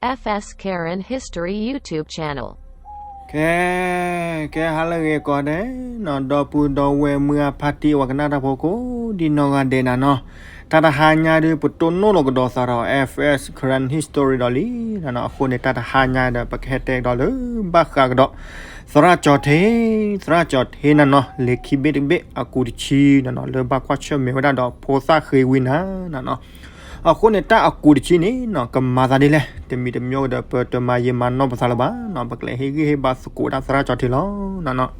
F S Karen History YouTube channel. ကဲ, ကဲဟါလၢအဂ့ၤကိးဂၤဒဲးနီၤ, ဒီပုၢ်ဒီဝဲၢ်မုၢ်အဖါတံၢ်အဝဲကနၣ်တၢ်ဖိကိးဒံနီၢ်ဂၤဒဲးနၤနီၤ, တၢ်တဟါညါဒီး ပတိၢ်နီၣ်လီၤကဒီးသးဒီး F S Karen History ဒီးလံနၤနီၤ, အဃိန့ၣ် တၢ်တဟါညါဒီး ပကဟဲတဲကဒီးလၢဘၣ်ဃးကဒီး သရၣ်ကၠီၤထ့, သရၣ်ကၠီၤထ့နၤနီၤ, လံာ်ခံဘ့ၣ်တဘ့ၣ် အကူးတဆံနၤနီၤ, လၢဘၣ်ကွၢ်ဆၢၣ်မဲာ်ဝဲဒၣ်ဒီးဖိသၣ်ဃ့ဝံနၤနၤနီၤ. အဃိန့ၣ် တၢ်အကူးတဆံန့ၣ်နီၤ ကမၤသးဒ်လဲၣ်, တမံၤတမံၤဒီး ပတမၤယံာ်မၤနီၢ်ပသးလၢၤဘၣ်နီၤ, ပကလဲၤဟ့ၣ်ဂံၢ်ဟ့ၣ်ဘါသကိးဝဲဒၣ်သရၣ်ကၠီၤထ့လီၤနၤနီၤ.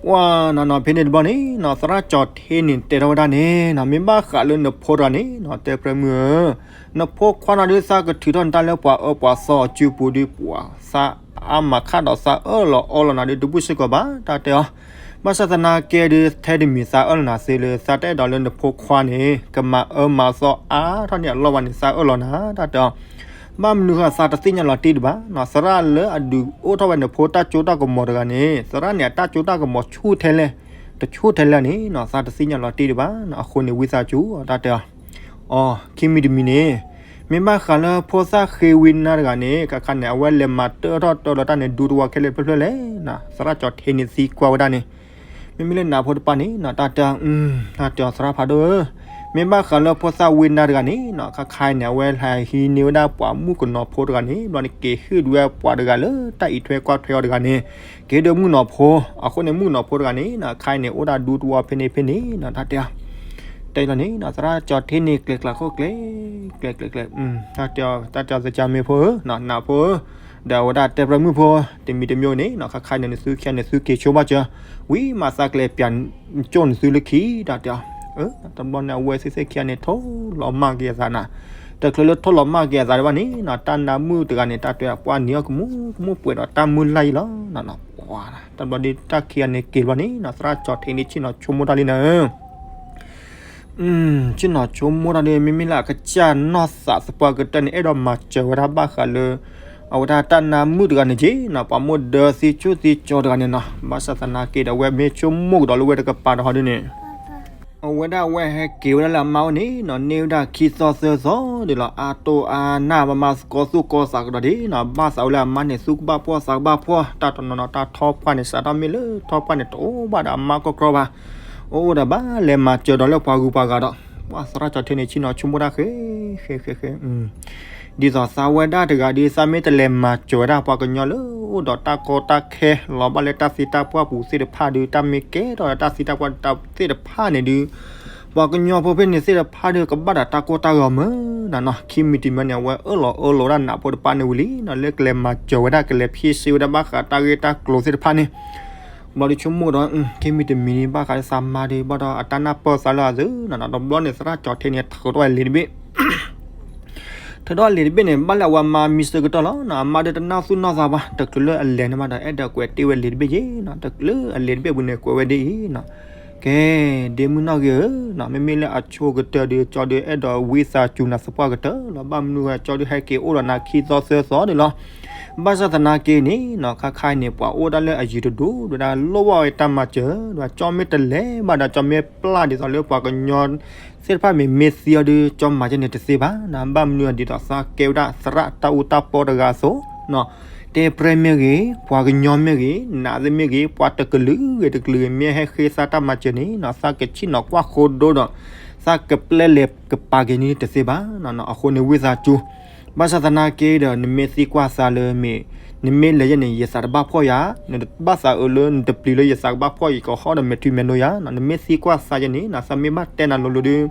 ပှၤနၤနီၤ ဖဲန့ၣ်တဘျီန့ၣ်နီၤ သရၣ်ကၠီၤထ့န့ၣ် တဲထီၣ်ဝဲဒၣ်န့ၣ်နီၤ, မ့ၢ်ဘၣ်ဃးလၢနဖိတဂၤန့ၣ်နီၤ, တဲပြၢမုၢ်ဧၢ, နဖိခွါနၤဒုး သးကထုးထီၣ်နတၢ်လၢပှၤအၢပှၤသီအစုပူၤဒုး ပှၤသးအါမးခးဒီး သးအၢၣ်လီၤအီလီၤနၤဒုး တဘူၣ်စ့ၢ်ကီးဘၣ် တၢ်တဲအီၤ. ဘၣ်ဆၣ်သနာ်က့ဒုး ထဲတမံၤသးအၢၣ်လီၤနၤသ့လၢ သးတအဲၣ်ဒိးလၢနဖိခွါန့ၣ် ကမၤအၢမၤသီအါထီၣ်န့ၢ်အလီၢ်ဘၣ်န့ၣ် သးအၢၣ်လီၤနၤ တၢ်တဲအီၤ. ဘၣ်မနုၤဃိသးတသ့ၣ်ညါလီၤတံၢ်ဒံးဘၣ်နီၤ, သရၣ်လၢအဒုးအိၣ်ထီၣ်ဝဲနဖိတၢ်စိတၢ်ကမီၤတဂၤန့ၣ် သရၣ်န့ၣ် အတၢ်စိတၢ်ကမီၤဆူၣ်ထဲလဲၣ် တဆူၣ်ထဲလဲၣ်န့ၣ်နီၤ သးတသ့ၣ်ညါလီၤတံၢ်ဒံးဘၣ်နီၤ, အဃိန့ၣ် ဝံသးစူၤ တၢ်တဲအီၤ. အီ ခံမံၤတမံၤန့ၣ် မ့ၢ်ဘၣ်ဃးလၢဖိသၣ်ဃ့ဝံနၤတဂၤန့ၣ် ခါခါန့ၣ် အဝဲလဲၤမၤတၢထီၣ်တၢလီၤတၢ်န့ၣ် ဒူတဝီခဲလၢာ်တဖျၢၣ်ဖျၢၣ်လဲၣ်နီၤ, သရၣ်ကၠီၤထ့န့ၣ်သံကွၢ်ဝဲဒၣ်န့ၣ်. မ့မ့ၢ်လၢနဖိတပၢ်န့ၣ်နီၤ တၢ်တဲအီၤ, တၢ်တဲအီၤ သရၣ်ဖးဒိၣ်ဧၢ, မ့ၢ်ဘၣ်ဃးလၢဖိသၣ်ဝံနၤတဂၤန့ၣ်နီၤ ခါခါအံၤန့ၣ် အဝဲလဲၤဟံးန့ၢ်ဝဲဒၣ်ပှၤမုၣ်ကနီၤဖိတဂၤန့ၣ် ဘျီန့ၣ် က့ၤဟုၣ်ဒုးဝဲပှၤတဂၤလၢတၢ်အံးထွဲကွၢ်ထွဲအီၤတဂၤန့ၣ် က့ၤဒုးမုၣ်ကနီၤဖိ, အဃိန့ၣ် မုၣ်ကနီၤဖိတဂၤန့ၣ်နီၤ ခါအံၤန့ၣ် အိၣ်ဒၣ်ဒူတဝီဖဲန့ၣ်ဖဲန့ၣ်နီၤ တၢ်တဲအီၤ. တဲလီၤန့ၣ်နီၤ သရၣ်ကၠီၤထ့န့ၣ် ကျဲၤကျါခိၣ်ကျဲၤ ကျဲၤကျဲၤကျဲၤ, တၢ်တဲအီၤ တၢ်တဲအီၤ သကၢ်မ့ၢ်ဖိဧၢ, နးဖိဧၢ, ဒီးအဝဲဒၣ်တဲပြၢမုၣ်ဖိ တမံၤတမံၤန့ၣ်နီၤ ခါခါန့ၣ် နသုခံဂၤန့ၣ် သုက့ၤဆိဘၣ်စၢၤ, ဝံၤမးသးကလဲၤပျးကၠိၣ်နသုလၢခံ တၢ်တဲအီၤ. တဘျီန့ၣ် အဝဲသ့ၣ်ခံဂၤန့ၣ် ထိၣ်လီၤမၢ်က့ၤအသးနၤ, တချုးလၢထိၣ်လီၤမၢ်က့ၤအသးဒံးဘၣ်န့ၣ်နီၤ တၢ်နါမုၣ်တဂၤန့ၣ် တၢ်တဲအီၤ ပှၤနံၤအီၣ်ကမူကမူပှဲၤဒီးတၢ်မုၢ်လၢ်အံၤလီၤနီၤ. တဘျီဒ်တၢ်ခံဂၤန့ၣ်က့ၤဘျီန့ၣ်နီၤ သရၣ်ကၠီၤထ့န့ၣ် ဆ့ၣ်နီၤဆိကမိၣ်တၢ်လံနၤဧၢ ဆ့ၣ်နီၤဆိကမိၣ်တၢ်ဒီး မ့မ့ၢ်လၢအကစၢ်နီၢ်သးသပှၢ်ကတၢၢ်န့ၣ် အဲၣ်ဒိးမၤစၢၤဝဲဒၣ်ဘၣ်ဃးလၢ အဝဲဒၣ်တၢ်နါမုၣ်တဂၤန့ၣ်က့ၤနီၤ ပှၤမိၢ်ဒၢသံဆူၣ်သံကၠီတဂၤန့ၣ်နီၤ. ဘၣ်ဆၣ်သနာ်က့ဒီး အဝဲမ့ၢ်ဆိကမိၣ်ကဒီးလၢဝဲတကပၤဒီးဟီဒ်န့ၣ် အဝဲဒၣ်အဝဲဟဲက့ၤဝဲဒၣ်လၢအမါအိၣ်န့ၣ်နီၤ န့ၢ်ဝဲဒၣ်ခံသီသၢသီဒ်လီၤ. အါတိၢ်အါနၢ် ပမၤသကိးသူၣ်ကီၤသးကဒီးဒ်နီၤ ဘၣ်သးဝဲလၢအမါန့ၣ် သူၣ်ကဘၣ်ဖှီၣ်သးကဘၣ်ဖှီၣ် တၢ်တနီၤနီၤ တၢ်ထီပှၢ်န့ၣ် စးထီၣ်မ့ၢ်လၢထီပှၢ်န့ၣ် တအိၣ်ဘၣ်ဒီးအမါကီကီဘၣ် အိၣ်အိၣ်ဒီးဘၣ်လဲၤမၤစၢၤဒီးလၢပှၤဂုၤပှၤဂၤဒီး ပှၤသရၣ်ကၠီၤထ့န့ၣ် ဆ့ၣ်နီၤဆိကမိၣ်တၢ်ဃဲဃဲဃဲဃဲ ဒ်သိးသးဝဲဒၣ်တဂၤဒီး သးမ့ၢ်တလဲၤမၤစၢၤဝဲဒၣ်ပှၤကညီလၢအိၣ်ဒီးတၢ်ကီတၢ်ခဲ လီၤဘၣ်လၢတၢ်သံတၢ်ပှၢ်ပူၤသ့ၣ်တဖၣ်ဒီး တၢ်မ့ၢ်ကဲထီၣ်ဒီးတၢ်သံတၢ်ပှၢ်သ့ၣ်တဖၣ်န့ၣ်ဒီး ပှၤကညီဖိဖဲန့ၣ်သ့ၣ်တဖၣ်ဒီး ကဘၣ်ဒီးတၢ်ကီတၢ်ဂီၤမုၢ်နၤနီၤ. ခံမံၤတမံၤန့ၣ် အဝဲအၢၣ်လီၤအၢၣ်လီၤဝဲဒၣ်နးဖိတပၢ်န့ၣ်ဝံၤလံနီၤ လၢကလဲၤမၤစၢၤဝဲဒၣ် ကလဲၤဖ့ၣ်စ့ဝဲဒၣ်ဘၣ်ဃးတၢ်ဂ့ၢ်တၢ်ကျိၤသ့ၣ်တဖၣ်န့ၣ် ဘျီဒုးဆိကမိၣ်ဒီး ခံမံၤတမံၤန့ၣ် ဘၣ်ဃးလၢသးမါဒီး ဘၣ်ဒီးအတၢ်နၢ်ပၢၢ်သးလၢအသုနီၤနီၤ. တဘျီန့ၣ် သရၣ်ကၠီၤထ့န့ၣ် ထုးထီၣ်ဝဲလံာ်တဘ့ၣ် ထုးထီၣ်လံာ်တဘ့ၣ်န့ၣ် ဘၣ်လၢအဝဲမါမံစၢၤကတၢၢ်လီၤနီၤ. အမါဒီးတနၢ်သူၣ်နီၢ်သးဘၣ် တချုးလၢအလဲၤန့ၣ်ဘၣ်ဒီး အဲၣ်ဒိးကွဲးတ့ၢ်ဝဲလံာ်တဘ့ၣ်က့ၤနီၤ. တချုးလၢအလံာ်တဘ့ၣ်ပူၤန့ၣ် ကွဲးဝဲဒ်အံၤနီၤ ကဲ ဒ့မုၣ်နီၢ်ဂ့ၤဧၢနီၤ, မ့မ့ၢ်လၢအဆိကတၢၢ်ဒီး ကၠီဒုးအဲၣ်ဒိးဝံသးစူၤနၤသပှၢ်ကတၢၢ်လီၤ. ဘၣ်မနုၤဃိ ကၠီဒုးဟဲက့ၤအိၣ်ဒီးနၤခံသီသၢသီန့ၣ်လီၤ. ဘၣ်ဆၣ်သနာ်က့န့ၣ်နီၤ ခါခါအံၤန့ၣ် ပှၤအိၣ်ဒၣ်လၢအယံၤတဒူၣ် ဒ်ဝဲဒၣ်လိၣ်ဘၣ်ဝဲတၢ်မၤစၢၤ ဒ်ဝဲ ကၠီမ့ၢ်တလဲၤဘၣ်ဒီး ကၠီမ့ၢ်ပျၢ်ဒ်သိးလၢပှၤကညီသ့ၣ်တဖၣ်မ့ၢ်မ့ၢ်သံအီၤဒီး ကၠီမၤယဲန့ၣ်တသ့ဘၣ်နီၤ. ဘၣ်မနုၤဒ်သိးသးကဲဝဲဒၣ်သရၣ်တၢ်အူတၢ်ပီတဂၤအသိးနီၤ တဲပြဲမ့ၢ်ဂ့ၤ ပှၤကညီမ့ၢ်ဂ့ၤ နးသ့ၣ်မ့ၢ်ဂ့ၤ ပှၤတကလုာ်ဂ့ၤတကလုာ်ဂ့ၤ မ့ၢ်ဟဲဃ့သးတၢ်မၤစၢၤန့ၣ်နီၤ သးကဆ့ၣ်နီၤကွၢ်ဃိဒိဒီး သးကပျဲလဲၤကပာ်က့ၤန့ၣ်တသ့ဘၣ်နီၤ. အဃိန့ၣ်ဝံသးစူၤ ဘၣ်ဆၣ်သနာ်က့ဒီး နမ့ၢ်သံကွၢ်သးလၢမ့ၢ် နမ့ၢ်လဲၤယဲန့ၣ် ယသးတဘၣ်ဖှီၣ်ယၤ, နတဘၣ်သးအၢလၢနတပျံၤလၢယသးကဘၣ်ဖှီၣ် ယကဟီၣ်ဒီးမဲာ်ထံမဲာ်နိယၤနီၤ. နမ့ၢ်သံကွၢ်သးယဲန့ၣ်နီၤ သးမ့ၢ်ဘၣ်တဲနၤလိၤလိၤဒီး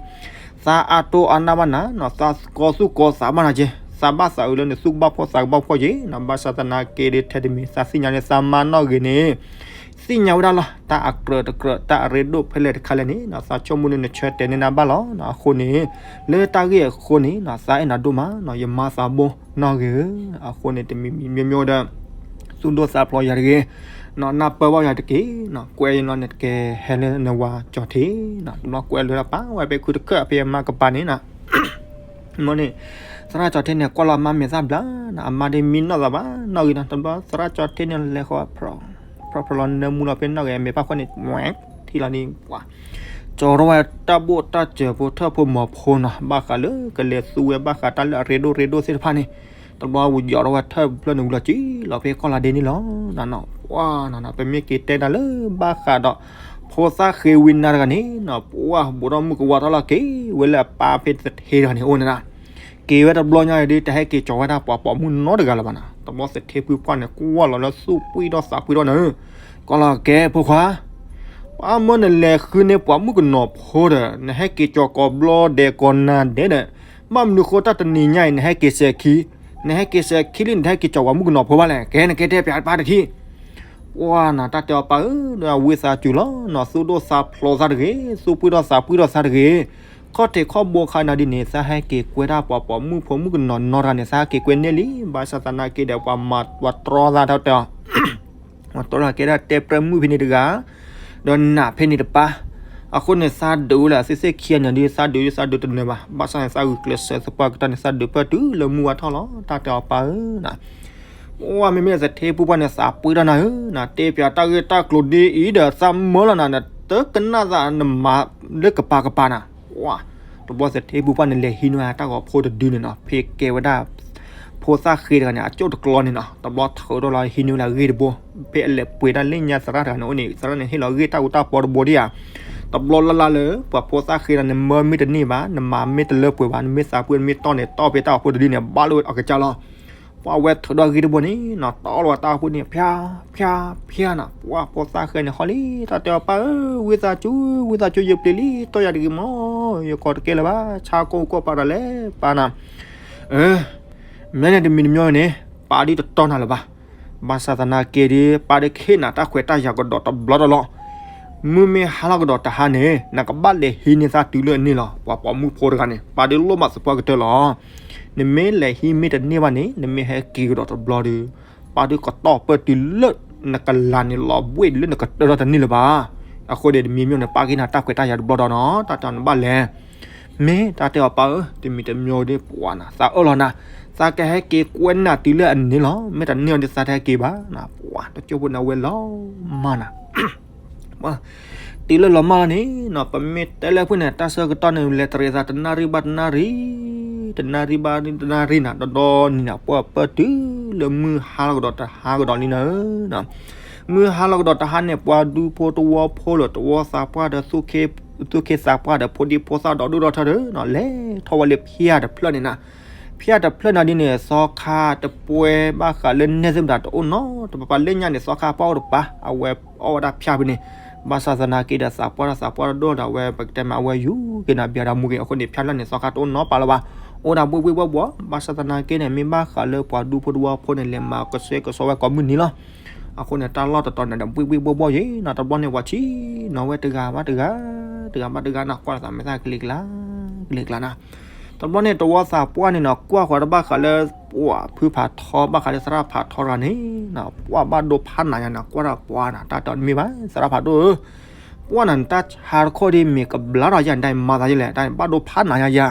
သးအါတိၢ်အါနၢ်ဘၣ်နၤနီၤ, သးကီသူၣ်ကီသးဘၣ်နၤက့, သးဘၣ်သးအၢလၢနသူၣ်ကဘၣ်ဖှီၣ်သးကဘၣ်ဖှီၣ်က့နီၤ. ဘၣ်ဆၣ်သနာ်က့ဒီး ထဲတမံၤ သးသ့ၣ်ညါလၢသးမါနီၢ်ဂ့ၤန့ၣ် သ့ၣ်ညါဝဲဒၣ်လီၤ တၢ်အကြၢးတကြၢး တၢ်အရ့ဒိၣ်ဖဲလဲၣ်တခါလဲၣ်န့ၣ်နီၤ သးဆိကမိၣ်န့ၣ် နဆၢတဲာ်န့ၢ်နၤဘၣ်လီၤနီၤ. အဃိန့ၣ် လၢတၢ်ဂ့ၢ်အဃိန့ၣ်နီၤ သးအဲၣ်နၤဒိၣ်မးနီၤ, ယမါသးဘိနီၢ်ဂ့ၤဧၢ. အဃိန့ၣ် တမံၤမံၤမ့ၢ်မ့ၢ်ဝဲဒီး သူၣ်ဒိၣ်သးဖျိးယၤတဂ့ၤနီၤ, နၢ်ပၢၢ်ဘၣ်ယၤတက့ၢ်နီၤ, ကွဲးယနီၤ နတကဲဟဲလၢနဝၤကၠီၤထ့နီၤ, တဘျီကွဲးလၢတၢ်ပာ်ဝဲဖဲခုတခၢၣ်ဖဲအမါကပၤန့ၣ်နီၤ မ့ၢ်န့ၣ် သရၣ်ကၠီၤထ့န့ၣ် ကွၢ်လီၤအမါမဲာ်သၣ်ဘျါနီၤ, အမါဒ်မံနီၢ်သးဘၣ်နီၢ်ဂ့ၤနီၤ, တဘျီသရၣ်ကၠီၤထ့န့ၣ်လဲၤဃီ ဖျီဖျီလီၤနၢမူလီၤဖဲနီၢ်ဂ့ၤ အမဲာ်ဖးခွဲးန့ၣ် ထံၣ်လီၤန့ၣ် ပှၤ ကၠီၤထီၣ်ဝဲတၢ်ဘိၣ်တၢ်စၢၤဖိထၢၣ်ဖိမီၤဖိနီၤ, ဘၣ်ဃးလၢကလဲၤသူဝဲဘၣ်ဃးတၢ်လၢအရ့ဒိၣ်ရ့ဒိၣ်သ့ၣ်တဖၣ်န့ၣ်, တဘျီဝံၤယီၤထီၣ်ဝဲထၢၣ်ဖျၢၣ်န့ၣ်ဝံၤလီၤကံလီၤဖဲကီၢ်လါဒ့န့ၣ်လီၤ. နနီၤ ပှၤနနီၤ ပမ့ၢ်က့ၤတဲတၢ်လၢဘၣ်ဃးဒီး ဖိသၣ်ဃ့ဝံနါတဂၤန့ၣ်နီၤ, ပှၤဘူးထီၣ်မုၢ်ကဝါထီၣ်လီၤက့ၤဝဲလၢအပၢ်ဖဲသထ့တဂၤန့ၣ်အိၣ်န့ၣ်နီၤ, က့ၤဝဲတဘျီညါအံၤဒ် တဟဲက့ၤကၠီၤဝဲဒၣ်ပှၤပိာ်မုၣ်နီတဂၤလၢၤဘၣ်နီၤ. တဘျီသထ့ဖုပှၢ်န့ၣ် ကွၢ်လီၤလၢသူၣ်ပှံၢ်ထီၣ်သးပှံၢ်ထီၣ်န့ၣ်, ကီလီၤကဲဖိခွါ, ပှၤမၢနလဲၤဃုန့ၢ်ပှၤမုၣ်ကနီၤဖိဒီး နဟဲက့ၤကၠီၤကိးဘျီဒဲးကိးနၤဒဲးဒီး, ဘၣ်မနုၤဃိတၢ်တနံၤညါအံၤ နဟဲက့ၤစဲၤခံ, နဟဲက့ၤစဲၤခံလံ နတဟဲက့ၤကၠီၤပှၤမုၣ်ကနီၤဖိဘၣ်လဲၣ်. ကဲ နကဲတဲပၠးတပၢ်တထံၣ် ပှၤနၤ တၢ်တဲအီၤပၢ်ဧၢ, ဒီးဝံသးစူၤလီၤနီၤ, သူၣ်ဒိၣ်သးဖျိးသးတဂ့ၤ, သူၣ်ပှံၢ်ထီၣ်သးပှံၢ်ထီၣ်သးတဂ့ၤ, ခီၣ်ထံးခီၣ်ဘိခါနၤဒ်န့ၣ် သးဟဲက့ၤကွဲဒၣ်ပှၤပိာ်မုၣ်ဖိမုၣ်ကနီၤနီတဂၤန့ၣ် သးဟဲက့ၤကွဲန့ၢ်လံ, ဘၣ်ဆၣ်သနာ်က့ဒီး ပှၤမၤပှၤတြီသးထီၣ်တဲအီၤ ပှၤတြီသးကဲဒၣ်တဲပြၢမုၣ်ဖဲန့ၣ်တဂၤ, ဒီးနးဖဲန့ၣ်တပၢ်, အဃိန့ၣ် သးဒုးလၢအသ့ၣ်သ့ၣ်ခံဂၤန့ၣ်ဒီး သးဒုးသးဒုးတနၢၤဘၣ်, ဘၣ်ဆၣ်န့ၣ် သးဂုာ်ကျဲးစၢးသပှၢ်ကတၢၢ်န့ၣ် သးဒုးပၢၢ်တုၤလၢမုၢ်ဝါထီၣ်လီၤ, တၢ်တဲအီၤပၢ်ဧၢ ပှၤမ့မ့ၢ်သထ့ဖုပှၢ်န့ၣ် သးပှ့ၤထီၣ်နၤဧၢ, နတဲပၠးတၢ်ဂ့ၢ်တၢ်ကျိၤဒ်အံၤဒီး သးမၢလီၤနၤ နတကနၣ်သးနမၤလၢကပၤကပၤနၤ, ပှၤ တဘျီသထ့ဖုပှၢ်န့ၣ် လဲၤဟံးန့ၢ်ဝဲတၢ်ဂီၤဖိတဒုန့ၣ်နီၤ, ဖဲကဲဝဲဒၣ် ဖိသၣ်ဃ့တဂၤန့ၣ် အကၠိၣ်တကျီန့ၣ်နီၤ, တဘျီထုးထီၣ်လီၤဟံးန့ၢ်ဝဲလၢအဂ့ၢ်တဘိ, ဖဲအလဲၤပှ့ၤတၢ်လၢညါသရၣ်တဂၤန့ၣ်အိၣ်န့ၣ် သရၣ်န့ၣ်ဟ့ၣ်လီၤဂ့ၢ်တၢ်အူတၢ်ပီတဘိဒံးဧါ, တဘျီလၢ်လၢ်လၢ ပှၤဖိသၣ်ဃ့တဂၤန့ၣ် မၢမ့ၢ်တန့ၢ်ဘၣ်, နမၤမ့ၢ်တလၢပှဲၤဘၣ်, နမ့ၢ်သးပှ့ၤ နမ့ၢ်တီၢ်န့ၣ် တီၢ်ဖဲတၢ်ဂီၤဖိတဒုန့ၣ် ဘၣ်လၢအကစၢ်လီၤ ပှၤဝဲထုးထီၣ်ဂ့ၢ်တဘိန့ၣ်နီၤ, တီၢ်လီၤဝဲတၢ်ဂီၤဖိန့ၣ် ဖၠါ ဖၠါ ဖၠါနၤ, ပှၤဖိသၣ်ဃ့န့ၣ် ဟီလံ တၢ်တဲအီၤပၢ်ဧၢ, ဝံသးစူၤ ဝံသးစူၤ ယပျံၤလံ တီၢ်ယၤတဂ့ၤမး, ယကိးတကဲလၢၤဘၣ်, ဆါကိၢ်ကိၢ်ပာ်တၢ်လဲၣ် ပၢ်နၤ, အၢ မ့ၢ်န့ၣ်တမံၤတမံၤန့ၣ် ပၢ်ဒုးတတီၢ်နၤလၢၤဘၣ်, ဘၣ်ဆၣ်သနာ်က့ဒီး ပၢ်ဒုးခ့နၤတၢ်ခွဲးတၢ်ယာ်ကဒီးတဘျီတလီၢ်, မုၢ်မ့ၢ်ဟါလီၤကဒီးတဟါန့ၣ် နကဘၣ်လဲၤဟံးန့ၢ်သးတုၤလၢအန့ၢ်လီၤ, ပှၤပိာ်မုၣ်ဖိတဂၤန့ၣ် ပၢ်ဒုးလိၣ်ဘၣ်သပှၢ်ကတၢၢ်လီၤ, နမ့ၢ်လဲၤဟံးမ့ၢ်တန့ၢ်ဘၣ်န့ၣ် နမ့ၢ်ဟဲက့ၤကဒီးတဘျီဒီး ပၢ်ဒုးကတီၢ်ပၢၢ်တုၤလၢနကလၤန့ၣ်လီၤဘှ့ၣ်လၢနကတၢၢ်ထီၣ်တန့ၢ်လၢၤဘၣ်, အဃိဒီးတမံၤမံၤန့ၣ် ပၢ်က့ၤနၤတၢ်ခွဲးတၢ်ယာ်တဘျီဒီးနီၤ, တၢ်တဲနဘၣ်လဲၣ် မ့ၢ်တၢ်တဲအီၤပၢ်ဧၢ, တမံၤတမံၤဒီးပှၤနၤ သးအၢၣ်လီၤနၤ, သးကဟဲက့ၤကွဲနၤတုၤလၢအန့ၢ်လီၤ, မ့ၢ်တန့ၢ်အီၤဒီးသးတဟဲက့ၤဘၣ်နၤ, ပှၤတကၠိဖိန့ၣ် အဝဲလီၤမၢ်နၤ တုၤလၢလီၤမၢ်လီၤန့ၣ်နီၤ, ပမ့ၢ်တဲလၢဖုၣ်န့ၣ် တၢ်ဆၢကတီၢ်န့ၣ် လဲၤတရံးသးတနၣ်ရံၣ်ဘၣ်တနၣ်ရံၣ်, တနၣ်ရံၣ်ဘၣ်တနၣ်ရံၣ်နၤ, ဒီဒီနံၤနၤ ပှၢ်ပၢၢ်တုၤလၢမုၢ်ဟါလီၤကဒီးတဟါကဒီးလံနၤ, မုၢ်ဟါလီၤကဒီးတဟါန့ၣ် ပှၤဒူဖိတဝီဖိလၢတဝီသးပှၢ်ဒီး သူၣ်က့သးပှၢ်ဒီး ဖိဒံဖိသၣ်ဒီးဒိၣ်ဒီထၢဒီးနီၤ လဲၤထီၣ်ဝဲလၢဖၠၣ်တဖျၢၣ်န့ၣ်နၤ, ဖၠၣ်တဖျၢၣ်နၤဒ်န့ၣ် သီခါတပှဲၤဘၣ်ဃးလၢနဲၣ်သ့ၣ်မတၤတအိၣ်နီတပၤပၤ, လၢညါန့ၣ် သီခါပှၢ်အိၣ်တပၤ အဝဲအီၣ်ဝဲဒၣ်ဖၠၣ်ဖဲန့ၣ်, ဘၣ်ဆၣ်သနာ်က့ဒီး သးပှၢ်တၢ်သးပှၢ်တၢ်ဒိၣ်ဒီး အဝဲပကတဲမး အဝဲယူၤက့ၤနၤ ဘၣ်ဒီးမူက့ၤ, အဃိန့ၣ် ဖၠၣ်လၢန့ၣ် သီခါတအိၣ်နီပၤလၢၤဘၣ်, အိၣ်ဒၣ်ဘှ့ၣ်ဘှ့ၣ်ဘှီၣ်ဘှီၣ်, ဘၣ်ဆၣ်သနာ်က့န့ၣ် မ့ၢ်ဘၣ်ဃးလၢပှၤဒူဖိတဝီဖိန့ၣ် လဲၤမၤကဆှဲကဆှီဝဲကိးမုၢ်နံၤလီၤ, အဃိန့ၣ် တၢ်လီၢ်တတီၤန့ၣ်ဒီး ဘှ့ၣ်ဘှ့ၣ်ဘှီၣ်ဘှီၣ်ယဲနီၤ, တဘျီန့ၣ် ပှၤဆံးနီၤဝဲတဂၤဘၣ်တဂၤ, တဂၤဘၣ်တဂၤနီၤ, ကွၢ်လီၤသးမဲာ်သၣ်ကလံၤကျါ ကလံၤကျါနၤ, တဘျီန့ၣ် တဝီသးပှၢ်န့ၣ်နီၤ ကွၢ်ဃီၤတဘၣ်ဃးလၢ ပှၤဖုဖးထီ ဘၣ်ဃးလၢသရၣ်ဖးထီတဂၤန့ၣ်နီၤ, ပှၢ်ဘၣ်ဒိဖးနးယါနၤ, ကွၢ်တၢ်ပှၢ်နၤ တၢ်တဲအီၤတမ့ၢ်ဘၣ် သရၣ်ဖးဒိၣ်ဧၢ, ပှၢ်နၤ နတၢ်ဆါတခီဒ်မ့ၢ်ကဘျါထီၣ်ယါန့ၣ် တၢ်မၤသးယလဲၣ်, တၢ်ဘၣ်ဒိဖးနးယါယါ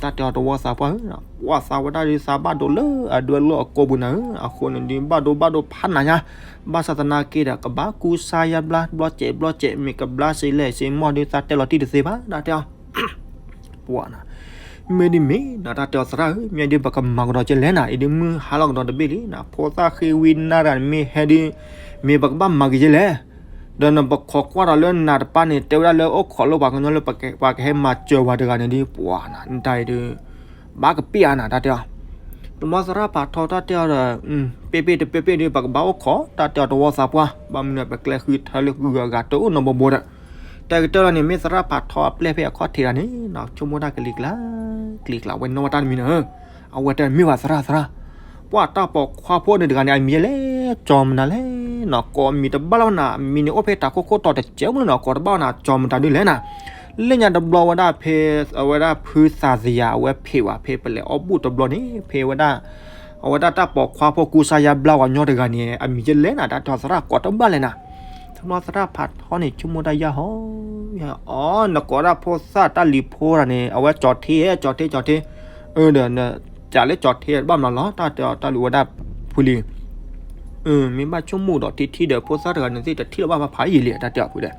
တၢ်တဲအီၤတဝီသးပှၢ်ဧၢ, ပှၢ်သးဝဲဒၣ်ဒ်သးဘၣ်ဒိလၢအဒွဲလိာ်အကိာ်ပူၤနၤဧၢ, အဃိန့ၣ်ဒ် ဘၣ်ဒိဘၣ်ဒိဖးနးယါ, ဘၣ်ဆၣ်သနာ်က့ဒီး ကဘၣ်ကူစါယါဘျါ ဘျီစဲးဘျီစဲး မ့ၢ်ကဘျါစ့လဲၣ်စ့မီၢ်ဒ် သးတဲလီၤတံၢ်တသ့ဘၣ် တၢ်တဲအီၤ ပှၢ်နၤ, မ့ၢ်ဒ်မ့ၢ်နၤ တၢ်တဲအီၤသရၣ်ဧၢ, မ့ၢ်ဒ်ပကမၤကဒီးကဲလဲၣ်နၤ, အံၤဒ်မုၢ်ဟါလီၤကဒီးတဘ့ၣ်လံနၤ, ဖိသၣ်ဃ့ဝံနါတဂၤန့ၣ် မ့ၢ်ဟဲဒ် မ့ၢ်ပကဘၣ်မၤက့ၤကဲလဲၣ် ဒီးနပခိးကွၢ်ဒီးလၢနးတပၢ်န့ၣ် တဲဝဲဒၣ်လၢအိၣ်ခိးလၢပှၤကညီလၢပှၤကဟဲမၤစၢၤဝဲတဂၤန့ၣ်ဒ် ပှၢ်နၤ နတၢ်အံၤဒ် ဘၣ်ကပ့ၢ်အါနၤ တၢ်တဲအီၤ, တမီသရၣ်ဖးထီတၢ်တဲအီၤဒီး ပ့ၢ်ပ့ၢ်တပ့ၢ်ပ့ၢ်ဒ် ပကဘၣ်အိၣ်ခိး တၢ်တဲအီၤတဝီသးပှၢ်, ဘၣ်မနုၤပကျဲဃုထၢလၢဃုဂၤဂၤတအိၣ်နီတဘိဘိဒီး တၢ်ကတၢၢ်လီၤန့ၣ် မ့ၢ်သရၣ်ဖးထီအပျဲၢ်ဖဲအခီၣ်ထံးတဂၤန့ၣ် ဆိကမိၣ်တၢ်ကလံၤကျါ ကလံၤကျါ ဝဲနီၣ်ဝဲတၢ်တမံၤန့ၣ် အဝဲတဲမ့ၢ်ဝဲသရၣ်သရၣ်, ပှၢ်တၢ်ပိာ်ခွါဖိန့ၣ်တဂၤန့ၣ် အမံၤယဲလဲၣ် ကၠီၤမနၤလဲၣ်နီၤ, ကိးမံၤတဘၣ်လီၤနၤ, အမံၤန့ၣ်အိၣ်ဖဲတၢ်ခိၣ်ခိၣ်တီၤတစဲးမ့ၢ်နီၤ, ကိးတဘၣ်နၤ ကၠီၤမတၤဒ်လဲၣ်နၤ, လၢညါတဘျီဝဲဒၣ်ဖဲ အဝဲဒၣ်ဖုသးသယၤ အဝဲဖံးဝဲဖဲပလဲၤအီၣ်ဘူၣ်တဘျီန့ၣ် ဖဲဝဲဒၣ် အဝဲဒၣ်တၢ်ပိာ်ခွါဖိကူစါယါဘျါဝဲညီတဂၤန့ၣ် အမံၤယဲလဲၣ်နၤ တၢ်တဲအီၤသရၣ်ကိးတဘၣ်လဲၣ်နၤ, တဘျီသရၣ်ဖးထီန့ၣ် ဆိကမိၣ်တၢ်ယၢ်ဟီ အီ နကိးဒၣ်ဖိသၣ်တၢ်လံၤဖိတဂၤန့ၣ် အဝဲကၠီၤထ့ ကၠီၤထ့ ကၠီၤထ့, အၢ ဒီး ကးလၢကၠီၤထ့တဘၣ်မနုၤလီၤ တၢ်တဲအီၤတၢ်လူၤဝဲဒၣ်ဖုလံၤ, မ့ၢ်ဘၣ်ဆိကမိၣ်ဒီးထံထံဒီးဖိသၣ်တဂၤန့ၣ်သ့ၣ်တထံၣ်လီၤဘၣ်ဖးဖးယံာ်လံ တၢ်တဲအီၤဖုဒီး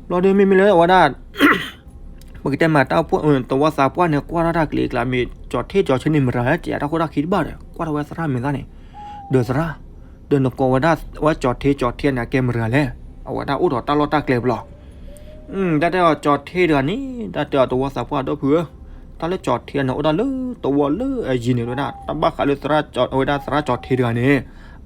ဘျီဒီးမ့မ့ၢ်လၢအဝဲဒၣ် ပကတဲမးတၢ် သဝီသးပှၢ်န့ၣ် ကွၢ်ထီၣ်တၢ်ကလံၤကျါ မ့ၢ်ကၠီၤထ့ၣ်ကၠီၤဆ့န့ၣ်မတၤလဲၣ် တၢ်ဃိတၢ်ခံတဘၣ်ဒီး ကွၢ်ထီၣ်ဝဲသရၣ်မဲာ်သၣ်န့ၣ်, ဒီးသရၣ်, ဒီးနကိးဝဲဒၣ်ဝဲကၠီၤထ့ၣ်ကၠီၤထ့ၣ်န့ၣ် အကဲမတၤလဲၣ်, အဝဲဒၣ်အိၣ်ဒီးတၢ်လီၢ်တၢ်ကျဲပလီၢ် တၢ်တဲအီၤကၠီၤထ့ၣ်တဂၤန့ၣ် တၢ်တဲအီၤသဝီသးပှၢ်ဒီပုၢ်ဧၢ, တၢ်လၢကၠီၤထ့ၣ်န့ၣ် အိၣ်ဒၣ်လၢသဝီလၢအယံၤန့ၣ်ဝဲဒၣ် တၢ်ဘၣ်ဃးလၢသရၣ်ကၠီၤ အဝဲဒၣ်သရၣ်ကၠီၤထ့ၣ်တဂၤန့ၣ်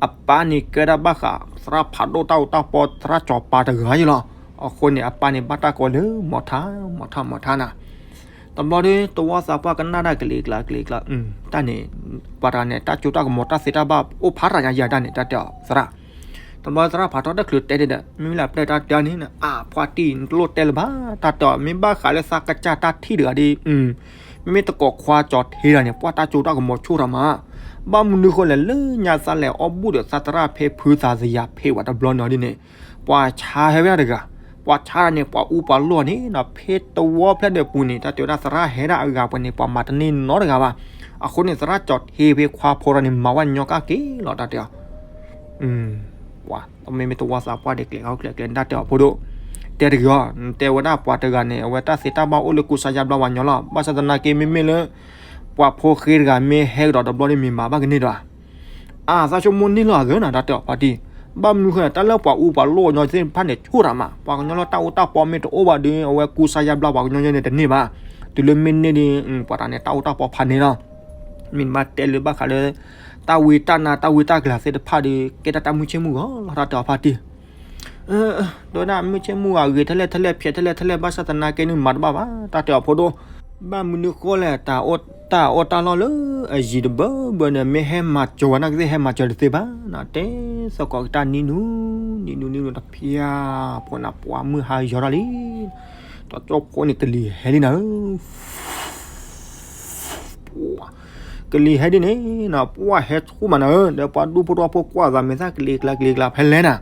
အပၢ်န့ၣ်ကဲဒၣ်ဘၣ်ဃးသရၣ်ဖးဒိၣ်တၢ်အူတၢ်ပီသရၣ်ကၠီၤပၤတဂၤယလီၤ. အဃိန့ၣ် အပၢ်န့ၣ်ဘၣ်တၢ်ကိးလၢမီၤထါ, မီၤထါ, မီၤထါနၤ. တဘျီဒီး သဝီသးပှၢ်ကနၣ်တၢ်ကလံၤကျါ ကလံၤကျါ, တၢ်န့ၣ် ပှၤတဂၤန့ၣ် တၢ်စိတၢ်ကမီၤ တၢ်သ့တၢ်ဘၣ်အိၣ်ဖးတၢ်ညါယၤတၢ်န့ၣ် တၢ်တဲအီၤသရၣ်. တဘျီသရၣ်ဖးထီတချုးတဲဒၣ်ဒီး မ့မ့ၢ်လၢအပျဲၢ်တၢ်တဲန့ၣ် အါ ဖှါတံၢ် နတလိၣ်တဲလၢၤဘၣ်, တၢ်တဲအီၤ မ့ၢ်ဘၣ်ဃးလၢသးကစၢ်တၢ်ထံၣ်တဂၤဒီး မ့မ့ၢ်တကိးခွါကၠီၤထ့ၣ်တဂၤန့ၣ် ပှၤတၢ်စိတၢ်ကမီၤဆိၣ်ထီၣ်မး, ဘၣ်မနုၤဃိလဲၣ် လၢညါသးလဲၤအီၣ်ဘူၣ်ဒီးသးသရၣ်ဖဲဖုသးသယၤဖဲဝဲတဘျီနီၤဒ်န့ၣ် ပှၤဆါဟဲဝဲဒၣ်တဂၤ, ပှၤဆါန့ၣ် ပှၤအူပှၤလီၢ်န့ၣ်နီၤ ဖဲသဝီဖျဲၣ်ဒီးပူၤန့ၣ် တၢ်တဲဝဲဒၣ်သရၣ်ဟဲဒၣ်အဂၤပှဲၤန့ၣ် ပှၤမၤတန့ၢ်နီတဂၤဘၣ်. အဃိန့ၣ် သရၣ်ကၠီၤထ့ၣ်ဖဲခွါဖိတဂၤန့ၣ် မၤဝဲညီကၣ်က့ၤလီၤ တၢ်တဲအီၤ ပှၤ မ့မ့ၢ်သဝီသးပှၢ်ဒီး ကျဲၤဟီကျဲၤကျဲၤ နတၢ်တဲအီၤဖိဒိၣ်, တဲတဂ့ၤအီၤ နတဲဝဲဒၣ်ပှၤတဂၤန့ၣ် အဝဲတၢ်သ့တၢ်ဘၣ်အိၣ်လၢကူစါယါဘျါဝဲညီလီၤ. ဘၣ်ဆၣ်သနာ်က့ မ့မ့ၢ်လၢ ပှၤဖိဃ့တဂၤမ့ၢ်ဟဲကဒီးတဘျီန့ၣ် မ့ၢ်မၤဘၣ်ကန့ၢ်ဒီး အါ သးဆိကမိၣ်န့ၢ်လီၤအဂ့ၢ်နၤ တၢ်တဲအီၤဖါတံၢ်, ဘၣ်မနုၤဃိ တၢ်လၢပှၤအူပှၤလီၢ်ကညီသ့ၣ်တဖၣ်န့ၣ် ဆိၣ်တၢ်မး ပှၤကညီလၢတၢ်အူတၢ်ပီမ့ၢ်တအိၣ်ဘၣ်ဒီး အဝဲကူစါယါဘျါပှၤကညီန့ၣ်တန့ၢ်ဘၣ်. တုၤလၢမ့ၢ်န့ၢ်ဒီး ပှၤတဂၤန့ၣ် တၢ်အူတၢ်ပီဖးန့ၢ်လီၤ. မ့ၢ်ဘၣ်တဲလၢဘၣ်ဃးလၢ တၢ်ဝံတၢ်နါတၢ်ဝံတၢ်ကလၤသ့ၣ်တဖၣ်ဒီး ကဲတၢ်တၢ်မုၢ်ဆ့ၣ်မုၢ်ဂီၤလီၤ တၢ်တဲအီၤဖါတံၢ် တဲဝဲဒၣ်မုၢ်ဆ့ၣ်မုၢ်ဂီၤဂ့ၤထဲလဲၣ်ထဲလဲၣ် ဖျဲးထဲလဲၣ်ထဲလဲၣ် ဘၣ်ဆၣ်သနာ်က့န့ၣ် မၤတဘၣ်ဘၣ် တၢ်တဲအီၤဖိဒိၣ်, ဘၣ်မနုၤဃိလဲၣ် တၢ်အီၣ်တၢ်လီၢ်လၢအယံၤတဘၢဘၢန့ၣ် မ့ၢ်ဟဲမၤစၢၤဝဲနာ်က့သ့ၣ် ဟဲမၤစၢၤတသ့ဘၣ်နၤ, တဲသကိးက့ၤတၢ်နံၤနုၤ နံၤနုၤနံၤနုၤတဖျၢၣ်ဖိနၤ ပှၤမုၢ်ဟါယီၤထီၣ်လံ, တကၠိဖိန့ၣ် ကလံၤဟဲလံနၤဧၢ ကလံၤဟဲဒ်န့ၣ်နၤ ပှၢ်ဟဲဆူၣ်မးနၤဧၢ, ဒီးပှၤဒူဖိထီဖိကွၢ်သးမဲာ်သၣ်ကလံၤကျါကလံၤကျါဖဲလဲၣ်နၤ,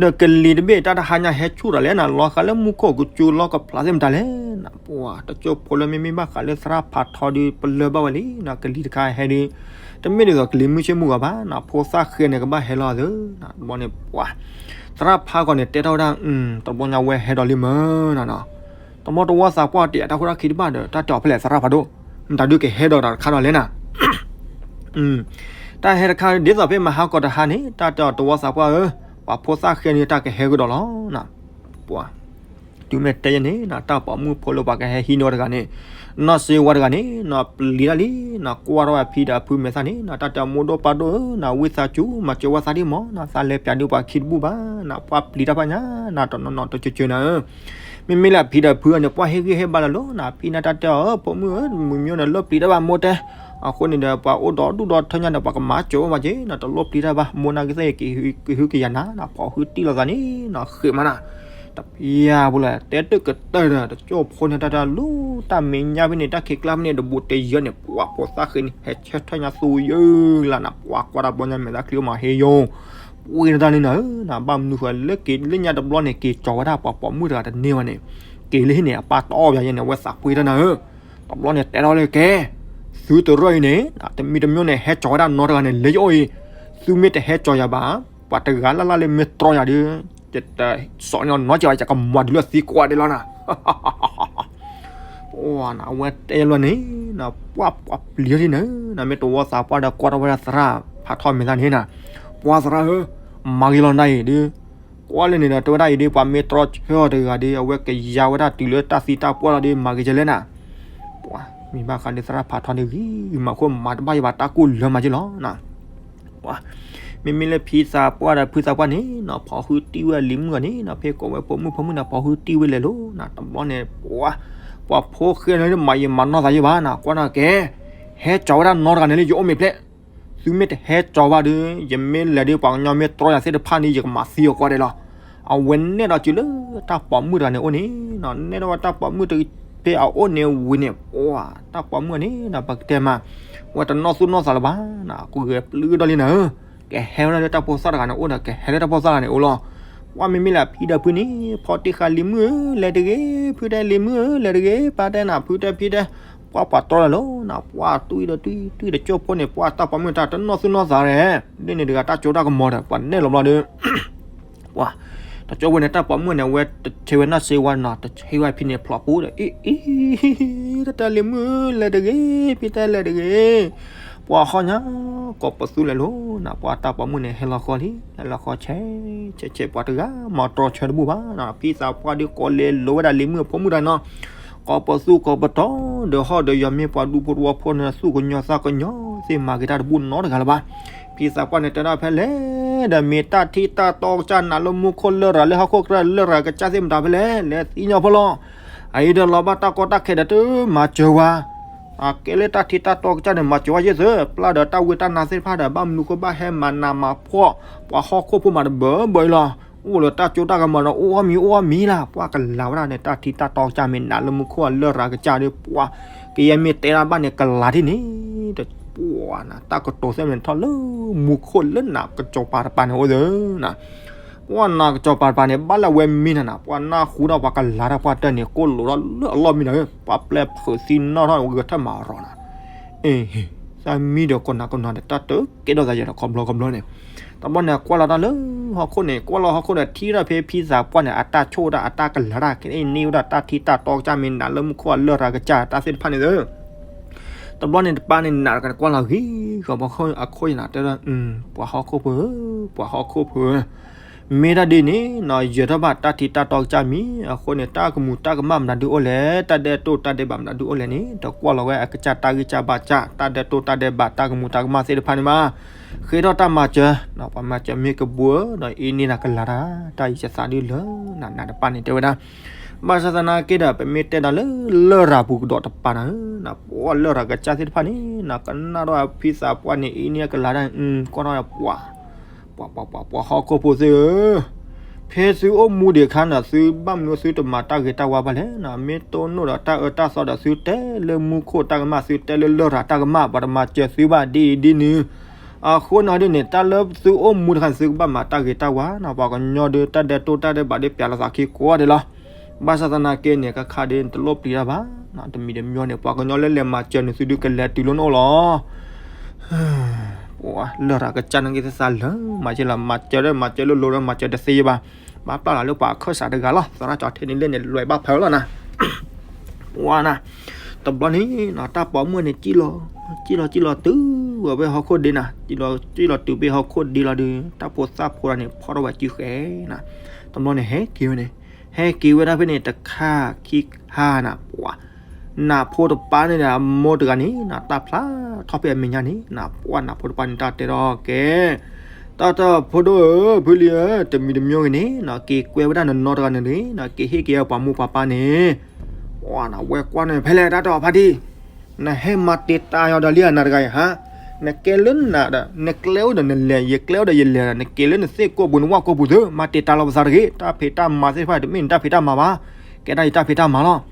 ဒီးကလံၤတဘ့ၣ်တၢ်တဟါညါဟဲဆူၣ်ဒီးလဲၣ်နၤ လီၤဃာ်လၢမူခိၣ်ကစူၤလီၤကဖျးသ့ၣ်မတၤလဲၣ်နၤ, ပှၤတကၠိဖိလၢမ့မ့ၢ်ဘၣ်ဃးလၢသရၣ်ဖးထီဒီး ပလၢၢ်ဘၣ်ဝဲလံနၤ, ကလံၤတခါဟဲဒီး တမ့ၢ်ဒ်သိးကလံၤမုၢ်ဆ့ၣ်မုၢ်ဂီၤဘၣ်နၤ, ဖိသၣ်ဃဲန့ၣ် ကဘၣ်ဟဲလီၤသၢနၤ, တဘျီန့ၣ်ပှၤ သရၣ်ဖးကီးန့ၣ် တဲထီၣ်ဝဲဒၣ် တဘျီညါဝဲဟဲဒီးလံမၢ်နၤနီၤ, တဘျီသဝီသးပှၢ်တ့ၢ်အတၢ်ခိၣ်တၢ်ခံတဘၣ်ဒီး တၢ်တဲအီၤဖဲလဲၣ်သရၣ်ဖးဒိၣ်, မတၤဒုးကဟဲဒီးတၢ်တခါဒီးလဲၣ်နၤ တၢ်ဟဲတခါဒ်သိးဖဲမဟါကီးတဟါန့ၣ် တၢ်တဲအီၤသဝီသးပှၢ်ဧၢ, ပှၤဖိသၣ်ဃဲန့ၣ် တၢ်ကဟဲကဒီးလီၤနၤ, ပှၤ တုၤမ့ၢ်တဲယဲန့ၣ်နၤ တၢ်ပိာ်မုၣ်ဖိလၢပှၤကဟဲဟံးန့ၢ်ဝဲတဂၤန့ၣ် နီၢ်စ့ဝါတဂၤန့ၣ်နၤ ပျံၤတၢ်လံနၤ, ကွၢ်ထီၣ်ဝဲအဖံဒီးအဖုမဲာ်သၣ်န့ၣ်နၤ တၢ်တဲအီၤမိၢ်ဒိၣ်ပၢ်ဒိၣ်ဧၢနၤ ဝံသးစူၤ မၤစၢၤဝဲသးဒ်မးနၤ, သးလဲၤပျးဒုးပှၤခံတဘူၣ်ဘၣ်နၤ, ပှၤပျံၤတၢ်ဘၣ်ညါနၤ တနီၤနီၤတကၠၢၤကၠၢၤနၤဧၢ မ့မ့ၢ်လၢအဖံဒီးအဖုအံၤန့ၣ် ပှၤဟ့ၣ်ဂံၢ်ဟ့ၣ်ဘါလၢၤလီၤနၤ, ဖံန့ၣ်တၢ်တဲအီၤဧၢ ဖိမုၣ်ဧၢ မုၢ်မ့ၢ်အိၣ်န့ၣ် လီၢ်ပျံၤတၢ်ဘၣ်မိၢ်တဲ, အဃိန့ၣ်ဒီး ပှၤအိၣ်ဒီးဒူၣ်ဒီးထၢညါန့ၣ် ပှၤကမၤစၢၤဝဲမးက့ၤနၤ, တလီၢ်ပျံၤတၢ်ဘၣ် မိၢ်နာ်က့သ့ၣ် ကဟုကယာ်နၤနၤ, ဖီၣ်ဟုတံၢ်လိာ်သးန့ၣ်နၤ ဃ့ၢ်မးနၤ, တပျၢ်ဖိလၢ တဲတၢ်ကတၢၢ်ဒီး တကၠိဖိန့ၣ် တၢ်တၢ်လူၤ တၢ်မဲာ်ညါဖဲန့ၣ် တၢ်ခံးကျါဖဲန့ၣ် တဘူးတယၢန့ၣ် ပှၤဖိသၣ်ဃဲန့ၣ် ဟဲဆၢထၢၣ်ညါသူယုၢ်လၢနၤ, ပှၤကွၢ်တၢ်ဘျီညါမဲာ်သၣ်ချံအိၣ်မးဟ့ယိာ် ပှ့ၤနတၢ်န့ၣ်နၤဧၢ, နၤဘၣ်မနုၤဃိလၢက့ၤလၢညါတဘျီန့ၣ် က့ၤကၠီၤဝဲဒၣ်ပှၤပိာ်မုၣ်တဂၤတန့ၢ်ဘၣ်န့ၣ်, က့ၤလၢဟံၣ်န့ၣ် အပၢ်တီၢ်ပယၤယဲန့ၣ် အဝဲသးပှ့ၤတၢ်နၤဧၢ, တဘျီန့ၣ်တဲထီၣ်လၢကဲ, သုတရၢၣ်အံၤန့ၣ် တမံၤတမံၤန့ၣ် ဟဲကၠီၤဝဲဒၣ်နီတဂၤန့ၣ် လၢယအိၣ်အံၤ, သုမ့ၢ်တဟဲကၠီၤယၤဘၣ်, ပှၤတဂၤလၢ်လၢ်လၢမ့ၢ်တြီယၤဒီး, ယတစီၤန့ၢ်နီတစဲးဘၣ် ယကမၤဒုးလၢသံကွၢ်ဒဲးလီၤနၤ အဝဲတဲလီၤန့ၣ်နၤ ပှၤပှၤပျံၤထီၣ်လံနၤ, နမ့ၢ်တဝီသးပှၢ်ဒီးကွၢ်ထီၣ်ဝဲဒၣ်သရၣ်ဖးထီမဲာ်သၣ်န့ၣ်နၤ, ပှၤသရၣ်ဧၢ, မၤဂ့ၤလီၤနၤအံၤဒီး, ကွၢ်လၢန့ၣ်ဒီး တဲဝဲဒၣ်အံၤဒီး ပှၤမ့ၢ်တြီဆၢအီၤတဂၤဒီး အဝဲကယါဝဲဒၣ်တုၤလၢတၢ်သံတၢ်ပှၢ်လီၤဒီး မၤဂ့ၤကလဲၣ်နၤ, ပှၤမ့ၢ်ဘၣ်ဃးဒီးသရၣ်ဖးထီန့ၣ်ဂ့ၤဂ့ၤမး အဃိမၤတဘၣ်ယဘၣ်တၢ်ကိၢ်လၢမးက့ၤလီၤနၤ ပှၤ, မ့မ့ၢ်လၢဖံသးပှၢ်ဒီးဖုသးပှၢ်န့ၣ်နၤ ဖီၣ်ဟုတံၢ်ဝဲလံၤမုၣ်အီၤန့ၣ်နၤ ဖဲကိးဝဲဖိမုၣ်ဖိမုၣ်န့ၣ် ဖီၣ်ဟုတံၢ်ဝဲလဲၤလိၤနၤ တဘျီန့ၣ် ပှၤ, ပှၤဖိဃဲန့ၣ် မၤယံာ်မၤနီၢ်သးယံာ်ဘၣ်နၤ ကွၢ်နၤကဲ, ဟဲကၠီၤဝဲဒၣ်နီတဂၤန့ၣ်လၢယအိၣ်မ့ၢ်ဖျဲၣ်, သုမ့ၢ်တဟဲကၠီၤဘၣ်ဒီး ယမ့ၢ်လဲၤဒီးပှၤကညီမ့ၢ်တြီယၤသ့ၣ်တဖၣ်န့ၣ် ယကမၤသံအီၤကွၢ်ဒဲးလီၤ, အဝဲနဲၣ်ဒီးစုလၢတၢ်ပိာ်မုၣ်တဂၤန့ၣ်အိၣ်န့ၣ်နၤ နဲၣ်ဒီးဝဲတၢ်ပိာ်မုၣ်တဖဲအအိၣ်န့ၣ်ဝံၤန့ၣ် ပှၤ, တၢ်ပိာ်မုၣ်အီၤန့ၣ်နၤ ပကတဲမး, ဝဲတနီၢ်သူၣ်နီၢ်သးလၢၤဘၣ်နၤ ကဂဲၤပျုၢ်ဒီးလံနၤဧၢ, ကဟဲဝဲဒၣ်လၢတၢ်ဖိသၣ်တဂၤန့ၣ်အိၣ်ဒီး ကဟဲလၢတၢ်ဖိသၣ်တဂၤန့ၣ်အိၣ်လီၤ, ပှၤမ့မ့ၢ်လၢအဖံဒီးဖုန့ၣ် ဖီၣ်တံၢ်ဃာ်လံၤမုၣ်ဧၢ လဲၤတဂ့ၤ, ဖုတဲလံၤမုၣ်ဧၢ လဲၤတဂ့ၤ, ပၢ်တဲနၤ ဖုတဲဖံတဲ, ပှၤပှၤတြီလၢၤလီၤနၤ ပှၤတွံၢ်ဒီးတွံၢ် တွံၢ်ဒီးကၠိဖိန့ၣ် ပှၤတၢ်ပိာ်မုၣ်တၢ်တနီၢ်သူၣ်နီၢ်သးရဲၣ်, ဒ်န့ၣ်တဂၤတၢ်ကၠိတၢ်ကမီၤဒီး ပှၤနဲၣ်လီၤဘျီဒီး ပှၤ, တကၠိဖိန့ၣ် တၢ်ပိာ်မုၣ်န့ၣ် အဝဲတဆဲးဝဲနီၢ်စ့ဝါနီၤ, တဆဲးဝဲဖဲန့ၣ်ဖျိးပူၤဒီး အံၤအံၤ တၢ်တၢ်လံၤမုၣ်လဲၤတဂ့ၤ, ဖံတဲလဲၤတဂ့ၤ, ပှၤဟီၣ်ညါ, ကိးပသူလဲၤလိၤနီၤ, ပှၤတၢ်ပိာ်မုၣ်န့ၣ် ဟဲလီၤဃီလံ, ဟဲလီၤဃီဆဲး, ဆဲးဆဲး ပှၤတဂၤမၤတြီဆၢတဘူၣ်ဘၣ်နီၤ, ဖံသးပှၢ်ဒုးကိးလဲၤလိၤဝဲဒၣ်လံၤမုၣ်အဖိမုၣ်တဂၤနီၤ, ကိးပသူကိးပတီၢ်, ဒီးဟီၣ်ဒီးယီၤမ့ၢ်ပှၤဒူဖိတဝီဖိန့ၣ် သူၣ်ကညီၤသးကညီၤသ့ၣ် မၤက့ၤတၢ်တဘူၣ်နီတဂၤလၢၤဘၣ်. ဖံသးပှၢ်န့ၣ်တဲဒၣ်ဖဲလဲၣ်ဒီး မ့ၢ်တၢ်ထံၣ်တၢ်တီကစၢ်နးလၢမူခိၣ်လၢရၤလၢဟီၣ်ခိၣ်ချၢလၢရၤကစၢ်သ့ၣ်မတၤဖဲလဲၣ်, လဲၤသံညီဖိလီၤ. အအံၤဒီးလီၤဘၣ်တၢ်ကီတၢ်ခဲဒီးတမၤစၢၤဝဲ, အကဲလၢတၢ်ထံၣ်တၢ်တီကစၢ်န့ၣ် မၤစၢၤဝဲယဲၢ်သၢ, ပျၢ်ဒီးတၢ်ဝံတၢ်နါသ့ၣ်တဖၣ်ဒီး ဘၣ်မနုၤဃိဘၣ်ဟဲမၤနးမၤဖှီၣ် ပှၤဟီၣ်ခိၣ်ဖိမးတဘၢဘၢအံၤလီၤ. အိၣ်လၢတၢ်ကၠိတၢ်ကမီၤဒီး အိၣ်အီၣ်မံၤအိၣ်အီၣ်မံၤလၢ်, ပှၤကလၤဝဲဒၣ်န့ၣ် တၢ်ထံၣ်တၢ်တီကစၢ်မ့ၢ်နးလၢမူခိၣ်အလၢရၤကစၢ်ဒီး ပှၤကယဲၢ်မ့ၢ်တဲဒၣ်ဘၣ်န့ၣ် ကလၤထံၣ်န့ၣ်, တပှၤနၤ တၢ်ကတိၤသ့ၣ်မနုၤထီၣ်လၢမူခိၣ်လၢနးကစီၤပၤတပၤန့ၣ်အိၣ်သၢနၤ ပှၤနးကစီၤပၤတပၤန့ၣ် ဘၣ်လၢအဝဲမံနၤနၤ, ပှၤနၢ်ဟူဒီးပှၤကလၤတၢ်ပှၢ်တၢၢ်န့ၣ် ကိၣ်လိာ်ထီၣ်လၢအလီၢ်မံနၤဧၢ, ပှၤပျဲဖုးသံနီၣ်ထီၣ်ဂဲၤထၢၣ်မၤရီၤနၤ, အ့ၣ်, သးမံဒီးကိးနၤကိးနီၤဒီး တၢ်တကဲထီၣ်သးယဲဒီးခီဘျီခီဘျီန့ၣ်, တဘျီန့ၣ် ကွၢ်လီၤတၢ်လၢဟီၣ်ခိၣ်န့ၣ် ကွၢ်လီၤဟီၣ်ခိၣ်ဒီးထံၣ်ထီၣ်ဖဲဖံသးပှၢ်န့ၣ် အတၢ်ဆိၣ်တၢ်အတၢ်ကလၤတၢ် ကန့ၢ်န့ၢ်ဝဲဒၣ်တၢ်ထံၣ်တၢ်တီကစၢ်မ့ၢ်နးလၢမူခိၣ်အလၢရၤကစၢ်တၢ်သ့ၣ်တဖၣ်န့ၣ်သၢ တဘျီန့ၣ်တပၤန့ၣ် နးတကးန့ၣ် ကွၢ်လီၤဂ့ၤဂီၤဘီခိၣ်အခိၣ်ယနၤ တဲဒၣ်, ပှၤဟီၣ်ခိၣ်ဖိဧၢ, ပှၤဟီၣ်ခိၣ်ဖိဧၢ, မ့ၢ်တၢ်ဒ်န့ၣ်နီၤ ယၢၤထီၣ်ဘၣ်တၢ်ထံၣ်တၢ်တီကစၢ်မံၤအဃိန့ၣ် တၢ်ကမူၤတၢ်ကမၣ်မနုၤဒုးအိၣ်လဲၣ်, တၢ်ဒဲးတိၢ်တၢ်ဒဲးဘးမနုၤဒုးအိၣ်လဲၣ်န့ၣ် တကွၢ်လီၤဝဲအကစၢ်တၢ်ဂံၢ်စၢ်ဘါစၢ် တၢ်ဒဲးတိၢ်တၢ်ဒဲးဘးတၢ်ကမူၤတၢ်ကမၣ်သ့ၣ်တဖၣ်န့ၣ်မး ဃ့ထီၣ်တၢ်မၤစၢၤ, ပှၤမၤစၢၤမ့ၢ်ကဘှံးဒီးအ့န့ၢ်နၤကလၤတၢ် တၢ်အံၤယသးဒုးလၢနၤ နးတပၤန့ၣ်တဲဝဲဒၣ် ဘၣ်ဆၣ်သနာ်က့ဒီး ပမ့ၢ်တဲဒၣ်လၢလရာ်ပူၤကဒီးတပၤနၤဧၢ, နပှၤလရာ်ကစၢ်သ့ၣ်တဖၣ်န့ၣ် နကနၣ်ဒီးဖံသးပှၢ်န့ၣ် အ့န့ၢ်ကလၤတၢ် ကွၢ်ထီၣ်ပှၤ ပှၤ ပှၤ ပှၤ ပှၤဟီၣ်ခိၣ်ဖိသ့ၣ်ဧၢ, ဖဲသုအိၣ်မူဒံးအခါန့ၣ် သုဘၣ်မနုၤသုတမၤတၢ်ဂ့ၤတၢ်ဝါဘၣ်လဲၣ်, မ့ၢ်တိၢ်နီၣ်ဒီးတၢ်အၢတၢ်သီဒီး သုတဲလၢမူခိၣ်တၢ်ကမၣ် သုတဲလၢလရာ်တၢ်ကမၣ် ပှၤတမၤစၢၤသုဘၣ်ဒ်အံၤဒ်နုၤ အဃိန့ၣ်ဒ်န့ၣ် တၢ်လၢသုအိၣ်မူတခါန့ၣ် သုကဘၣ်မၤတၢ်ဂ့ၤတၢ်ဝါနီၤ, ပှၤကညီဒုး တၢ်ဒဲးတိၢ်တၢ်ဒဲးဘးဒုး ပျးလီၤသးခံကိးဂၤဒဲးလီၤ. ဘၣ်ဆၣ်သနာ်က့န့ၣ် ခါခါဒ်န့ၣ် တလိၣ်ပျံၤတၢ်ဘၣ်, တမံၤတမံၤန့ၣ် ပှၤကညီလၢလဲၤမၤစၢၤန့ၣ် သုဒုးကလဲၤတုၤလၢနအိၣ်လီၤ. ပှၤလၢတၢ်ကစၢ်န့ၣ်က့ၤသးလၢ မၤစၢၤလီၤ, မၤစၢၤဒီး မၤစၢၤလိၤလိၤဒီး မၤစၢၤတသ့ဘၣ်, ဘၣ်ပျၢ်လီၤလၢပှၤအခၢၣ်စးတဂၤလီၤ, သရၣ်ကၠီထဲန့ၣ်လဲၣ်န့ၣ် လွဲဘၣ်ဖဲလီၤနၤ ပှၤနၤ, တဘျီန့ၣ် တၢ်ပိာ်မုၣ်န့ၣ် ကံၣ်လီၤ, ကံၣ်လီၤကံၣ်လီၤတုၤဝဲဟီၣ်ခိၣ်ဒ့နၤ, ကံၣ်လီၤတုၤဘၣ်ဟီၣ်ခိၣ်ဒ့လီၤဒီး တၢ်ဖိသၣ်ဖိတဂၤန့ၣ် ဖီၣ်ထီၣ်ဝဲစုဃဲနၤ, တဘျီန့ၣ် ဟဲက့ၤဝဲန့ၣ်, ဟဲက့ၤဝဲဒၣ်ဖဲန့ၣ် တခါခံခါနၤ ပှၤ နးဖိတပၤန့ၣ်ဒီး အမိၢ်တဂၤန့ၣ် နးတၢ်ဖျါထီၣ်ဖဲအမဲာ်ညါန့ၣ် နးပှၢ်နးဖိတပၤန့ၣ် တၢ်တဲထီၣ်ကဲ တၢ်တၢ်ဖိဒိၣ်ဧၢ ဖုလံဧၢ, တမံၤတမံၤဂ့ၤန့ၣ် နက့ၤကွဲဝဲဒၣ်နနီတဂၤန့ၣ်န့ၣ် နက့ၤဟ့ၣ်က့ၤပှၤမိၢ်ပှၤပၢ်န့ၣ်, ပှၤနးဝဲကွၢ်န့ၣ် ဖဲလဲၣ်တၢ်တၢ်ဖါတံၢ် နဟဲမၤတံာ်တာ်ယီၤဒီးလံနၤတဂၤအံၤဟါ, နကဲလၢနးဒီး နကျဲအိၣ်ဒီးနလဲၤ ယကျဲအိၣ်ဒီးယလဲၤဒီး နက့ၤလၢနသ့ၣ်ကိာ်ပူၤ နဝၣ်ကိာ်ပူၤသု မၤတံာ်တာ်လီၤပသးတဂ့ၤ, တၢ်ဖံးတၢ်မၤသ့ၣ်တဖၣ် တမ့ၢ်နတၢ်ဖံးတၢ်မၤဘၣ်, ကဲဒၣ်ယတၢ်ဖံးတၢ်မၤလီၤ.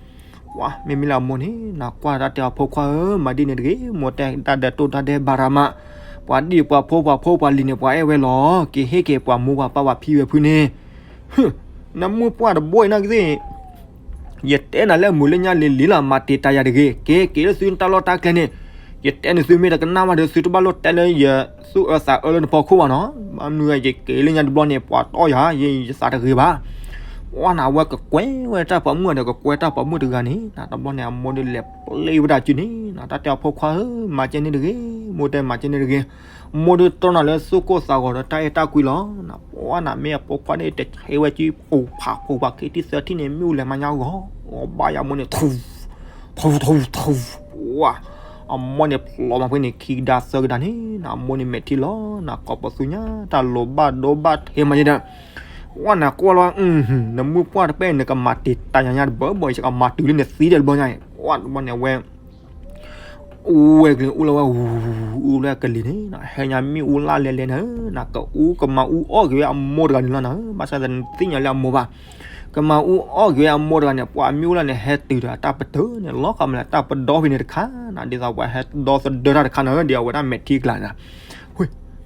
မ့မ့ၢ်လၢအမိၢ်န့ၣ် နကွၢ်တၢ်တဲအီၤ ဖိခွါဧၢ, မၤဒ်န့ၣ်တဂ့ၤ, မိၢ်တဲတၢ်ဒဲးတိၢ်တၢ်ဒဲးဘးတဂၤမး, ပှၤဒံၣ်ပှၤဖိပှၤဖိပှၤလံၤန့ၣ် ပှၤအဲၣ်ဝဲလီၤ, က့ၤဟ့ၣ်က့ၤပှၤမိၢ်ပှၤပၢ်ပှၤဖံဝဲဖုန့ၣ် နမုၢ်ပှၢ်တဘိအံၤနီၢ်ကသ့ၣ်, ယတဲနၤလၢအမုာ်လၢညါလံၤလံၤလီၤ, မၤတံာ်တာ်ယၤတဂ့ၤ, က့ၤက့ၤလၢသုတၢ်လီၢ်တၢ်ကျဲန့ၣ်, ယတဲန့ၣ်သုမ့ၢ်တကနၣ်ဘၣ်ဒီး သုတဘၣ်လိၣ်တဲလၢယသူၣ်အၢသးအၢလၢနဖီခိၣ်ဘၣ်နီၤ, ဘၣ်မနုၤယက့ၤလၢညါတဘျီန့ၣ် ပှၤတီၢ်ယၤ ယသးတဂ့ၤဘၣ်. ပှၤနးဝဲကကွဲဝဲတၢ်ပိာ်မုၣ်ဒီး ကကွဲတၢ်ပိာ်မုၣ်တဂၤန့ၣ် တဘျီန့ၣ် အမိၢ်ဒုးလဲၤပျဲဝဲဒၣ်စုန့ၣ်, တၢ်တဲအီၤ ဖိခွါဧၢ, မၤကဲန့ၣ်တဂ့ၤ, မိၢ်တဲမၤကဲန့ၣ်တဂ့ၤ, မိၢ်ဒုးတီၢ်နၤလၢသူၣ်ကိၢ်သးဂီၤဒီးတၢ်အဲၣ်တၢ်ကွံလီၤ. ပှၤနးမ့ၢ်အဖိခွါန့ၣ် တဆဲးဝဲစု ပူၤဖးပူၤဖး ခံထံၣ်သၢထံၣ်န့ၣ် မ့ၣ်အူလဲၤမါညါဂီၤ, အဘၣ်ယၤမိၢ်န့ၣ် ထူ ထူ ထူ ထူ, ပှၤ အမိၢ်န့ၣ်ဖျိးမးဖဲန့ၣ် ခံကဒါသၢကဒါန့ၣ် အမိၢ်န့ၣ်မဲာ်ထံလီၤ, နကိးပသူညါ တၢ်လိၤဘၣ်ဒိဘၣ်ထဲမးယဲဒီး ပှၤနးကွၢ်လီၤ, နမုၢ်ပှၢ်တပဲၢ် နကမၤတံာ်တာ်ယၤညါတဘၢဘၢ ယကမၤတုၤလၢနသံဒီးတဘျီညါအံၤ, ပှၤတဘျီန့ၣ်အဝဲ အူဝဲကလံၤ အူလီၤဝဲ အူလီၤဝဲကလံၤန့ၣ် ဟဲညါမ့ၣ်အူလၢလဲၤလဲၤနၤဧၢ, နကအူကမၤအူအီၣ်က့ၤဝဲအမိၢ်တဂၤန့ၣ်လီၤနၤဧၢ, ဘၣ်ဆၣ်သနာ်က့ တသ့ၣ်ညါလၢအမိၢ်ဘၣ်, ကမၤအူအီၣ်က့ၤဝဲအမိၢ်တဂၤန့ၣ် ပှၤမ့ၣ်အူလၢန့ၣ် ဟဲတုၤဒီးတၢ်ပတၢၢ်န့ၣ် လီၤဃာ်မးလၢတၢ်ပဒီဖဲန့ၣ်တခါနၤ, ဒ်သိးပှၤဟဲဒီသဒၢတၢ်တခါနၤဧၢ, ဒ်အဝဲဒၣ်မဲာ်ထံကလၤနၤ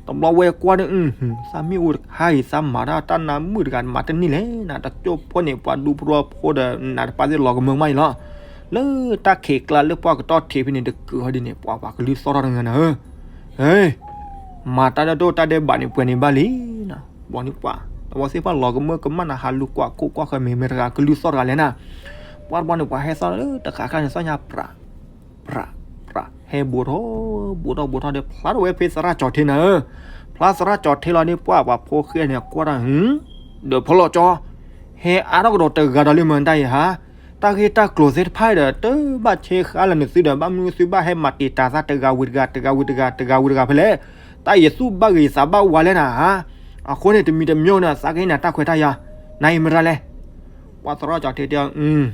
တဘျီဝဲကွၢ်ဒီး သးမ့ၣ်အူတခါအံၤ သးမၤတၢ်တၢ်နါမုၣ်တဂၤမၤတန့ၢ်လဲၣ်နၤ, တကၠိၢ်ဖိန့ၣ် ပှၤဒူဖိတဝီဖိဒီးနးတပၤသ့ၣ်လီၤကမၢကမၣ်အံၤလီၤ, လၢတၢ်ခံးကျါလၢပှၢ်ကတီၢ်ထံးဖဲန့ၣ် တကုာ်ဟီဒ်န့ၣ် ပှၤပှၤကလုၢ်သီၣ်ထီၣ်တဂၤနၤဧၢ, ဟဲ မၤတၢ်ဒဲးတိၢ်တၢ်ဒဲးဘးန့ၣ် ပှဲၤန့ၣ်ဘၣ်လံနၤ, ဘီန့ၣ်ပှၤ သဝီသ့ၣ်တဖၣ်လီၤကမၢကမၣ်နၤ ဟးလူၤကွၢ်ခိၣ်ကွၢ်ဃၢၤ မ့ၢ်မ့ၢ်တဂၤကလုၢ်သီၣ်တဂၤလဲၣ်နၤ. ပှၢ်တဘျီန့ၣ် ပှၤဟဲသီၣ်လၢတဃာ်ခါန့ၣ် သီၣ်ညါပြး ပြး ပြး ဟဲဘူးထီၣ် ဘူးထီၣ်ဘူးထီၣ်ဒီး ဖျါထီၣ်ဝဲဖဲသရၣ်ကၠီၤထ့နၤဧၢ. ဖျါသရၣ်ကၠီၤထ့လီၤဒီး ပှၢ်ပှၤဖိဃဲန့ၣ် ကွၢ်တၢ် ဒီးဖီလီၤကၠီ ဟဲအါထီၣ်ကဒီးတဂၤဒီးလၢမတၤယဟါ, တၢ်ဂ့ၢ်တၢ်ကျိၤသ့ၣ်တဖၣ်ဒီး တဘၣ်ဆဲးဃါလၢနသုဒီး ဘၣ်မနုၤသုဘၣ်ဟဲမၤတံာ်တာ်သးတဂၤဝံၤတဂၤ တဂၤဝံၤတဂၤ တဂၤဝံၤတဂၤဖဲလဲၣ်. တၢ်ယသူၣ်ဘၣ်ဂ့ၤသးဘၣ်ဝါလဲၣ်နၤဧါ. အဃိန့ၣ် တမံၤတမံၤန့ၣ် သးကဟ့ၣ်နၤတၢ်ခွဲးတၢ်ယာ်, နၤအံၤမတၤလဲၣ်. ပှၤသရၣ်ကၠီၤထ့တဲအီၤ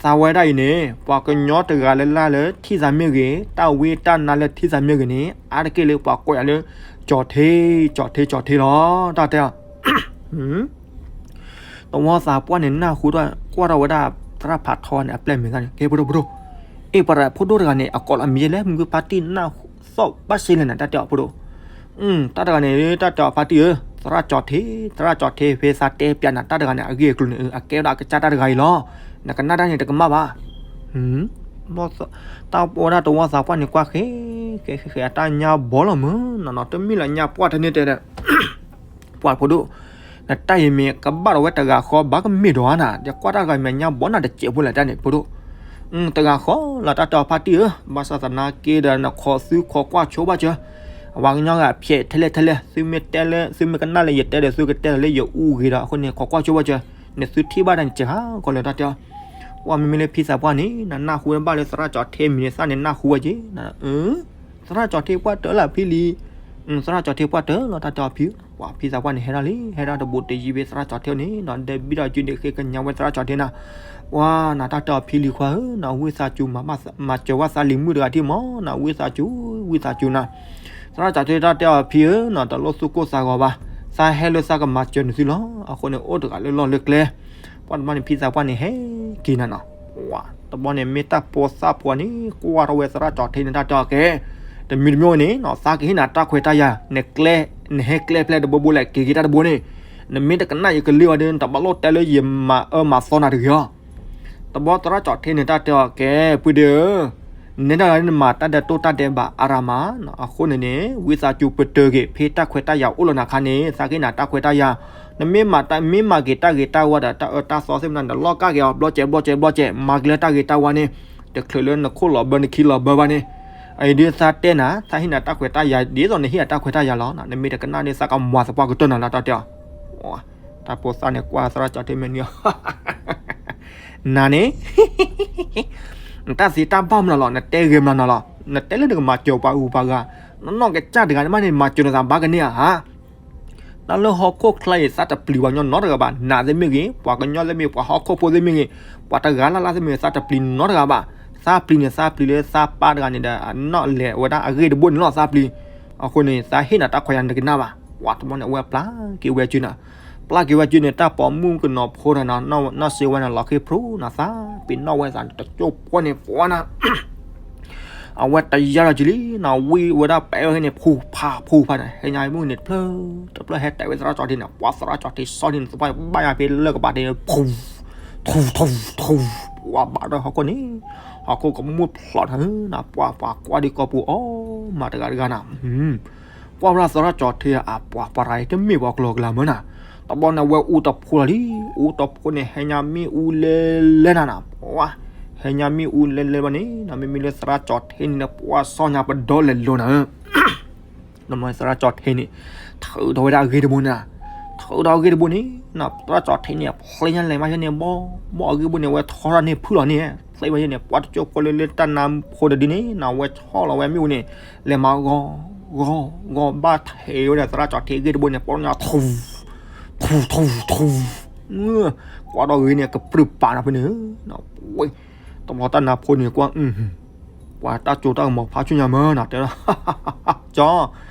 သးဝဲဒၣ်အံၤန့ၣ် ပှၤကညီတဂၤလၢ်လၢ်လၢထံၣ်သးမ့ၢ်ဂ့ၤ, တၢ်ဝံတၢ်နါလၢထံၣ်သးမ့ၢ်ဂ့ၤန့ၣ် အါတက့ၢ်လၢပှၤကိးယၤလၢ ကၠီၤထ့, ကၠီၤထ့, ကၠီၤထ့လီၤ. တၢ်တဲအီၤ သဝီသးပှၢ်န့ၣ် နၢ်ဟူထီၣ်ကွၢ်ထီၣ်ဝဲဒၣ် သရၣ်ဖးထီန့ၣ် အပျဲၢ်မ့ၢ်ဂ့ၤန့ၣ် ကဲဖိဒိၣ်ဖိဒိၣ်, အ့ၣ် ပှၤတဂၤဖိဒိၣ်တဂၤန့ၣ် အကိးလီၤမံၤလၢမုၢ်ဂုၢ်ဖါတံၢ် နၢ်သီၣ်ဘၣ်စ့လဲၣ်နၤ တၢ်တဲအီၤဖိဒိၣ်. တၢ်တဂၤန့ၣ် တၢ်တဲအီၤဖါတံၢ်ဧၢ, သရၣ်ကၠီၤထ့, သရၣ်ကၠီၤထ့ ဖဲသးတဲပျးနၤ တၢ်တဂၤန့ၣ် အဂ့ၢ်အကျိၤန့ၣ် အကဲဝဲဒၣ်အကစၢ်တၢ်တဂၤအံၤလီၤ. နကနၣ်တၢ်န့ၣ်တကမၣ်ဘၣ်. တၢ်ဝဲဒၣ်သဝီသးပှၢ်န့ၣ် ကွၢ်ဃဲ ဃဲဃဲဃဲ အတၢ်ညါဘီလီၤမၢ်နီၤနီၤ တမ့ၢ်လၢညါပှၢ်တန့ၢ်တဲဒီး ပှၤဖိဒိၣ်, နတၢ်အံၤမ့ၢ်ကဘၣ်ဒီးဝဲတဂၤဃီဘၣ်ကမ့ၢ်ဒီးဧါနၤ, ယကွၢ်တၢ်တဂၤမ့ၢ်ညါဘီနၤတစဲးဖိလဲၣ်တၢ်န့ၣ် ဖိဒိၣ်. တဂၤဃီလီၤ တၢ်တဲအီၤဖါတံၢ်ဧၢ, ဘၣ်ဆၣ်သနာ်က့ဒီး နခိးသုခိးကွၢ်ဆိဘၣ်စၢၤ, အဝဲကညီဂၤဖျဲးထဲလဲၣ်ထဲလဲၣ်, သုမ့ၢ်တဲလၢ သုမ့ၢ်ကနၣ်လၢ ယတဲဒီးသုကတဲလၢယအူဂ့ၤဒီး အဃိန့ၣ် ခိးကွၢ်ဆိဘၣ်စၢၤ, နသုထံၣ်ဘၣ်တၢ်န့ၣ်စဲးဟးကီးလၢတၢ်တဲအီၤ. ပှၤမ့မ့ၢ်လၢဖံသးပှၢ်န့ၣ် နနၢ်ဟူဘၣ်လၢသရၣ်ကၠီၤထ့မံၤန့ၣ် သးန့ၣ်နၢ်ဟူဝဲက့ၤ သရၣ်ကၠီၤထ့ပှၢ်တၢၢ်လၢဖံလံ, သရၣ်ကၠီၤထ့ပှၢ်တၢၢ်လီၤ တၢ်တဲအီၤဖံ, ပှၤဖံသးပှၢ်န့ၣ် ဟဲဒၣ်လံ ဟဲဒၣ်တဘူးတယံၤဖဲသရၣ်ကၠီၤထ့န့ၣ်နီၤ ဒဲဘံၣ်ဒီးကုန့ၣ် ဃ့ကညးဝဲသရၣ်ကၠီၤထ့နၤ, ပှၤနၤ တၢ်တဲအီၤဖံလံၤခွါဧၢ, နဝံသးစူၤ မၤစၢၤဝဲသးလံၤမုၣ်တဂၤထံၣ်မး နဝံသးစူၤ ဝံသးစူၤနၤ. သရၣ်ကၠီၤထ့တၢ်တဲအီၤဖံဧၢ, နတလိၣ်သူၣ်ကိၢ်သးဂီၤဘၣ်, သးဟဲလၢသးကမၤစၢၤနသုလီၤ. အဃိန့ၣ် အိၣ်တဂၤလၢလီၢ်လၢကျဲ ပှၢ်တဘျီန့ၣ် ဖံသးပှၢ်န့ၣ် ဟဲက့ၤနၤနီၤ. ပှၤတဘျီန့ၣ် မ့ၢ်တၢ်ဖိသၣ်ဖိန့ၣ် ကွၢ်ထီၣ်ဝဲသရၣ်ကၠီၤထ့န့ၣ် တၢ်တဲအီၤကဲ, တမံၤတမံၤန့ၣ်နီၤ သးကဟ့ၣ်နၤတၢ်ခွဲးတၢ်ယာ်, နဟဲကျဲဖဲတဘိဘိလဲၣ် က့ၤက့ၤတၢ်တဘိန့ၣ်, နမ့ၢ်တကနၣ်ယကလုၢ်ဘၣ်ဒီး နတဘၣ်လိၣ်တဲလၢယမၤအၢမၤသီနၤတဂ့ၤအီၤ. တဘျီသရၣ်ကၠီၤထ့န့ၣ် တၢ်တဲအီၤကဲ ပုၢ်ဒ့ဧၢ, နဲဒၣ်ဂၤန့ၣ် နမၤတၢ်ဒဲးတိၢ်တၢ်ဒဲးဘးအါရၤမး, အဃိန့ၣ်န့ၣ် ဝံသးစူၤပတုာ်က့ၤ ဖဲတၢ်ခွဲးတၢ်ယာ်အိၣ်လီၤနၤခါန့ၣ် သးကဟ့ၣ်နၤတၢ်ခွဲးတၢ်ယာ်, နမ့ၢ်မၤတၢ် မ့ၢ်မၤက့ၤတၢ်ဂ့ၤတၢ်ဝါဒီး တၢ်အၢတၢ်သီသ့ၣ်မနုၤန့ၣ် လီၢ်ကၢ်က့ၤအီၤ ဘျီစဲးဘျီစဲးဘျီစဲး, မၤက့ၤလၢတၢ်ဂ့ၤတၢ်ဝါန့ၣ်, တချုးလၢနခိၣ်လီၤဘၢနခံလီၤဘၢဘၣ်န့ၣ်, အအံၤဒုးသးတဲနၤ သးဟ့ၣ်နၤတၢ်ခွဲးတၢ်ယာ် ဒ်သိးနဟ့ၣ်အတၢ်ခွဲးတၢ်ယာ်လီၤ, နမ့ၢ်တကနၣ်ဒီး သးကမၤသပှၢ်ကတၢၢ်နၤလီၤ တၢ်တဲအီၤ. တၢ်ဖိသၣ်န့ၣ် ကွၢ်သရၣ်ကၠီၤထ့မ့ၢ်နံၤအီၤ နၤန့ၣ် နတၢ်သ့တၢ်ဘၣ်မနုၤလီၤ, နတဲဂ့ၤမနုၤလီၤ, နတဲလၢနကမၤစၢၤပှၤဂုၤပှၤဂၤ, နနီၢ်ကစၢ်တဂၤန့ၣ်မးန့ၣ် မၤစၢၤနသးဘၣ်ကန့ၢ်ဧါ. တၢ်လၢဟီၣ်ခိၣ်ချါအံၤ သးတပျံၤပှၤကညီနီတဂၤဘၣ်, နၤသ့ၣ်မ့ၢ်ဂ့ၤ, ပှၤကညီသ့ၣ်မ့ၢ်ဂ့ၤ, ပှၤတဂၤလၢ်လၢ်သ့ၣ်မ့ၢ်ဂ့ၤ သးတပျံၤနီတဂၤဘၣ်. သးပျံၤန့ၣ် သးပျံၤလၢသးပၢ်တဂၤန့ၣ်ဒီး အနီၣ်လဲၤဝဲဒၣ်အဂ့ၢ်တဘိန့ၣ်လီၤ သးပျံၤ. အဃိန့ၣ် သးဟ့ၣ်နၤတၢ်ခွဲးယာ်နတကနၣ်ဘၣ်. ပှၤတဘျီန့ၣ် အဝဲပျၢ်က့ၤဝဲစုနၤ, ပျၢ်က့ၤဝဲစုန့ၣ် တၢ်ပိာ်မုၣ်ကနီၤဖိတဂၤနီၤ နီၢ်စ့ဝဲန့ၣ် လီၤဃ့ဖျိနၤ သးပ့ၤနီၣ်ဝဲသးတကၠိၢ်ဖိန့ၣ် ပှၤနၤ အဝဲတယါလီၤစုလံနၤ, ဝံဝဲဒၣ်ပဲဝဲန့ၣ် ဖူဖးဖူဖးန့ၣ် ဟဲညါမုၢ်န့ၣ် တဖျၢၣ်တဖျၢၣ် ဟဲတဲဝဲသရၣ်ကၠီၤထ့န့ၣ် ပှၤသရၣ်ကၠီၤထ့စီန့ၣ် သပှၢ်ဘၣ်ယၤဖဲလၢကပၤဒ့ ထူ ထူ ထူ ထူ, ပှၤဘၣ်ဒီးဟီၣ်ခိၣ်န့ၣ် ဟီၣ်ခိၣ်ကမူၣ်ဖျိးနၤဧၢနၤ, ပှၤပှၤကွၢ်ဒံးကီၢ်ပူၤအီၣ်မး တဂၤတဂၤနၤ, ကွၢ်ဝဲဒၣ်သရၣ်ကၠီၤထ့အပှၤပှၤရၤအံၤ တမ့ၢ်ပှၤကလီကလီမၢ်နၤ. တဘျီန့ၣ် အဝဲအူတဖိလီၤလံ, အူတဖိန့ၣ် ဟဲညါမ့ၣ်အူလဲလဲနၤနၤ, ပှၤ ဟဲညါမ့ၣ်အူလဲလဲဘၣ်န့ၣ်နၤ, မ့မ့ၢ်လၢသရၣ်ကၠီၤထ့န့ၣ် ပှၤစီညါပဒီလဲၤလိၤနၤဧၢ နမ့ၢ်သရၣ်ကၠီၤထ့န့ၣ် ထုးထီၣ်ဝဲဒၣ်အဂ့ၢ်တဘိန့ၣ်, ထုးထီၣ်အဂ့ၢ်တဘိန့ၣ်, သရၣ်ကၠီၤထ့န့ၣ် ဖျဲညါလဲၤမးယဲန့ၣ် ဘီဘီအဂ့ၢ်ဘိန့ၣ် အဝဲထီထီၣ်န့ၢ်ဖုၣ်လီၤန့ၣ်, ဖျဲဘၣ်ယဲန့ၣ် ပှၤတကၠိၢ်ဖိလၢလၢတၢ်နါဖိတဒုန့ၣ်နၤ အဝဲဆီၣ်လီၤဝဲမ့ၣ်အူန့ၣ် လဲၤမးဂီၤ ဂီၤ ဂီၤ ဘၣ်ထဲးဝဲဒၣ်သရၣ်ကၠီၤထ့အဂ့ၢ်တဘိန့ၣ် ပှၤညါထူ ထူ ထူ ထူ, ကွၢ်ဒီးဂ့ၤန့ၣ် ကပြုၢ်ပာ်နၤဖဲန့ၣ်, တဘျီတၢ်နါဖိန့ၣ်ကွၢ် ပှၤတၢ်စိတၢ်ကမီၤဖးဆူညါမၢ်နၤ တဲလီၤ, ကၠီ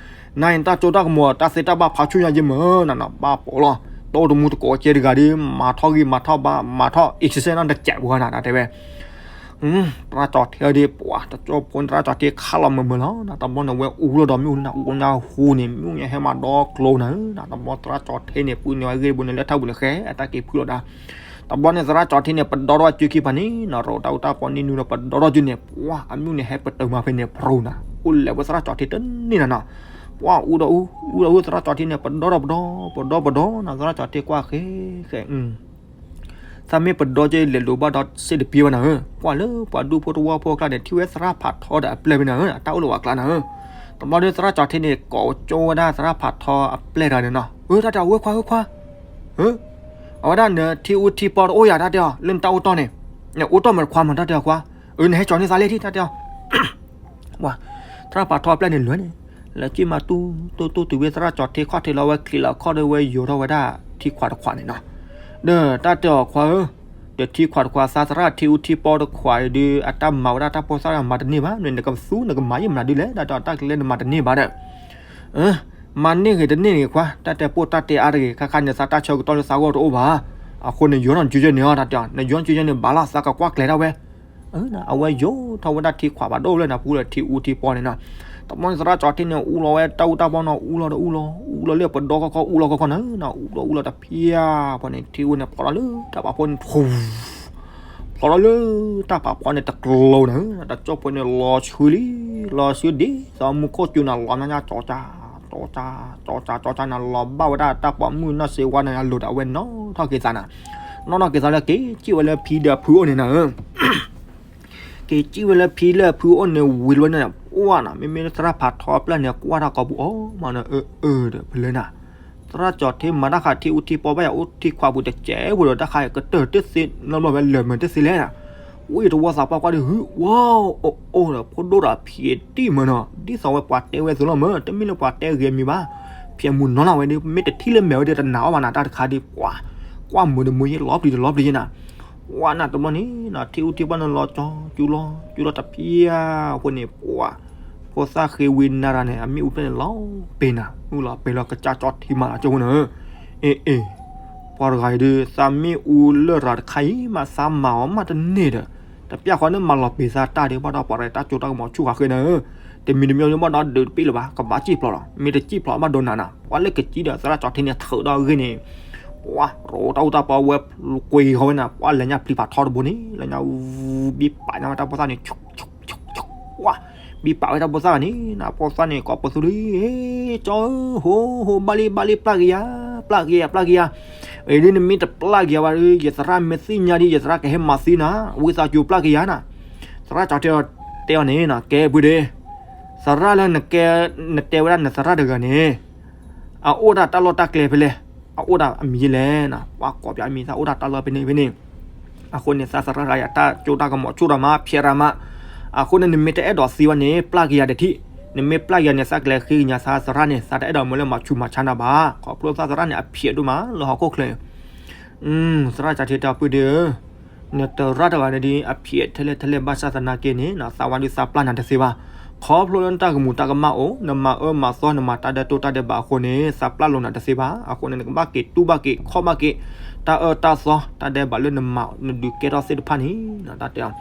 နၤအံၤတၢ်စိတၢ်ကမီၤ တၢ်သ့တၢ်ဘၣ်ဖးဆူညါယ့မၢ်နၤနၤ ဘၣ်ပိာ်လီၤ, တအိၣ်တမူတကိးကဲတဂၤဒီး မၤထီၣ်ဂံၢ်မၤထီၣ်ဘါ မၤထီၣ် exercise နီတစဲးပှၤနၤ တဲဝဲ သရၣ်ကၠီၤထ့ဒီး ပှၤတကၠိၢ်ဖိန့ၣ် သရၣ်ကၠီၤထ့ခးလီၤမုာ်မုာ်လီၤနၤ, တဘျီန့ၣ် ဝဲအူလီၤဒီးမ့ၣ်အူန့ၣ် အူညါဟူန့ၣ် မ့ၣ်အူညါဟဲမၤဒီကျိနၤဧၢနၤ, တဘျီသရၣ်ကၠီၤထ့န့ၣ် ပုၢ်န့ၢ်ဝဲဂ့ၢ်တဘိန့ၣ် လၢထၢၣ်ပူၤန့ၣ်ဃဲ အတၢ်က့ၤဖုၣ်လီၤဒၣ် တဘျီန့ၣ် သရၣ်ကၠီၤထ့န့ၣ် ပဒီထီၣ်ဝဲစုခံဖးန့ၣ် နရီးတၢ်အူတၢ်ပီန့ၣ်နုာ်ဒီး ပဒီထီၣ်စုန့ၣ် ပှၤအမ့ၣ်အူန့ၣ် ဟဲပတုာ်မၤဖဲန့ၣ် ဖရိနၤ, အိၣ်လဲၤဝဲသရၣ်ကၠီၤထ့တန့ၢ်နၤနၤ, ပှၢ်အူဒီးအူ, အူဒီးအူ သရၣ်ကၠီထံန့ၣ် ပဒီဒီးပဒီ, ပဒီပဒီနီၤ, သရၣ်ကၠီထံကွၢ်ဃဲဃဲ, သးမ့ၢ်ပဒီက့ၤလဲၤလိာ်ဘၣ်ဒီးစ့တပျ့ၤဘၣ်နၤဧၢ, ကွၢ်လၢပှၤဒူဖိတဝီဖိအကျါန့ၣ် ထံၣ်ဝဲသရၣ်ဖးထီဒီးအပျဲၢ်ဖဲနၤဧၢ, အတၢ်အိၣ်လၢပှၤကျါနၤဧၢ, တဘျီဒီးသရၣ်ကၠီထံန့ၣ် ကိးကၠိဝဲဒၣ်သရၣ်ဖးထီအပျဲၢ်တဂၤန့ၣ်နီၤ, အၢ တၢ်တဲအီၤ ဝဲခွါ ဝဲခွါ အဝဲဒၣ်နထံအူထံပီတအိၣ်ယၤ တၢ်တဲအီၤ လၢနတၢ်အိၣ်တီၢ်န့ၣ်, နအိၣ်တီၢ်မးတခွါမး တၢ်တဲအီၤခွါ, အၢ နဟဲကၠီန့ၢ်သးလဲၣ်ထံ တၢ်တဲအီၤ, ဝဲ, သရၣ်ဖးထီအပျဲၢ်န့ၣ်လဲၤန့ၣ်, လဲၤက့ၤမၤတူၢ်တူၢ်တူၢ်တုၤဝဲသရၣ်ကၠီထံခီၣ်ထံးလီၤဝဲချံးလီၤခီၣ်ဒီးဝဲယိၤထီၣ်ဝဲဒၣ်ထံခွးတခွးန့ၣ်နီၤ, ဒီးတၢ်တဲအီၤခွါဧၢ, ဒီးထံခွးတခွးသးသရၣ်ထံအူထံပီတခွးအံၤဒုး အတၢ်မၤဝဲဒၣ်တၢ်ဖိသၣ်မၤတန့ၢ်ဘၣ်, နကသူနကမၤယံာ်မနုၤဒုးလဲၣ်, တၢ်တဲအီၤတၢ်ကျဲနမၤတန့ၢ်ဘၣ်ဒီး မၤန့ၢ်ဂ့ၤတန့ၢ်ဂ့ၤခွါ, တၢ်တဲပိာ်တၢ်တဲအါတဂ့ၤ, ခါခါန့ၣ် သးတၢ်ဆၢကတီၢ်လၢသးဂီၢ်တအိၣ်ဘၣ်, အဃိန့ၣ် ယိၤထီၣ်နစုယဲၢ်န့ၣ်အီၤ တၢ်တဲအီၤ, နယိၤထီၣ်နစုယဲၢ်န့ၣ် ဘၣ်လီၤသးကကွၢ်ကျဲၤဒၣ်ဝဲ, အဝဲယိၤထီၣ်ဝဲဒၣ်ထံခွးဘၣ်ဒိၣ်လၢနပူၤလၢထံအူထံပီန့ၣ်နီၤ, တဘျီန့ၣ်သရၣ်ကၠီထံန့ၣ် အူလီၤဝဲတၢ်အူတၢ်ပီနီၤ, အူလီၤဒီးအူလီၤ, အူလီၤလၢပဒီခီခီ အူလီၤခီခီနၤ, အူလီၤအူလီၤတဖျၢၣ်ဖဲန့ၣ် ထံအူန့ၣ်ဖျိးထီၣ်လၢတၢ်ဖးဖီန့ၣ် ဖျိးထီၣ်လၢတၢ်ဖးဖီန့ၣ်တကျိၤနၤ, တကၠိဖိန့ၣ်လီၤဆှုလံ, လီၤဆှုဒ်သိးမူခိၣ်စူၤနၤ လီၤညါညါ ကၠီကၠီ ကၠီကၠီ ကၠီကၠီနၤ, လီၤဘၣ်ဝဲဒၣ်တၢ်ပိာ်မုၣ်နီၢ်စ့ဝါန့ၣ် အလိၤဒၣ်ဝဲနီၣ်ထီၣ်က့ၤသးနၤ, နီၣ်ထီၣ်က့ၤသးလၢက့ၤစံၣ်ဝဲလၢဖံဒီးဖုအိၣ်န့ၣ်နၤဧၢ က့ၤစံၣ်ဝဲလၢဖံလၢဖုအိၣ်န့ၣ်ဝံၤလီၤန့ၣ်, ပှၢ်နၤ မ့မ့ၢ်လၢသရၣ်ဖးထီအပျဲၢ်န့ၣ် ကွၢ်တၢ်ကိးပူၤအီၤမးနၤ, အၢ အၢ ဒီးဖဲလဲၣ်နၤ, သရၣ်ကၠီထံမၤတၢ်ဃးထံအူထံပီဘၣ်ယၤ အိၣ်ထံခွးပူၤတစဲးဖိဒီး တၢ်ဃးကတၢၢ်တသ့နီတဘျီ ဝဲလၢာ်မုာ်တသ့လဲၣ်နၤ, ဝံၤတဝီသးပှၢ်ကွၢ်ဒီး ဟု ဝီ အိၣ်အိၣ်ဒီး ဖိဒိၣ်ဒီးဖံးတံၢ်မးနီၤ, ဒ်သိးဝဲပှၤတဲဝဲအသိးလီၤမး, တမ့ၢ်လၢပှၤတဲဂ့ၤမံၤဘၣ်, ဖံးမူနီၤလီၤဝဲဒီး မ့ၢ်တထံၣ်လၢမဲာ်ဝဲဒီးတနာ်အီၤဘၣ်နၤ, တၢ်တခါဒီး ပှၤ ကွၢ်မုာ်ဒီးမုာ်ယဲ လီၤပျံၤဒီးလီၤပျံၤယဲနၤ, ဝါနၤတဘျီန့ၣ် ထံအူထံပီန့ၣ်လီၤကၠီ ကၠူလီၤ ကၠူလီၤတဖျၢၣ်အဃိန့ၣ် ပှၤ ဖိသၣ်ဃ့ဝံနၤတဂၤန့ၣ် အမ့ၣ်အူဖျၢၣ်န့ၣ်လီၤပ့ၤနၤ, မုၢ်လီၤပ့ၤလီၤကစၢ်ကၠီထံမးလီၤကၠိဖိန့ၣ်, အ့ အ့ ပှၤတဂၤအံၤဒီး သးမ့ၣ်အူလၢၢ်ရၤတခါအံၤမး သးမၤအီၤမးတန့ၢ်ဒီး တပျၢ်ဃီန့ၣ်မၤလီၤပ့ၤသးတၢ်ဒီး ဘၣ်ဒီးပှၤတဂၤတၢ်ကၠိတၢ်ကမီၤဆူၣ်ဃာ်ဃ့နၤဧၢ, တမံၤတမံၤန့ၣ်ဘၣ်ဒီးဒုးတပ့ၢ်လၢၤဘၣ်, ကဘၣ်စံၣ်ဖျိးလီၤ, မ့ၢ်တစံၣ်ဖျိးဘၣ်ဒိနၤနၤ, ပှၤလၢကစံၣ်ဒီးသရၣ်ကၠီထံန့ၣ် ထုးဒီးအဂ့ၢ်န့ၣ် ပှၤရိးတၢ်အူတၢ်ပီဝဲ ကွံာ်ဃီဝဲနၤ, ပှၤလဲၤညါပျံၤဖးထီတဘိန့ၣ် လဲၤညါ ဘံပာ်ညါဝဲတၢ်ဖိသၣ်န့ၣ် ဆူၣ်ဆူၣ်ဆူၣ်ဆူၣ်, ဝါ ဘံပာ်ဝဲတၢ်ဖိသၣ်ဂၤန့ၣ် နဖိသၣ်န့ၣ် ကိးပသူလံ, ကၠီဧၢ ဟိ ဟိ ဘၣ်လံ ဘၣ်လံ ပျၢ်က့ၤယၤ ပျၢ်က့ၤယၤ ပျၢ်က့ၤယၤ, အံၤဒ်နမ့ၢ်တပျၢ်က့ၤယၤဘၣ်ဒီး ယသရၣ်မ့ၢ်သ့ၣ်ညါဒ် ယသရၣ်ကဟဲမၤသံနၤ, ဝံသးစူၤပျၢ်က့ၤယၤနၤ, သရၣ်ကၠီတဲအီၤန့ၣ် ကဲပုၢ်ဒီး သရၣ်လၢနကဲ နတဲဝဲဒၣ်နသရၣ်တဂၤန့ၣ် အအိၣ်ဒၣ်တၢ်လီၢ်တၢ်ကျဲဖဲလဲၣ်, အအိၣ်ဒၣ်အမံၤလဲၣ်နၤ, ပှၤကိးပၠးအမံၤ သးအိၣ်ဒၣ်တၢ်လီၢ်ဖဲန့ၣ်ဖဲန့ၣ်, အဃိန့ၣ် သးသရၣ်တဂၤအံၤ တၢ်ကၠိတၢ်ကမီၤဆူၣ်ဒီးမး ဖျဲးရၤမး, အဃိန့ၣ် နမ့ၢ်တအဲၣ်ဒိးသံဝဲန့ၣ် ပျၢ်က့ၤယၤတထံၣ်, နမ့ၢ်ပျၢ်က့ၤယၤန့ၣ် သးကလဲၤဃ့ကညးသးသရၣ်န့ၣ် သးတအဲၣ်ဒိးမၢလၢမၤဆူးမၤဆါနၤဘၣ်, ခီဖျိသးသရၣ်န့ၣ် အဖျဲးဒိၣ်မးလၢဟီၣ်ခိၣ်ချၢ သရၣ်ကၠီတဲအီၤ ပုၢ်ဒီး နသရၣ်တဂၤန့ၣ်ဒ် အဖျဲးထဲလဲၣ်ထဲလဲၣ်ဘၣ်ဆၣ်သနာ်က့န့ၣ် သးဝဲဒုးသးပျၢ်နၤတသ့ဘၣ်, ခီဖျိလၢနတၢ်ကမူၤတၢ်ကမၣ်အိၣ် နမၤအၢမၤသီ နမၤတၢ်ဒဲးတိၢ်တၢ်ဒဲးဘးအဃိန့ၣ် သးပျၢ်လိာ်နၤတသ့ဘၣ်, အဃိန့ၣ် နကဘၣ်က့ၤတူၢ်ဘၣ်က့ၤ ခီၣ်ဘၣ်က့ၤ တၢ်အၢတၢ်သီ တၢ်ဒဲးဘးလၢနမၤနဒုးကဲထီၣ်သ့ၣ်တဖၣ်န့ၣ် တၢ်တဲအီၤ,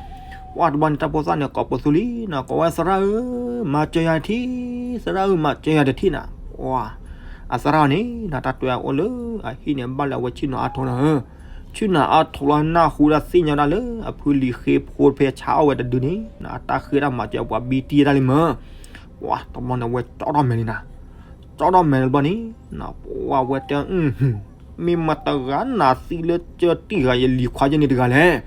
ပှၢ်တဘျီန့ၣ် တၢ်ဖိသၣ်န့ၣ် ကိးပသူလံနၤ, ကိးဝဲသရၣ်ဧၢ မၤစၢၤယၤတထံၣ်, သရၣ်ဧၢ မၤစၢၤယၤတထံၣ်နၤ, ပှၢ် အသရၣ်န့ၣ် တၢ်တွဲအအိၣ်လၢအဟံၣ်န့ၣ် ဘၣ်လၢအဝဲဆ့ၣ်နီၤအါထီၣ်နၤဧၢ, ဆ့ၣ်နီၤအါထီၣ်လီၤ နၢ်ဟူဒၣ်သ့ၣ်ညါဒၣ်လၢ အဖုလံၤဃ့ဖိတဖဲဆါအီၣ်ဝဲတဒုန့ၣ် အတၢ်ဃ့တၢ်မၤစၢၤပှၤဘံတံၢ်တၢ်လံမး, ပှၢ်တဘျီန့ၣ် အဝဲကၠီထီၣ်မဲာ်လံနၤ, ကၠီထီၣ်မဲာ်တဘျီန့ၣ် ပှၢ်ဝဲတဲ မ့ၢ်မတၤတဂၤနၤသံလၢကၢတံၢ်ဂၤ ယလံၤခွါယဲန့ၣ်တဂၤလဲၣ်,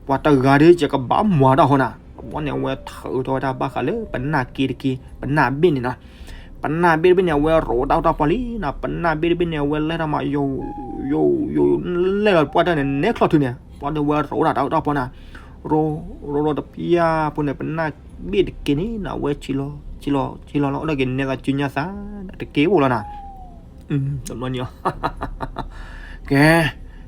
ပှၤတဂၤဒီးယကဘၣ်မၤတၢ်ဟီနၤ, တဘျီန့ၣ် အဝဲထုးထီၣ်ဝဲဒၣ်ဘၣ်ဃးလၢပနၢ်က့တက့ၢ် ပနၢ်ဘ့ၣ်န့ၣ်နီၤ ပနၢ်ဘ့ၣ်တဘ့ၣ်န့ၣ် အဝဲရိးတၢ်အိၣ်တၢ်ပီလံနၤ, ပနၢ်ဘ့ၣ်တဘ့ၣ်န့ၣ် အဝဲလဲၢ်ထီၣ်မး ယိာ် ယိာ် ယိာ် လဲၢ်လီၤပှၢ်တၢ်န့ၣ် နဲချီၣ်ထုးန့ၣ် ပှၢ်ဒီးဝဲရိးတၢ်အိၣ်တၢ်ပီနၤ, ရိး ရိးရိးတပျၢ်ဖိန့ၣ် ပနၢ်ဘ့ၣ်တက့ၢ်န့ၣ်နၤ အဝဲဆံးလီၤ ဆံးလီၤ ဆံးလီၤလီၤ အိၣ်ဒၣ်က့ၤနဲသးစုညါသး တက့ၢ်အိၣ်လီၤနၤ တဘျီန့ၣ် ကဲ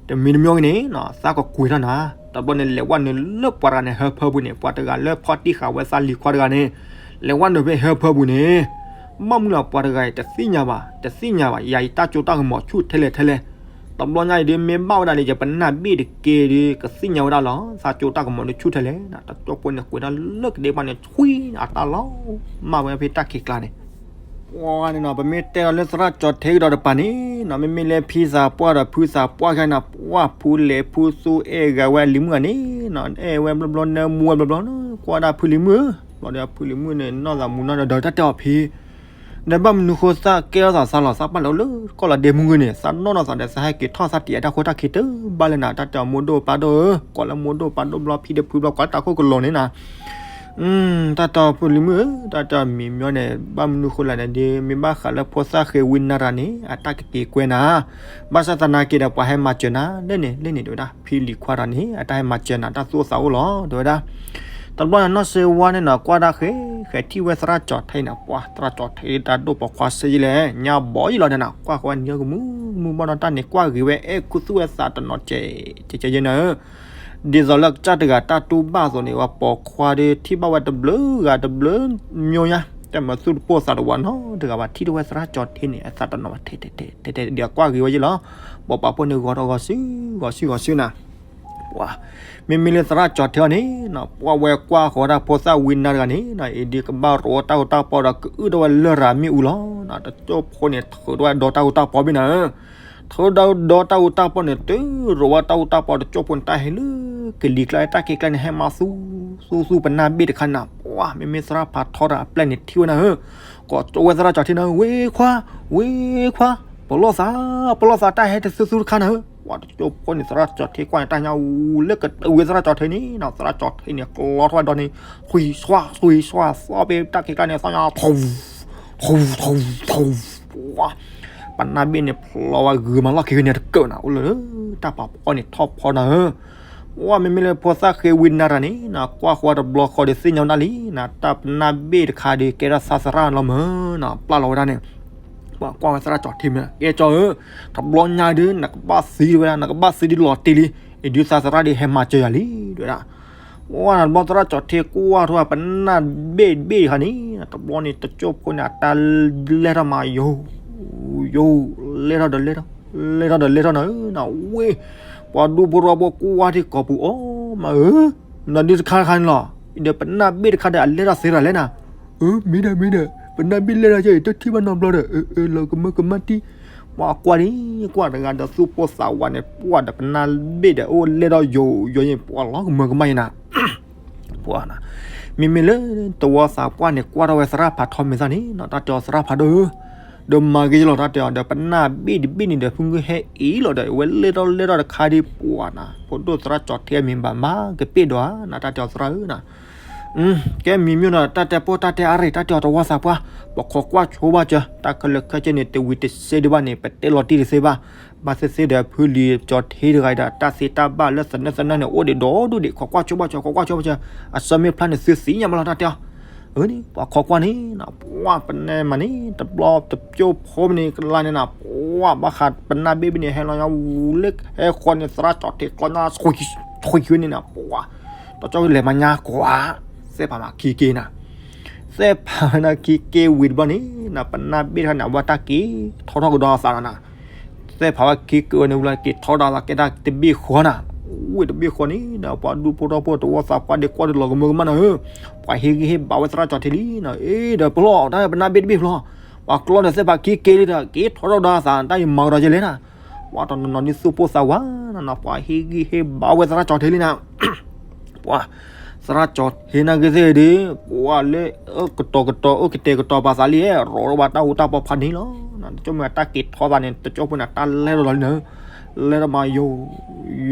တမံၤတမံၤဂ့ၤန့ၣ် သးကကွံာ်ထီၣ်နၤ, တဘျီန့ၣ် လဲၤဝဲနုာ်လၢပှၤတဂၤန့ၣ် ဟၢဖၢပူၤန့ၣ် ပှၤတဂၤလၢဖီၣ်တံၢ်ဃာ်ဝဲသးလံၤခွါတဂၤန့ၣ် လဲၤဝဲနုာ်ဖဲဟၢဖၢပူၤန့ၣ်, ဘၣ်မနုၤလီၤ ပှၤတဂၤအံၤ တသ့ၣ်ညါဘၣ် တသ့ၣ်ညါဘၣ် ယၤအံၤတၢ်ကၠိတၢ်ကမီၤဆူၣ်ထဲလဲၣ်ထဲလဲၣ်, တဘျီညါအံၤဒ်မ့ၢ်ဘၣ်ဝဲဒၣ်န့ၣ် ယပနၢ်ဘ့ၣ်တက့ၢ်ဒီး ကသ့ၣ်ညါဝဲဒၣ်လီၤ သးကၠိတၢ်ကမီၤဒ်ဆူၣ်ထဲလဲၣ်, တကၠိဖိန့ၣ် ကွံာ်ဒၣ်လၢကဒ့ပှၢ်န့ၣ် ဆွံအတၢ်လီၤ မၢ်ဝဲဖဲတၢ်ခံးကျါန့ၣ် ပှၤန့ၣ်နီၤ ပမ့ၢ်တဲလီၤလၢသရၣ်ကၠီထဲကဒီးတပၤန့ၣ်နီၤ မ့မ့ၢ်လၢဖံသးပှၢ်ဒီးဖုသးပှၢ်ခဲန့ၣ် ပှၢ်ဖုလဲၤဖုသူအဲၣ်ဂၤဝဲလံၤမုၣ်ဂၤန့ၣ်နီၤ အဲၣ်ဝဲဘျီဘျီ နၢမူဝဲဘျီဘျီနီၤ ကွၢ်ဒၣ်ဖုလံၤမုၣ်ဧၢ, ဘျီဒီးဖုလံၤမုၣ်န့ၣ် နီၢ်သးမူနီၢ်ဒီးတၢ်တဲအီၤဖံ ဒီးဘၣ်မနုၤဃိသးကဲထီၣ်သးသးလီၤ သးပာ်လီၤလၢကီၢ်လီၤဒ့မုၢ်ဂ့ၤန့ၣ် သးနီၢ်နီၢ်သးဒီး သးဟဲက့ၤထီၣ်သးတံာ်အတၢ်ဃိတၢ်ခံးတဘၣ်လၢနၤ တၢ်တဲအီၤမိၢ်ဒိၣ်ပၢ်ဒိၣ်ဧၢ, ကိးလၢမိၢ်ဒိၣ်ပၢ်ဒိၣ်ဘျီ ဖံဒီးဖုဘျီ ကိးလၢတၢ်ခိၣ်ကလီၤန့ၣ်နၤ တၢ်တဲအီၤဖိလံၤမုၣ်ဧၢ, တၢ်တဲအီၤမံၤမညီန့ၣ် ဘၣ်မနုၤဃိလဲၣ်န့ၣ် ဒ်မ့ၢ်ဘၣ်ဃးလၢဖိသၣ်ဃ့ဝံနၤတၢ်န့ၣ် အတၢ်ကက့ၤကွဲနၤ, ဘၣ်ဆၣ်သနာ်က့ဒီး ပှၤဟဲမၤစၢၤနၤ လၢန့ၣ်လၢန့ၣ် တဲဝဲဒၣ် ဖံလံၤခွါတဂၤန့ၣ် အတၢ်ဟဲမၤစၢၤနၤ တၢ်သူၣ်အိၣ်သးအိၣ်လီၤ တဲဝဲဒၣ်. တဘျီန့ၣ်နီၢ်စ့ဝါန့ၣ်နီၤ ကွၢ်တၢ်ဃဲ ဃဲထံၣ်ဝဲသရၣ်ကၠီၤထ့န့ၣ် ပှၤ သရၣ်ကၠီၤထ့တၢ်ဒိၣ်ပိာ်ခွါစ့ယံၤလဲၣ် ညါဘီယံၤလီၤဒီးနၤ ကွၢ်ဃီဝဲနံၤကမူမူဘၣ်နီၤ တၢ်န့ၣ်ကွၢ်ဂ့ၤဝဲအဲၣ်ခူသူၣ်ဝဲသးတနီၤကဲး ကဲးကဲးယဲနၤဧၢ ဒ်သိးလၢကစၢ်တဂၤတၢ်တူၢ်ဘၣ်အသိးန့ၣ် ပှၤပိာ်ခွါဒီးထံၣ်ဘၣ်ဝဲတဘျုးဂၤတဘျုးမျိုးညါ တၢ်မၤသူၣ်တပိၢ်သးတဝးနီတဂၤဘၣ် ထံၣ်ထီၣ်ဝဲသရၣ်ကၠီၤထ့န့ၣ် အသးတနီၤဘၣ်ထဲထဲထဲထဲထဲဒီးကွၢ်ဂ့ၤဝဲယံၤလီၤ. ပိာ်ပာ်ဖိန့ၣ်ဂီၤထီၣ်ဂီၤစု ဂီၤစုဂီၤစုနၤ ပှၤ မ့မ့ၢ်လၢသရၣ်ကၠီၤထ့အီၤန့ၣ်နီၤ ပှၤဝဲကွၢ်ဃီတၢ်ဖိသၣ်ဝံနၤတဂၤန့ၣ်နီၤ အံၤဒ်ကဘၣ်ရိးဝဲတၢ်ဂီၤတၢ်ပီးဒီး ကအုၣ်ထီၣ်ဝဲလရာ်မ့ၣ်အူလီၤနီၤ တကၠိၢ်ဖိန့ၣ် ထုးထီၣ်ဝဲဒီတၢ်ဂီၤတၢ်ပီးဘ့ၣ်နၤဧၢ ထုးဒီဒီတၢ်ဂီၤတၢ်ပီးန့ၣ် တုၤရိးဝဲတၢ်ဂီၤတၢ်ပီးတကၠိၢ်ဖိန့ၣ် တၢ်ဟဲလၢကလံၤကျါ တၢ်က့ၤကျါန့ၣ် ဟဲမၤသူ သူသူပနၢ်ဘ့ၣ်တခါနၤ ပှၤ မ့မ့ၢ်သရၣ်ဖးထီတၢ်အပျဲၢ်န့ၣ်ထံၣ်ဝဲနၤဧၢ ကိးကၠိဝဲသရၣ်ကၠီၤထ့နၤ ဝ့ခွါ ဝ့ခွါ ပလီၢ်သး ပလီၢ်သး တၢ်ဟဲတသူသူတခါနၤဧၢ ပှၤတကၠိၢ်ဖိန့ၣ် သရၣ်ကၠီၤထ့ကွၢ်န့ၣ် တၢ်ညါအူလၢကတုၤဝဲသရၣ်ကၠီၤထ့န့ၣ်နီၤ သရၣ်ကၠီၤထ့န့ၣ် ကျီထီၣ်ဝဲဒီန့ၣ် ဆွံဆွံဆွံ သီၣ်ဘ့ၣ်တၢ်က့ၤကျါန့ၣ် သီၣ်ညါ ထူ ထူ ထူ ထူ ပှၤ ပနၢ်ဘ့ၣ်န့ၣ်ဖျီဝဲဂုာ်မးလီၢ်ခံဂ့ၤန့ၣ်တကၢၢ်နၤ အိၣ်လၢတၢ်ပာ်ဖီန့ၣ်ထီၣ်ဖီနၤဧၢ ပှၤမ့မ့ၢ်လၢဖိသၣ်ဃ့ဝံနၤတၢ်န့ၣ်နီၤ ကွၢ်ဃီတဘျီဃီဒီးသ့ၣ်ညါဝဲဒၣ်လံနၤ တၢ်ပနၢ်ဘ့ၣ်တခါဒီး ကဲထီၣ်သးသရၣ်လီၤမၢ်နီၤ ပျၢ်လီၤဝဲဒၣ်န့ၣ် ပှၤကွၢ်ဝဲသရၣ်ကၠီၤထ့မ့ၢ် ကဲကၠီၤဧၢ တဘျီညါဒီး နကဘၣ်သံဝဲဒၣ် နကဘၣ်သံဒ်လီၤတံၢ်လံ အံၤဒုးသးသရၣ်ဒ်ဟဲမၤစၢၤယၤလံ တဲဝဲဒၣ် ပှၤနၤတဘျီသရၣ်ကၠီၤထ့ကွၢ်ထီၣ်ပနၢ်ဘ့ၣ်တဘ့ၣ်တခါန့ၣ် တဘျီန့ၣ် တကၠိၢ်ဖိန့ၣ် အတၢ်လဲၢ်ထီၣ်မးယိာ် ယိာ် လဲၢ်ထီၣ်ဒီးလဲၢ်ထီၣ် လဲၢ်ထီၣ်ဒီးလဲၢ်ထီၣ်နၤဧၢ နဝ့ၢ် ပှၤဒူဖိထီဘိကွၢ်ထံကီၢ်ပူၤအီၤ မးဧၢ နဒုးတခါတခါန့ၣ်လီၤ ဒီးပနၢ်ဘ့ၣ်တခါဒီး အလဲၢ်ထီၣ်သ့တၢ်လဲၣ်နၤ အၢ မ့ၢ်ဒီး မ့ၢ်ဒီး ပနၢ်ဘ့ၣ်လဲၢ်ထီၣ်ကဲအံၤ တထံၣ်ဘၣ်နီတဘျီဒီး အၢ အၢ လီၤကမၢကမၣ်တံၢ် ပှၤကွၢ်ဒံး ကွၢ်တဂၤဒီးသူၣ်ပိၢ်သးဝးန့ၣ် ပှၤဒီးပနၢ်ဘ့ၣ်ဒီး အိၣ်လဲၢ်ထီၣ်ယိာ်ယိာ်န့ၣ် ပှၤလီၤကမၢကမၣ်ယဲနၤ ပှၤနၤ မ့မ့ၢ်လၢတဝီသးပှၢ်န့ၣ် ကွၢ်ထီၣ်ဝဲသရၣ်ဖးထီမ့ၢ်သၣ်န့ၣ်နီၤ တၢ်တဲအီၤသရၣ်ဖးဒိၣ်ဧၢ ဒီးမၤဂ့ၤလီၤ တၢ်တဲအီၤဒီး ပနၢ်ဘ့ၣ်တဘ့ၣ်န့ၣ်ဒီး ဖုဂုၢ်ဟဲအံၤလီၤဒီး အဝဲလဲၢ်ထီၣ်လဲၢ်ထီၣ်တခါဒံး ပှၤနၤ ဖိဒိၣ်သရၣ်ကၠီၤထ့မ့ၢ်ဘၣ်မၤကပ့ၢ်ဒီးဧါ နတၢ်တဲအီၤသရၣ်ဧၢနၤ ကဲမံၤမ့ၢ်နီၤ တၢ်တဲပိၢ်တၢ်တဲအါရ့ၣ် တၢ်တဲအီၤတဝီသးပှၢ် ပခိးကွၢ်ဆိဘၣ်စၢၤ တၢ်ခဲလၢာ်ခဲဆ့န့ၣ် တဝံၤတစဲးဒံးဘၣ်န့ၣ် ပတဲလီၤတံၢ်တသ့ဘၣ် ဘၣ်သ့ၣ်သ့ၣ်ဒီးဖုလံၤကၠီၤထ့တဂၤဒီး တၢ်သ့တၢ်ဘၣ်လၢသနၢၣ်သနၢၣ်န့ၣ် အိၣ်ဒံးဒီဒူၣ်ဒံး ခိးကွၢ်ဆိဘၣ်စၢၤ ခိးကွၢ်ဆိဘၣ်စၢၤ အဆၢမ့ၢ်ဖျါန့ၣ် သုသ့ၣ်ညါဘၣ်လီၤ တၢ်တဲအီၤ အၢန့ၣ် ပှၤခိးကွၢ်န့ၣ်နီၤ ပှၤပနဲမးန့ၣ် တဘျီတကၠိၢ်ဖိမ့ၢ်န့ၣ် ကလါန့ၣ်နီၤ ပှၤဘၣ်ဃးပနၢ်ဘ့ၣ်ဘ့ၣ်န့ၣ် ဟဲလီၤညါဝူလၢဟဲဃီန့ၣ် သရၣ်ကၠီၤထ့ကျီညါ ဆွံဝဲန့ၣ်နီၤ ပှၤ တကၠိၢ်လဲၤမၤညါကွၢ် သဲၣ်ဖးမးခံက့ၤနၤ သဲၣ်ဖးဝဲနၤခံက့ၤဝံၤတဘျီန့ၣ် နပနၢ်ဘ့ၣ်တခါန့ၣ် အဝဲတၢ်က့ၤထီထီၣ်ကဒီးအသးလီၤနၤ သဲၣ်ဖးဝဲခံက့ၤဝဲန့ၣ်ဝံၤလီၤ က့ၤထီထီၣ်အသးကဲတၢ်တဘ့ၣ်ဃီနၤ ဝ့ၢ်တဘ့ၣ်ဃီန့ၣ် ဒီးပှၤဒူဖိထီဘိတဝီသးပှၢ်ဒံးကွၢ်ဒံးလီၤကမၢကမၣ်နၤဧၢ ပှၤဟ့ၣ်ဂံၢ်ဟ့ၣ်ဘါဝဲသရၣ်ကၠီၤထ့လံနၤ အ့ ဒီးပလီၢ် တၢ်ပနၢ်ဘ့ၣ်တဘ့ၣ်ဖျီ ပှၤကျီဒီးသဲၣ်ဖးခံက့ၤလံဒီး က့ၤထီထီၣ်ကဒီးအသး တၢ်အံၤမၤကဒီးကဲလဲၣ်နၤ ပှၤတနီၤနီၤဒ်သူၣ်ပိၢ်သးဝးနၤ ပှၤဟ့ၣ်ဂံၢ်ဟ့ၣ်ဘါဝဲသရၣ်ကၠီၤထ့လံနၤ ပှၤ သရၣ်ကၠီၤထ့နၤဂ့ၤသ့ၣ်ဒီး ပှၤလၢ အၢကတီၤကတီၤ အၢကတဲာ်ကတီၤပာ်သးလံ ရိးထီၣ်ဘၣ်တၢ်အူတၢ်ပီဖးန့ၣ်လီၤ တကၠိၢ်မ့ၢ်အတၢ်က့ၤထီသးန့ၣ် တကၠိၢ်ဖိန့ၣ် တၢ်လဲၢ်ထီၣ်လီၤလံနၤ လဲၢ်ထီၣ်မးယိာ်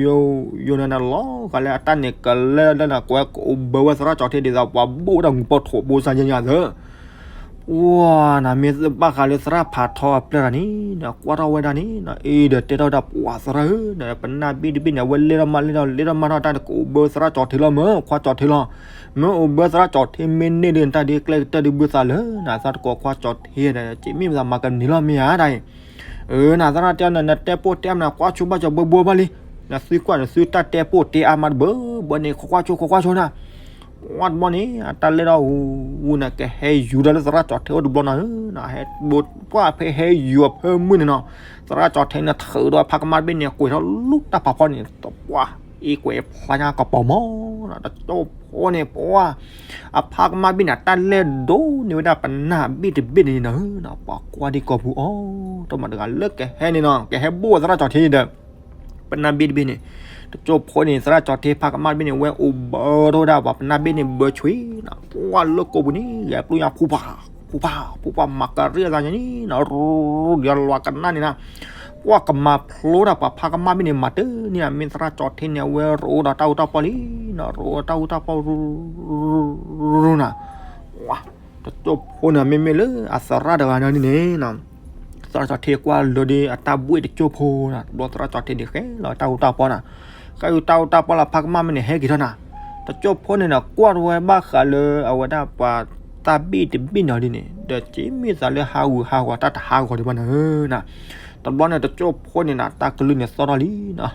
ယိာ် ယိာ်န့ၣ်နၤလီၤ ကလဲၣ်အတၢ်န့ၣ် ကလဲၣ်လၢနၤ ကွဲကအိၣ်ဘၢဝဲသရၣ်ကၠီၤထ့ဒ်သိး ပှၤဘိၣ်ဝဲဒၣ်မူၤပီၢ်ထိးဘိစၢ်ယဲၢ်ညါသၢ ပှၤနၤ မ့ၢ်ဘၣ်ဃးလၢသရၣ်ဖးထီအပျဲၢ်တဂၤန့ၣ် နကွၢ်ထီၣ်ဝဲဒၣ်န့ၣ် အ့ဒီးတဲထီၣ်ဝဲဒၣ် ပှၤသရၣ်ဧၢ နပနၢ်ဘ့ၣ်တဘ့ၣ်န့ၣ် အဝဲလဲၢ်ထီၣ်မးလဲၢ်ထီၣ်လဲၢ်ထီၣ်မးထီၣ် တၢ်န့ၣ်ကအိၣ်ဘၢသရၣ်ကၠီၤထ့လီၤ မ့ၢ်ခွါကၠီၤထ့လီၤ မ့ၢ်အိၣ်ဘၢသရၣ်ကၠီၤထ့မ့ၢ်န့ၢ်ဒီး တၢ်ဒ်ကျဲကတၢၢ်ဒ်ဘုသးလၢ နသးတကိးခွါကၠီၤထ့ဒီး က့မ့ၢ်မသးမၤကန့ၢ်လီၤမ့ၢ်ဧါတၢ်အံၤ အၢ နသရၣ်တဲအီၤ နတဲပိၢ်တဲမနၤ ကွၢ်ဆိဘၣ်စၢၤဘှီဘှီဘၣ်လံ နသုကွၢ်နသုတၢ်တဲပိၢ်တဲအါမးတဘၢဘၢန့ၣ် ခိးကွၢ်ဆိ ခိးကွၢ်ဆိနၤ ပှၤတဘျီန့ၣ် အတၢ်လဲၢ်ထီၣ်ဝူနၤ ကဟဲယူၤဒီးလၢသရၣ်ကၠီၤထ့အိၣ်တဘျီနၤဧၢ နဟဲဘိပှၢ်ဖဲဟဲယူၤအဖၢမုၢ်န့ၣ်နီၤ သရၣ်ကၠီၤထ့န့ၣ် ထုးဒီးဖးကမၣ်တဘ့ၣ်န့ၣ် ကွဲးထီၣ်လူတၢ်ဖးဖီန့ၣ် တပှၢ် အ့ကွဲးဖျါညါကပီၤမီၤ တကၠိၢ်ဖိန့ၣ် ပှၤ အဖးကမၣ်တဘ့ၣ်န့ၣ် တၢ်လဲၢ်ဒိၣ်န့ၢ်ဝဲဒၣ်ပနၢ်ဘ့ၣ်တဘ့ၣ်န့ၣ်နၤဧၢ ပှၤကွၢ်ဒံးကီၢ်ပူၤအီၤ တမၤတဂၤလၢကဟဲန့ၣ်နီၤ ကဟဲဘိၣ်ဝဲသရၣ်ကၠီၤထ့ဒီး ပနၢ်ဘ့ၣ်တဘ့ၣ်န့ၣ် တကၠိၢ်ဖိန့ၣ် သရၣ်ကၠီၤထ့ဖးကမၣ်တဘ့ၣ်န့ၣ် ဝဲအိၣ်ဘၢထီၣ်ဝဲဒၣ်ပှၤပနၢ်ဘ့ၣ်န့ၣ် ဘၢဆွံနၤ ပှၤလၢကိာ်ပူၤန့ၣ် ယပျုၢ်ညါဖူဖး ပူၤပှၢ်ပူၤပှၢ် မၤကရံၣ်အသးညါန့ၣ်နီၤ ရူၤရူၤ ဒ်လွးကနၣ်န့ၣ်နီၤ, ပှၤကမၤဖျိတၢ် ပှၤဖးကမၣ်ဘ့ၣ်န့ၣ် မၤတန့ၢ် မ့ၢ်သရၣ်ကၠီထ့န့ၣ် အဝဲရူၤဒီးတၢ်အူတၢ်ပီၢ်လံနီၤ, ရူၤဒီးတၢ်အူတၢ်ပီၢ်ရူၤရူၤနီၤ, တကၠိၢ်ဖိန့ၣ် မ့မ့ၢ်လၢအသရၣ်တဂၤန့ၣ်န့ၣ်နီၤ သရၣ်ကၠီထ့ကွၢ်လၢဒ်အတၢ်ဘှ့ၣ်တကၠိၢ်ဖိနီၤ, တဘျီသရၣ်ကၠီထ့န့ၣ် ဃဲလီၤတၢ်အူတၢ်ပီၢ်နီၤ, ဃဲလီၤတၢ်အူတၢ်ပီၢ်လၢဖးကမၣ်မ့ၢ်န့ၣ် ဟဲက့ၤထီၣ်နီၤ, တကၠိၢ်ဖိန့ၣ်နီၤ ကွၢ်ထီၣ်ဝဲဘၣ်ဃးလၢ အဝဲဒၣ်ပှၤတၢ်ဘ့ၣ်တဘ့ၣ်န့ၣ်ဒ်န့ၣ် ဒီးက့မ့ၢ်သးလၢဟးဂူာ်ဟးဂီၤ တၢ်တဟးဂီၤဒံးဘၣ်နီၤနီၤ, တဘျီန့ၣ် တကၠိၢ်ဖိန့ၣ်နီၤ တၢ်ကလုၢ်န့ၣ်သီၣ်ထီၣ်လံနီၤ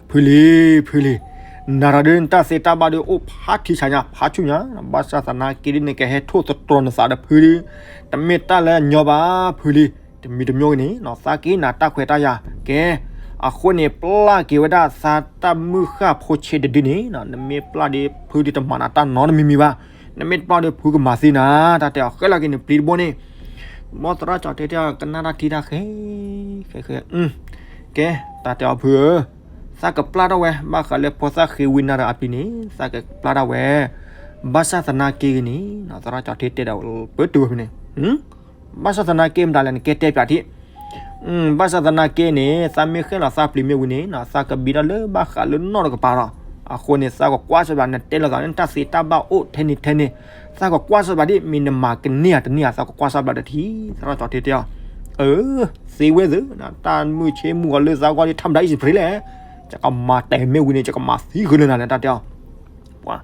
ဖုလံၤ ဖုလံၤ, နၤတၢ်ဒ်နတၢ်သ့တၢ်ဘၣ်ဒ်အိၣ်ဖးထံဆးညါ ဖးဆူၣ်ညါ, ဘၣ်ဆၣ်သနာ်က့ဒ်န့ၣ် ကဟဲထိၣ်သတြီၤနသးဒီးဖုလံၤ, တမ့ၢ်တၢ်လၢအညီဘၣ် ဖုလံၤ, တမံၤတမံၤဂ့ၤန့ၣ် သးက့ၤနၤတၢ်ခွဲးတၢ်ယာ်, ကဲ, အဃိန့ၣ် ပျၢ်က့ၤဝဲဒၣ်သးတၢ်မုၢ်ဃၢ်ဖိဆ့တဒုန့ၣ်, နမ့ၢ်ပျၢ်ဒီးဖုဒ်တမၤနၤတၢ်နီတမံၤမံၤဘၣ်, နမ့ၢ်ပျၢ်ဒီးဖုကမၤသ့နၤ, တၢ်တဲအီၤ ဃဲလီၤက့ၤန့ၣ်ပျံၤတဘိန့ၣ် ဘီသရၣ်ကၠီထ့တဲအီၤ ကနၣ်တၢ်ထံတၢ်ဃဲ, ဃဲဃဲ, ကဲ, တၢ်တဲအီၤဖုဧၢ, သးကပျၢ်ထီၣ်ဝဲ ဘၣ်ဃးလၢဖိသၣ်ဃ့ဝံနၤဒီးအပျံၤန့ၣ် သးကပျၢ်ထီၣ်ဝဲ, ဘၣ်ဆၣ်သနာ်က့ဂ့ၤန့ၣ် သရၣ်ကၠီထ့တဲဒီးပတုာ်ဝဲဖဲန့ၣ်, ဘၣ်ဆၣ်သနာ်က့မတၤလဲၣ် နကဲတဲပၠးထံး, ဘၣ်ဆၣ်သနာ်က့န့ၣ် သးမ့ၢ်ဃဲလီၤသးပျံၤမ့ၢ်ဝံၤန့ၣ် သးကဘံထီၣ်လၢဘၣ်ဃးလၢနီၢ်တကပၤလီၤ, အဃိန့ၣ် သးကကွၢ်စၢၤဘၣ် နတဲလိာ်သးလၢနတၢ်သ့တၢ်ဘၣ်အိၣ်ထဲန့ၣ်ထဲန့ၣ်, သးကကွၢ်စၢၤဘၣ်ဒ် မ့ၢ်နမၤကန့ၢ်ဧါတန့ၢ်ဧါ သးကကွၢ်စၢၤဘၣ်ဒီးထံး, သရၣ်ကၠီထ့တဲအီၤ, အၢ, သ့ဝဲသ့, တၢ်မုၢ်ဆ့မုၢ်ဂီၤလၢသးဂီၢ်ဒ် ထၢမ်ဒၣ်အံၤစံးပှ့ၤလဲၣ်, ယကမၤတဲာ်မ့ၢ်ဝံၤန့ၣ် ယကမၤသံဃုာ်လၢနၤလဲၣ် တၢ်တဲအီၤ ပှၤ,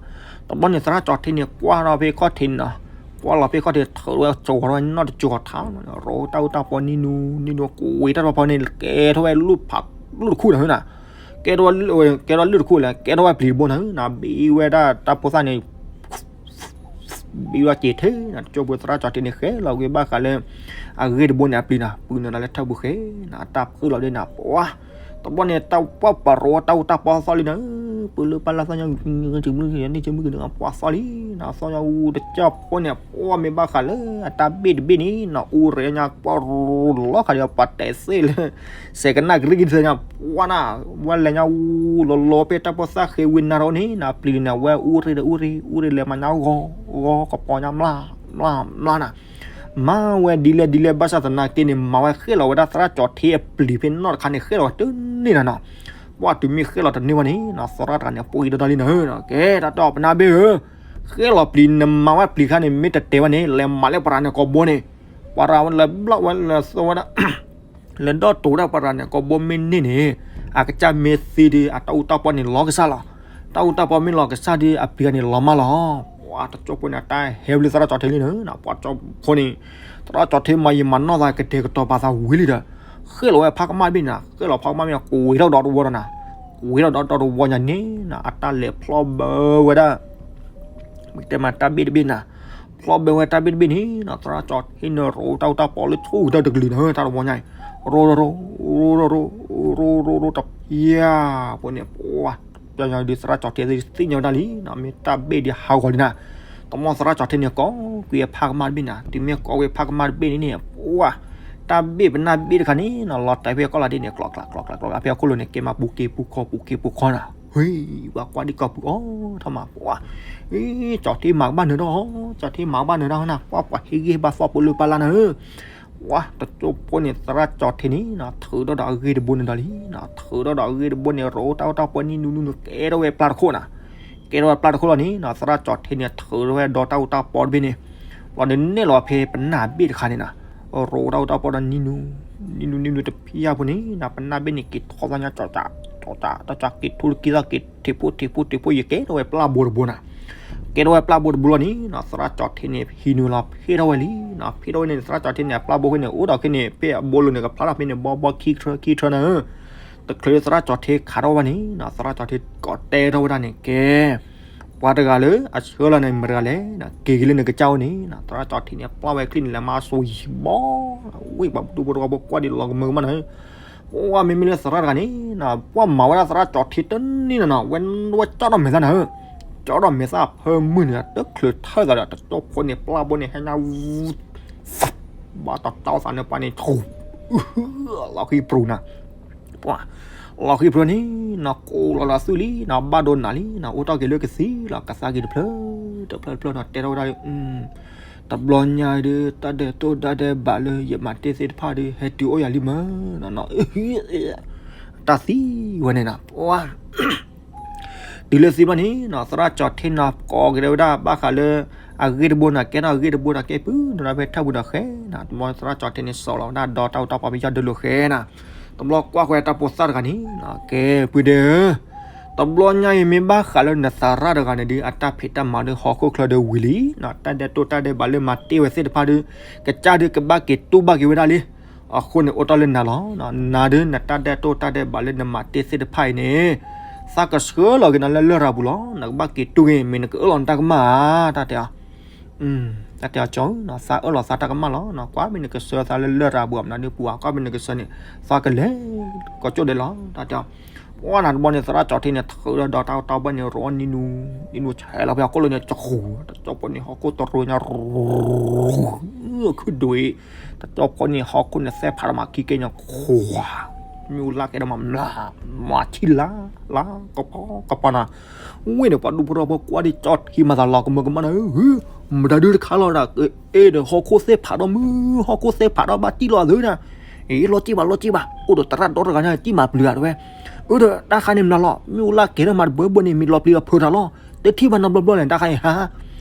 တဘျီန့ၣ် သရၣ်ကၠီထ့န့ၣ် ကွၢ်ထီၣ်ဖဲခီၣ်ထံးန့ၣ်နီၤ, ကွၢ်လီၤဖဲခီၣ်ထံး ထုးဝဲကၠီၤထီၣ်ဝဲနီၢ်တကၠီၤထါ, ရိတၢ်အူတၢ်ပီၢ်နံၤနူၤ နံၤနူၤ ကွံာ်တၢ်တပီၢ်န့ၣ် ကဲထီၣ်ဝဲလုၢ်ဖး လုၢ်တခူၣ်နၤဧၢနီၤ, ကဲထီၣ်ဝဲ ကဲထီၣ်လုၢ်တခူၣ်လဲၣ် ကဲထီၣ်ဝဲပျံၤတဘိနၤဧၢနီၤ, ဘံဝဲဒၣ်တၢ်ဖိသၣ်န့ၣ် ဘံဝဲက့ၤထဲနီၤ, တကၠိၢ်ဖိသရၣ်ကၠီထ့န့ၣ် ဃဲလီၤကွံာ်ဘၣ်ဃးလၢ အဂ့ၢ်တဘိန့ၣ် အပျံၤနီၤ, ပုၢ်နုာ်ဒီးလၢထၢၣ်ပူၤဃဲနီၤ, အတၢ်ဖုၣ်လီၤဒ်နီၤ, ပှၤ, တဘျီန့ၣ် တၢ်ပှၢ်ပရိတၢ်အူတၢ်ပီၢ်သီၣ်လံနၤဧၢ, ပလၢပလၢသီၣ်ညါ မုၢ်ကမုၢ်ကန့ၣ် ပှၤသီၣ်လံနီၤ, သီၣ်ညါအူတကၠိၢ်ဖိန့ၣ် ပှၤမ့ၢ်ဘၣ်ဃးလၢ အတၢ်ဘ့ၣ်တဘ့ၣ်န့ၣ်နီၤ, အူရ့ညါပှၢ်ရူၤလီၤခါဒီး ပှၤတဲသ့လၢ စဲးကနၣ်ကရံၣ်ကံသ့ၣ်ညါ ပှၤနၤ, ဝဲလဲၤညါအူလီၤလီၤဖဲတၢ်ဖိသၣ်ဃ့ဝံနၤဒီးန့ၣ်နီၤ, ပျံၤန့ၣ် ဝဲအူရ့ဒီးအူရ့ အူရ့လဲၤမၤညါဂီၤ ဂီၤကပီၤညါမျၢ် မျၢ် မျၢ်နၤ, မၤဝဲဒ်လဲၣ်ဒ်လဲၣ် ဘၣ်ဆၣ်သနာ်က့န့ၣ် မၤဝဲဃဲလီၤဝဲဒၣ်သရၣ်ကၠီထ့အပျံၤဖဲနီၢ်တခါန့ၣ် ဃဲလီၤဝဲတန့ၢ်နၤနီၤ, ပှၤတုၤမ့ၢ်ဃဲလီၤတန့ၢ်ဝဲန့ၣ်နီၤ သရၣ်တဂၤန့ၣ် ပှ့ၤဒီးတၢ်လံနၤဧၢနီၤ, ကဲ တၢ်တဲအီၤပနၢ်ဘ့ၣ်ဧၢ, ဃဲလီၤပျံၤနမၤဝဲပျံၤခါန့ၣ် မ့ၢ်တတဲဝဲန့ၣ် လဲၤမၤလၢပရၤန့ၣ်ကိာ်ဘိန့ၣ်, ပှၤရၤဝဲလဲၤဘျီၣ်ဝဲလဲၤသိဝဲဒၣ် လဲၤဒီၣ်တိာ်ဒၣ်ပရၤန့ၣ် ကိာ်ဘိမ့ၢ်န့ၢ်န့ၣ်, အကစၢ်မ့ၢ်သံဒီး အတၢ်အူတၢ်ပီၢ်န့ၣ်လီၤကစၢ်လီၤ. တၢ်အူတၢ်ပီၢ်မ့ၢ်လီၤကစၢ်ဒီး အပျံၤန့ၣ်လီၤမၢ်လီၤ. ပှၤတကၠိၢ်ဖိန့ၣ် အတၢ်ဟဲဝဲလၢသရၣ်ကၠီထ့လံန့ၣ်, ပှၤကၠိၢ်ဖိန့ၣ်, သရၣ်ကၠီထ့မၤယံာ်မၤနီၢ်သးကတဲာ်ကတီၤပာ်သးဝံၤလံဒီး, ဃ့လီၤဝဲဖးကမၣ်တဘ့ၣ်န့ၣ်, ဃ့လီၤဖးကမၣ်တဘ့ၣ်န့ၣ် ကွံာ်ထီၣ်ဒီးတဝီဒီးနၤ, ကွံာ်ထီၣ်ဒီးတဝီညါန့ၣ်နၤ, အတၢ်လဲၤဖျီၣ်ဘၢဝဲဒၣ် မ့ၢ်တဲမးတၢ်ဘ့ၣ်တဘ့ၣ်နၤ, ဖျီၣ်ဘၢဝဲတၢ်ဘ့ၣ်တဘ့ၣ်န့ၣ်နၤ, သရၣ်ကၠီထ့န့ၣ် ရိတၢ်အူတၢ်ပီၢ်လၢဆိၣ်ဂ့ၤတၢ်တကလုာ်န့ၣ် တၢ်တဝီညါအံၤ, ရိရိရိ ရိရိရိ ရိရိရိတဖျၢၣ်ဖိန့ၣ် ပှၤ, ပျၢ်ညါဒ်သရၣ်ကၠီထ့သ့ၣ်ညါဝဲဒၣ်လံနၤ, မ့ၢ်တၢ်ဘ့ၣ်ဒ်ဟးဂီၤလံနၤ, တမီၢ်သရၣ်ကၠီထ့န့ၣ် ကိးကွံာ်အဖးကမၣ်တဘ့ၣ်နၤ, တုၤမ့ၢ်ကိးကွံာ်ဖးကမၣ်တဘ့ၣ်န့ၣ်န့ၣ် ပှၤ, တၢ်ဘ့ၣ်ပနၢ်ဘ့ၣ်တခါန့ၣ်နၤ လီၤတဲာ်ဖဲအကီၢ်လီၤဒ်န့ၣ် ကျီကျီကျီကျီကျီ ဖဲအခိၣ်လိၤန့ၣ် ကဲမးပူၤက့ၤပူၤခီ ပူၤက့ၤပူၤခီနၤ, ဟ့ၣ်, ပှၤကွၢ်ဒ်ကီၢ်ပူၤအီၤထီၣ်မး ပှၤ, အ့ ကၠီထ့မၤကဘၣ်နၢၤတၢ်, ကၠီထ့မၤကဘၣ်နၢၤတၢ်နၤ, ပှၤ ပှၤဟ့ၣ်ဂံၢ်ဟ့ၣ်ဘါသီၣ်ပလၢပလၢနၤဧၢ, ပှၤ တကၠိၢ်ဖိန့ၣ် သရၣ်ကၠီထ့န့ၣ်နၤ ထုးထီၣ်ဒီးအဂ့ၢ်တဘိန့ၣ်ဒီးလံနၤ, ထုးထီၣ်ဒီးအဂ့ၢ်တဘိန့ၣ် ရိတၢ်အူတၢ်ပီၢ်နံၤနူနံၤနူၤ ကဲထီၣ်ဝဲပျၢ်တခိၣ်နၤ, ကဲထီၣ်ဝဲပျၢ်တခိၣ်လီၤန့ၣ်နၤ သရၣ်ကၠီထ့န့ၣ် ထုးထီၣ်ဝဲဒီးတၢ်အူတၢ်ပီၢ်တဘ့ၣ်န့ၣ်, လီၤန့ၣ်နဲၣ်လီၤဖဲပနၢ်ဘ့ၣ်တခါန့ၣ်နၤ, ရိတၢ်အူတၢ်ပီၢ်ဒီးနံၤနူနံၤနူၤနံၤနူၤတဖျၢၣ်ဖိန့ၣ်နၤ ပနၢ်ဘ့ၣ်န့ၣ် က့ၤထီၣ်သးညါ ကၠီကၠီ တၢ်ကၠီက့ၤထူတက့ၤသီၣ်က့ၤ ထံးဖိထံးဖိထံးဖိ ယကဲထီၣ်ဝဲပျၢ်ဘိတဘိနၤ, ကဲထီၣ်ဝဲပျၢ်ဘိတဘိလီၤန့ၣ်နၤ သရၣ်ကၠီထ့န့ၣ် ဟံးနုာ်လီၤဖ့ထီၣ်ဝဲလံနၤ, ဖ့ထီၣ်ဝဲန့ၣ် သရၣ်ကၠီထ့န့ၣ် အပျၢ်ဘိဃ့န့ၣ် အိၣ်ဒီးဃ့န့ၣ် ဖဲအဘိလိၤန့ၣ်ကဖျါထီၣ်ဖဲန့ၣ် ဘီဘီခံထြၢခံထြၢနၤဧၢ, တချုးလၢသရၣ်ကၠီထ့ခးထီၣ်ဝဲန့ၣ်နၤ သရၣ်ကၠီထ့ကိးတဲထီၣ်ဝဲဒၣ်န့ၣ် ကဲ ပှၤတဂၤလၢအဆှၢလီၤန့ၣ် မတၤတဂၤလဲၣ်, က့ၤက့ၤလၢနကစၢ်အိၣ်န့ၣ်နၤ သရၣ်ကၠီထ့န့ၣ် ပျၢ်ဝဲချံၣ်န့ၣ် လဲၤမၤစိၤယံၤဘီ, ဝ့ၢ်ပှၤပတူၢ်ဖိတဝီဖိကွၢ်ဒ်လီၤကမၢကမၣ်နၤဧၢ, ပှၤမ့မ့ၢ်လၢသရၣ်တဂၤန့ၣ်နၤ ပှၤမၤဝဲဒၣ်သရၣ်ကၠီထ့တန့ၢ်နၤနၤ ဝဲဝဲကၠီထီၣ်မဲာ်သၣ်နၤဧၢ, ကၠီထီၣ်မဲာ်သၣ်ဖၢမုၢ်န့ၣ် တချုးထၢၣ်သးဒီး တကၠိၢ်ဖိန့ၣ် ပျၢ်ဘိန့ၣ် ဟဲညါ ဘၣ်တတီသးန့ၣ် ပှၤန့ၣ် လီၤဃံပြူၤနၤ, ပှၤ, လီၤဃံပြူၤန့ၣ်နၤ ကိးလီၤလီၤသုလံနၤ ဘၣ်ဒိနၤလံနၤ အိၣ်တ့ၢ်က့ၤလၢကသံလီၤ ကသါက့ၤတဖျၢၣ်တဖျၢၣ်တဖျၢၣ်နၤ တဲထီၣ်ဝဲဒၣ်လံ, တဘျီညါဒုး တၢ်ဒဲးတိၢ်တၢ်ဒဲးဘးလၢယမၤတ့ၢ်သ့ၣ်တဖၣ်ဒုး ဟဲတုၤအိၣ်ယၤလံမ့ၢ်နီၤ, တၢ်သံဝဲန့ၣ်နီၤ, ပှၤ တုၤလၢသံဘၣ်န့ၣ်နီၤ သရၣ်ကၠီၤထ့နီၤ ကိးက့ၤဝဲဒၣ်ဘၣ်ဃးလၢ အဂ့ၢ်တဘိနီၤ ကဲထီၣ်အဂ့ၢ်တဘိနီၤ ကဲပုၢ်နီၤ ဖဲထၢၣ်ပူၤနီၤဃဲနီၤ, တဘျီသရၣ်ကၠီၤထ့န့ၣ် စိာ်လီၤဝဲဒၣ်ဒီတၢ်အိၣ်တၢ်ပီပယီၤဒုးလိာ်ဃဲနီၤ, တဘျီကွၢ်ဃီတၢ်ဖိသၣ်တဂၤန့ၣ်နီၤ ကဲပုၢ်ဒဲးဧၢ တဘျီညါအံၤမ့ၢ်ဘၣ်ဃးလၢနသရၣ်တဂၤန့ၣ်ဒုး အတၢ်ဖံးတၢ်မၤဒုးဟီၣ်ခိၣ်ချၢဒုးဝံၤလံနီၤ, တၢ်ဒဲးတိၢ်တၢ်ဒဲးဘးလၢမၤတ့ၢ်ဝဲသ့ၣ်တဖၣ်ဒုး ကစၢ်ဒုးကဘၣ်က့ၤတူၢ်ဘၣ်က့ၤဝဲဒၣ်လံ, အဃိန့ၣ်အိၣ်တ့ၢ်လၢနၤလီၤ, နၤဒုးနတၢ်ဒဲးတိၢ်တၢ်ဒဲးဘးလၢနမၤတ့ၢ်သ့ၣ်တဖၣ်အံၤန့ၣ် သးကဆှၢလီၤက့ၤနၤလၢလရာ်ပူၤလီၤ, နကဘၣ်က့ၤတူၢ်က့ၤ မ့ၢ်နကအၢၣ်လီၤနတၢ်ကမၣ်ဧါ တၢ်တဲအီၤ တၢ်တဲအီၤကၠီၤ, သးအၢၣ်လီၤသးတၢ်ကမၣ်လီၤ, ကွၢ်မ့ၢ်နကဆှၢသးလၢလရာ်ပူၤ မနုၤဒုးပူၤဧါ, ကွၢ်မ့ၢ်နကဆှၢန့ၣ် သးကလဲၤ ကီၢ်ကၠိၣ်ဒဲးလီၤ တၢ်တဲအီၤ, ပှၤနၤတဘျီန့ၣ် သရၣ်ကၠီၤထ့န့ၣ် ထုးဒီးဒီတၢ်အိၣ်တၢ်ပီၢ်န့ၣ် ရိးနံၤနူၤ နံၤနူၤဆဲးလီၤဖဲအကိၣ်လိၤန့ၣ် ကဃူၤ တကၠီၣ်ဖိန့ၣ် ဟီၣ်ခိၣ်တရိညါ ခုၣ်ဒွံး, တကၠီၣ်ဖိန့ၣ် ဟီၣ်ခိၣ်န့ၣ်သဲၣ်ဖးဒီးမၤခံက့ၢ်ညါ ခွါ မ့ၣ်အူလါကဲဒီးမၤမျး မၤထံၣ်လါ လါ ကပီၤ ကပီၤနၤ, ဝ့ၢ်န့ၣ် ပှၤဒူဖိထီဖိကွၢ်ဒ်ကၠီၣ်ထ့မၤသးလီၤကမၢကမၣ်နၤ, မတၤဒုတခါလီၤဒၣ်, အ့ဒီးဟီၣ်ခိၣ်သဲၣ်ဖးဒီးမုၢ် ဟီၣ်ခိၣ်သဲၣ်ဖးဒီးဘၣ်တံၢ်လီၤသုနၤ, အ့ လီၤစ့ၢ်ဘၣ် လီၤစ့ၢ်ဘၣ်, အိၣ်ဒီးသရၣ်ဒီတဂၤညါ တံၢ်မၤပျုၤဧါတဲဝဲ, အၢ ဒီးတၢ်ခါန့ၣ်မျးလီၤ မ့ၣ်အူလါကဲထီၣ်မၤတဘၢဘၢန့ၣ် မ့ၢ်လီၤပျံၤအဖၢတၢ်လီၤ, တထံၣ်ဘၣ်နီတဘျီဘျီလဲၣ် တၢ်ခါအံၤဟါ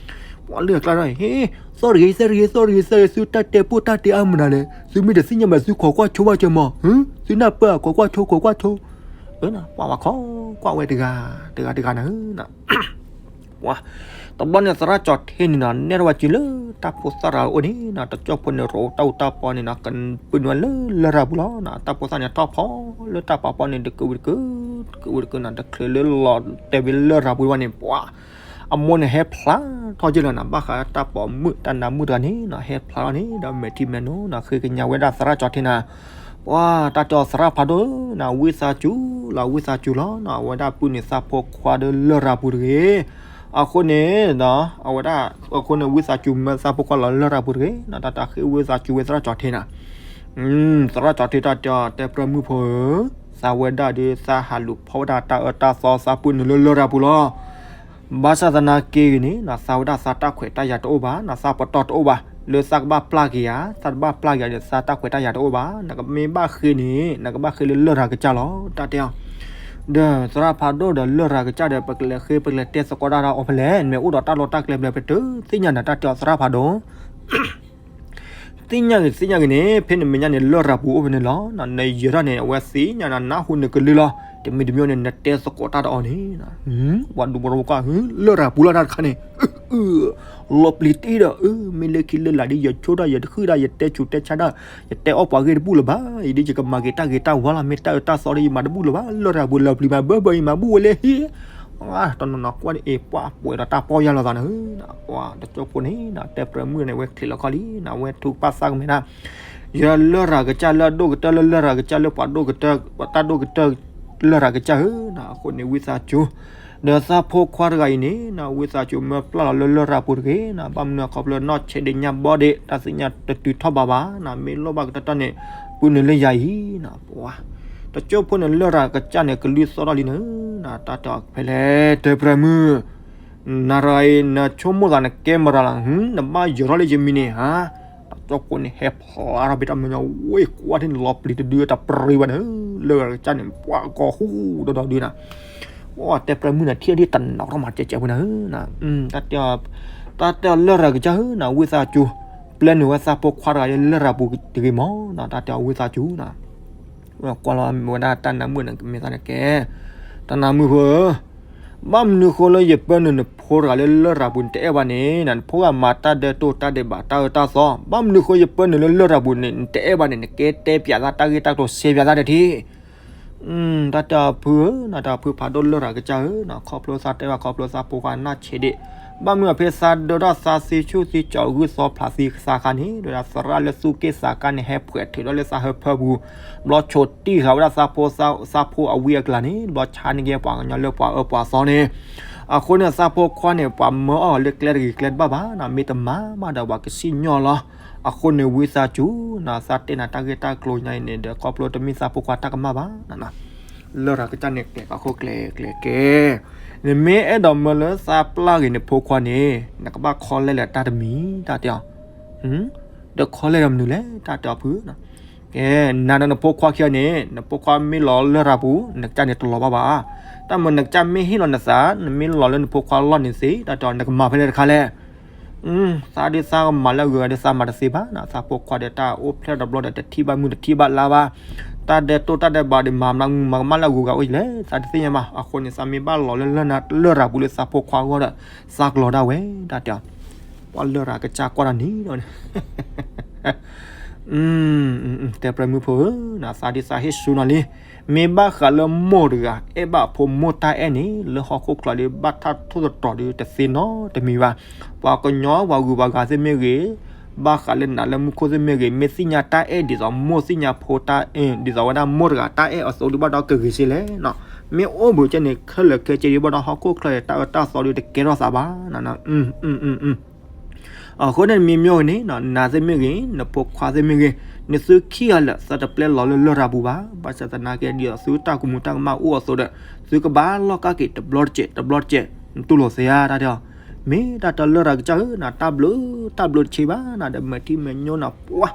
ပှၤလၢအကျါဒီး ဟ့ သီၣ်တဂ့ၤ သီၣ်တဂ့ၤ သီၣ်တဂ့ၤ သီၣ်တဂ့ၤ သုတၢ်တဲပိၢ်တၢ်တဲအါမနုၤလဲၣ်, သုမ့ၢ်တသ့ၣ်ညါဘၣ် သုခိးကွၢ်ဆိဘၣ်ကမီၤ, သုနၢ်ပၢၢ် ခိးကွၢ်ဆိ ခိးကွၢ်ဆိ, ပှၤဝဲခိးကွၢ်ဝဲတဂၤ တဂၤတဂၤနၤဧၢ ပှၤ တဘျီန့ၣ်သရၣ်ကၠီၤထ့န့ၣ်နီၤ နဲၣ်ထီၣ်ဝဲစုလၢတၢ်ဖိသၣ်တဂၤအအိၣ်န့ၣ်နီၤ တကၠီၣ်ဖိန့ၣ်ရိးတၢ်အူတၢ်ပီန့ၣ်နီၤ ကပုၢ်နုာ်ဝဲလၢလရာ်ပူၤလီၤ, တၢ်ဖိသၣ်န့ၣ်ထီၣ်ဖီလၢတၢ်ပီပီန့ၣ် တကုးဝံၤတကုး တကုးဝံၤတကုးနီၤ တချုးလၢလီၤတဲာ်ဝံၤလၢလရာ်ပူၤဘၣ်န့ၣ် ပှၤ အမိၢ်န့ၣ်ဟဲဖျါထီၣ်က့ၤလီၤနီၤ ဘၣ်ဃးတၢ်ပိာ်မုၣ်တၢ်နါမုၣ်တဂၤန့ၣ်နီၤ ဟဲဖျါထီၣ်န့ၣ်ဒီးမဲာ်ထံမဲာ်နိနီၤ ဃ့ကညးဝဲဒၣ်သရၣ်ကၠီၤထ့နီၤ ပှၤတၢ်တဲအီၤသရၣ်ဖးဒိၣ်နီၤ ဝံသးစူၤလီၤ ဝံသးစူၤလီၤနီၤ အဝဲဒၣ်ပုၢ်နုာ်သးဖိခွါဒီးလရာ်ပူၤတဂ့ၤ, အဃိန့ၣ် အဝဲဒၣ် အဃိန့ၣ် ဝံသးစူၤမၢသးဖိခွါလီၤလရာ်ပူၤတဂ့ၤနီၤ တၢ်တၢ်ဃ့ဝံသးစူၤဝဲသရၣ်ကၠီၤထ့နီၤ သရၣ်ကၠီၤထ့တၢ်တဲအီၤ တဲပြၢမုၣ်ဖိဧၢ, သးဝဲဒၣ်ဒီးသးဟးလူၤဖီၣ်ဝဲဒၣ်တၢ်အၢတၢ်သီသးပုၢ်နုာ်လၢလရာ်ပူၤလီၤ ဘၣ်ဆၣ်သနာ်က့ဂ့ၤန့ၣ်နီၤ သးဝဲဒၣ်သးတၢ်ခွဲးတၢ်ယာ်တအိၣ်ဘၣ်နီၤ သးပတီၢ်တအိၣ်ဘၣ် လၢသးကဘၣ်ပျၢ်က့ၤယၤ သးတဘၣ်ပျၢ်က့ၤယၤဒီး သးတၢ်ခွဲးတၢ်ယာ်တအိၣ်ဘၣ် နကမ့ၢ်ဘၣ်ဃ့န့ၣ် နကဘၣ်ဃ့လၢလရာ်ကစၢ်လီၤ တၢ်တဲအီၤ ဒီးသရၣ်ဖးဒိၣ်ဒီးလရာ်ကစၢ်ဒီး ပကလဲၤဃ့ပကလဲၤတဲသကိးတၢ်ဒီးအီၤဖဲလဲၣ် နမ့ၢ်အိၣ်ဒီးတၢ်လီၢ်တၢ်ကျဲဘျဲၣ်ပတုာ်သ့ၣ်ညါနၤ တၢ်တဲအီၤသရၣ်ဖးဒိၣ် သ့ၣ်ညါဂ့ၤသ့ၣ်ညါဂ့ၤန့ၣ် ဖဲနမဲာ်ညါန့ၣ် လရာ်ပူၤအိၣ်ဖဲန့ၣ်လီၤ. နယဲၤထီၣ်န့ၣ် အဝဲသ့ၣ်ညါနၤ နၢ်ဟူနကလုၢ်လီၤ. တမံၤတမံၤန့ၣ် နတဲသကိးတၢ်ဒီးအီၤန့ၣ် ပှၤဒူဖိထီဖိကွၢ် လရာ်ပူၤလီၤတၢ်တခါန့ၣ် လီၤပျံၤတ့ၢ်ဒီး မ့ၢ်လၢခံလၢလာ်ဒ် ယဆိၣ်တၢ် ယတဃုာ်တၢ် ယတဲဆူးတဲဆါတၢ် ယတဲအီၣ်ပှၤဂ့ၢ်တဘူၣ်လၢၤဘၣ်. အံၤဒ်ယကမၤက့ၤတၢ်ဂ့ၤတၢ်ဝါလီၤ မ့ၢ်တၢ်အၢတၢ်သီဒီး ယမၤတဘူၣ်လၢၤဘၣ်. လရာ်ပူၤလီၤပျံၤမး ဘၢဘၢ ယမၤဘူၣ်ဝဲလၢဟံၣ် တနီၤနီၤကွၢ်န့ၣ် အ့ၣ် ပှၤပှဲၤဒီးတၢ်ပီၢ်ယၢ်လိာ်သးန့ၣ် ပှၤတကၠိဖိန့ၣ် တဲပြၢမုၣ်န့ၣ် ဝဲချံးလီၤခီလံ ဝဲထုကဖၣ်သးကမဲာ်တၢ် ယလရာ်ကစၢ်လၢအဒိၣ်ကတၢၢ်လၢ လရာ်ကစၢ်လၢပှၤဒိၣ်ကတၢၢ် ပှၤတၢ်ဒိၣ်ကတၢၢ် လရာ်ကစၢ်ဧၢ အဃိန့ၣ် ဝံသးစူၤ ဒီးသးဖိခွါတဂၤအံၤန့ၣ် ဝံသးစူၤမၢပျၢ်လီၤလၢလရာ်ပူၤတဂ့ၤ ဘၣ်မနုၤအခီဖျိနီၢ်ဆံးဒ့ၣ်ညါဘီဒ့ၣ် တၢ်သ့ၣ်ညါတတုၤထီၣ်ဘးဘၣ် မ့ၢ်လိၣ်ဘၣ်ကတၢၢ်တၢ်န့ၣ် ပုၢ်နုာ်လၢယၤအံၤ ပှၤ တကၠိဖိန့ၣ် လရာ်ကစၢ်န့ၣ် ကလုၢ်သီၣ်ထီၣ်လံန့ၣ် တၢ်တဲအီၤဖဲလဲၣ် တဲပြၢမုၣ် နၤတဂၤအံၤ နဆိကမိၣ်သးနကဲမတၤလီၤ နဘၣ်ယၢၤထီၣ်လၢယမံၤန့ၣ်ဧါ တကၠိဖိန့ၣ် ဟဲဖျါထီၣ်ဖဲတၢ်မဲာ်ညါ ဝ့ၢ်ကွၢ်ထံၣ်န့ၣ် လီၤပျံၤတဒုတပြံၤဘၣ်န့ၣ် လရာ်ကစၢ်န့ၣ် ပှၤကီၤဟူဒီးဒီဒုနၤ တဲပြၢမုၣ်န့ၣ် ထံၣ်ဒ်တနီၤထီၣ်မၤစဲးစဲးဖိနၤ တၢ်တဲအီၤလရာ်ကစၢ်ဧၢ ဝံသးစူၤ ပျဲနုာ်ဝဲသးဖိခွါတဂၤလၢလရာ်ပူၤတဂ့ၤမး တၢ်တဲအီၤဝံသးစူၤနၤ ကွၢ်လီၤမ့ၢ်ဝဲဒၣ်တၢ်နါမုၣ်န့ၣ် မ့ၢ်သးန့ၣ်ကဲ တၢ်နါမုၣ်ဖိဧၢ ဘၣ်မနုၤဃိလၢယပၢနုာ်နဖိတဂၤလၢလရာ်ပူၤ နတအဲၣ်ဘၣ်န့ၣ် နဖိဂၤမၤတၢ်ဒဲးတိၢ်တၢ်ဒဲးဘးတၢ်အၢတၢ်သီ ဘၣ်မနုၤဃိယပၢနုာ်လၢလရာ်ပူၤန့ၣ် နတအဲၣ်ဘၣ်န့ၣ် နကဲတဲပၠးသးတၢ်ဂ့ၢ်တၢ်ကျိၤစဲပၠးသးတထံၣ် တၢ်တဲအီၤဖုဧၢ နတၢ်ဖုဖးဒိၣ်လရာ်ကစၢ်ဧၢ ခီဖျိသးတဲဘၣ်ခီဖျိသးဖိခွါနီၢ်ဆံးဒ့ၣ် ဘၣ်မနုၤအဖဲသးဒၢထီၣ်သးသ့ဆူၣ်သ့ကၠီၤဂုၢ်သီဖျးသံသးခါန့ၣ် ဒီးသရၣ်လၢသူၣ်က့ၣ်သးကါန့ၣ် ဟဲဖှဲးထုးထီၣ်လၢသးဟၢဖၢပူၤ ဘျီဆိးတံၢ်ဃာ်ဝဲဒၣ်သးဖိအဝံအကျါန့ၣ် ဘျီဆါန့ၢ်က့ၤပှၤကညီလၢပှၤအၢပှၤသီန့ၣ် အဃိန့ၣ် သးဖိခွါန့ၣ် ပှၤမၢအီၣ်လၢကျဲတဂ့ၤကျဲတဘၣ်ဘၣ် မ့ၢ်တမၤမးဒီးပှၤကစံၣ်ညီၣ်လီၤ အဃိန့ၣ် ဝံသးစူၤ သးတဲနၤတၢ်ဂ့ၢ်တၢ်ကျိၤညါအံၤန့ၣ်ဒီး ခီဖျိတမ့ၢ်သးဖိခွါတၢ်ကမၣ်ဘၣ် လရာ်ကစၢ်န့ၣ် ကျဲၤကီၢ်ခိၣ်ကျဲၤကျဲၤကဲ နမ့ၢ်အဲၣ်ဒိးမၢလၢသးပျၢ်ဂ့ၤန့ၣ်ဖိခွါန့ၣ် နကဘၣ်ခီလဲလၢတၢ်တမံၤ တၢ်တဲအီၤ ဒီးခီလဲၣ်ဒီးမနုၤလဲၣ် တၢ်တဲအီၤဖုဧၢ, ကဲ, နၤဒီးနဖိခွါခံဂၤန့ၣ် နဖိခွါမ့ၢ်လီၤလရာ်ပူၤ နကစၢ်န့ၣ်တလီၤဘၣ်ဘၣ်, တၢ်မၤနကစၢ်မ့ၢ်ဟ့ၣ်လီၤနသး နမ့ၢ်လီၤလၢနဖိခွါလီၢ်န့ၣ်သ့ တၢ်တဲအီၤ နကမၤဖဲလဲၣ်တခါလဲၣ်. သးဒုးသးကမၤလၢအဂ့ၤဂၤဒီးသးမၤတသ့ဘၣ်နီၤ, သးဖိခွါဒီးတၢ်အိၣ်ဖျဲၣ်တဘျီဒီးတထံၣ်ဘၣ်မုၢ်တထံၣ်ဘၣ်လါဘၣ်, တၢ်ဒဲးတိၢ်တၢ်ဒဲးဘးဒီးမၤမၤမၤကမၣ်လၢအဂုၤအဂၤအိၣ်လဲၣ် သးတသ့ၣ်ညါဘၣ်, အဃိန့ၣ် သးမ့ၢ်ဘၣ်လီၤလၢလရာ်ပူၤလၢသးဖိခွါအဂီၢ်ဒီး သးကလီၤဒၣ်ဝဲ တၢ်တဲအီၤ, ပှၤလရာ်ကစၢ်ကွၢ်တၢ်န့ၣ်ဒီး တဲပြၢမုၣ်ဖိဧၢ, သးဒုးသးဟ့ၣ်ဆူနီၤလံ, မ့ၢ်ဘၣ်ဃးလၢမိၢ်တဂၤ အဲၣ်ဘၣ်အဖိမိၢ်တၢ်အဲၣ်န့ၣ် လၢဟီၣ်ခိၣ်ချၢဒီး ဘၣ်ထၣ်ထိၣ်သတြီၤဒီးတသ့နီတမံၤဘၣ်, ပှၤကညီပှၤဂုၤပှၤဂၤသ့ၣ်မ့ၢ်ဂ့ၤ, ဘၣ်ဃးလၢနၤလၢမူခိၣ်သ့ၣ်မ့ၢ်ဂ့ၤ, မ့ၢ်သ့ၣ်ညါတၢ်အဲၣ်ဒ်သိးမိၢ်သ့ၣ်ညါဖိတၢ်အဲၣ် ဒ်သိးဝဲဒၣ်မိၢ်တဂၤတၢ်အဲၣ်အသိးဒီးဘၣ်ဒီးကဂ့ၤစ့လဲၣ်နီၤ, မ့ၢ်အိၣ်ဘၣ်ကဲန့ၣ် ခဲလၢာ်ခဲဆ့ဒီးဘၣ်ဒီးဟီၣ်ခိၣ်ချၢဒီးတၢ်အၢတၢ်သီဒီးတကဲထီၣ်သးဘၣ် အဃိန့ၣ် မ့ၢ်မ့ၢ်ဂ့ၤန့ၣ် နၤသ့ၣ်မ့ၢ်ဂ့ၤ နဖိခွါသ့ၣ်မ့ၢ်ဂ့ၤ, နသုခံဂၤလၢာ် သးတပျဲလီၤလၢလရာ်ပူၤဘၣ်, ဘၣ်ဆၣ်သနာ်က့ ဒ်သိးသုတၢ်ကမူၤတၢ်ကမၣ်အိၣ်အသိးဒီး သုကဘၣ်လီၢ်ကၢ်က့ၤတဘျီတစဲး တဘျီတစဲး, နတူၢ်လိာ်သ့ဧါ တၢ်တဲအီၤ, မ့ၢ်တၢ်တဲလရာ်ကစၢ်ဧၢ နတၢ်ဘျုးတၢ်ဘျုးတဆံးဘၣ် နဒီးမဲာ်ထံမဲာ်ညိနၤ ပှၤ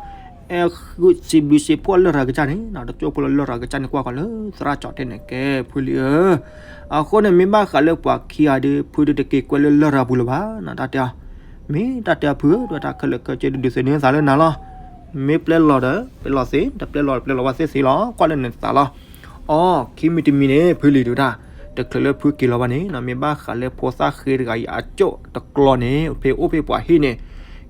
အဲၣ်ဃုာ်စံးဘျုးစံးဖှိၣ်လရာ်ကစၢ်န့ၣ် တကၠိဖိလၢလရာ်ကစၢ်န့ၣ်ကွၢ်ဃီၤလၢသရၣ်ကၠီၤထ့န့ၣ် ကဲဖုလံဧၢ, အဃိန့ၣ် မ့ၢ်ဘၣ်ဃးလၢပှၤခံဂၤဒီး ဖုဒုးတက့ၤကွဲလၢလရာ်ပူၤလၢၤဘၣ် တၢ်တဲအီၤ, မ့ၢ်တၢ်တဲအီၤဖုဧၢ တၢ်ခဲလၢာ်ခဲဆ့ဒုးဒုးသ့ၣ်န့ၢ်သးလၢနၤလီၤ, မ့ၢ်ပျဲလီၤဒီး ပျဲလီၤသ့, တပျဲလီၤ ပျဲလီၤဝဲသ့ၣ်သ့လီၤ ကွၢ်လၢနသးလီၤ, အီ ခံမံၤတမံၤန့ၣ် ဖုလံၤဒုးတၢ်, တချုးလၢဖုက့ၤလီၤဘၣ်န့ၣ် မ့ၢ်ဘၣ်ဃးလၢဖိသၣ်ဃ့တဂၤအံၤအကၠိၣ်တကျီန့ၣ် ဖဲအိၣ်ဖဲပှၤဟံၣ်န့ၣ်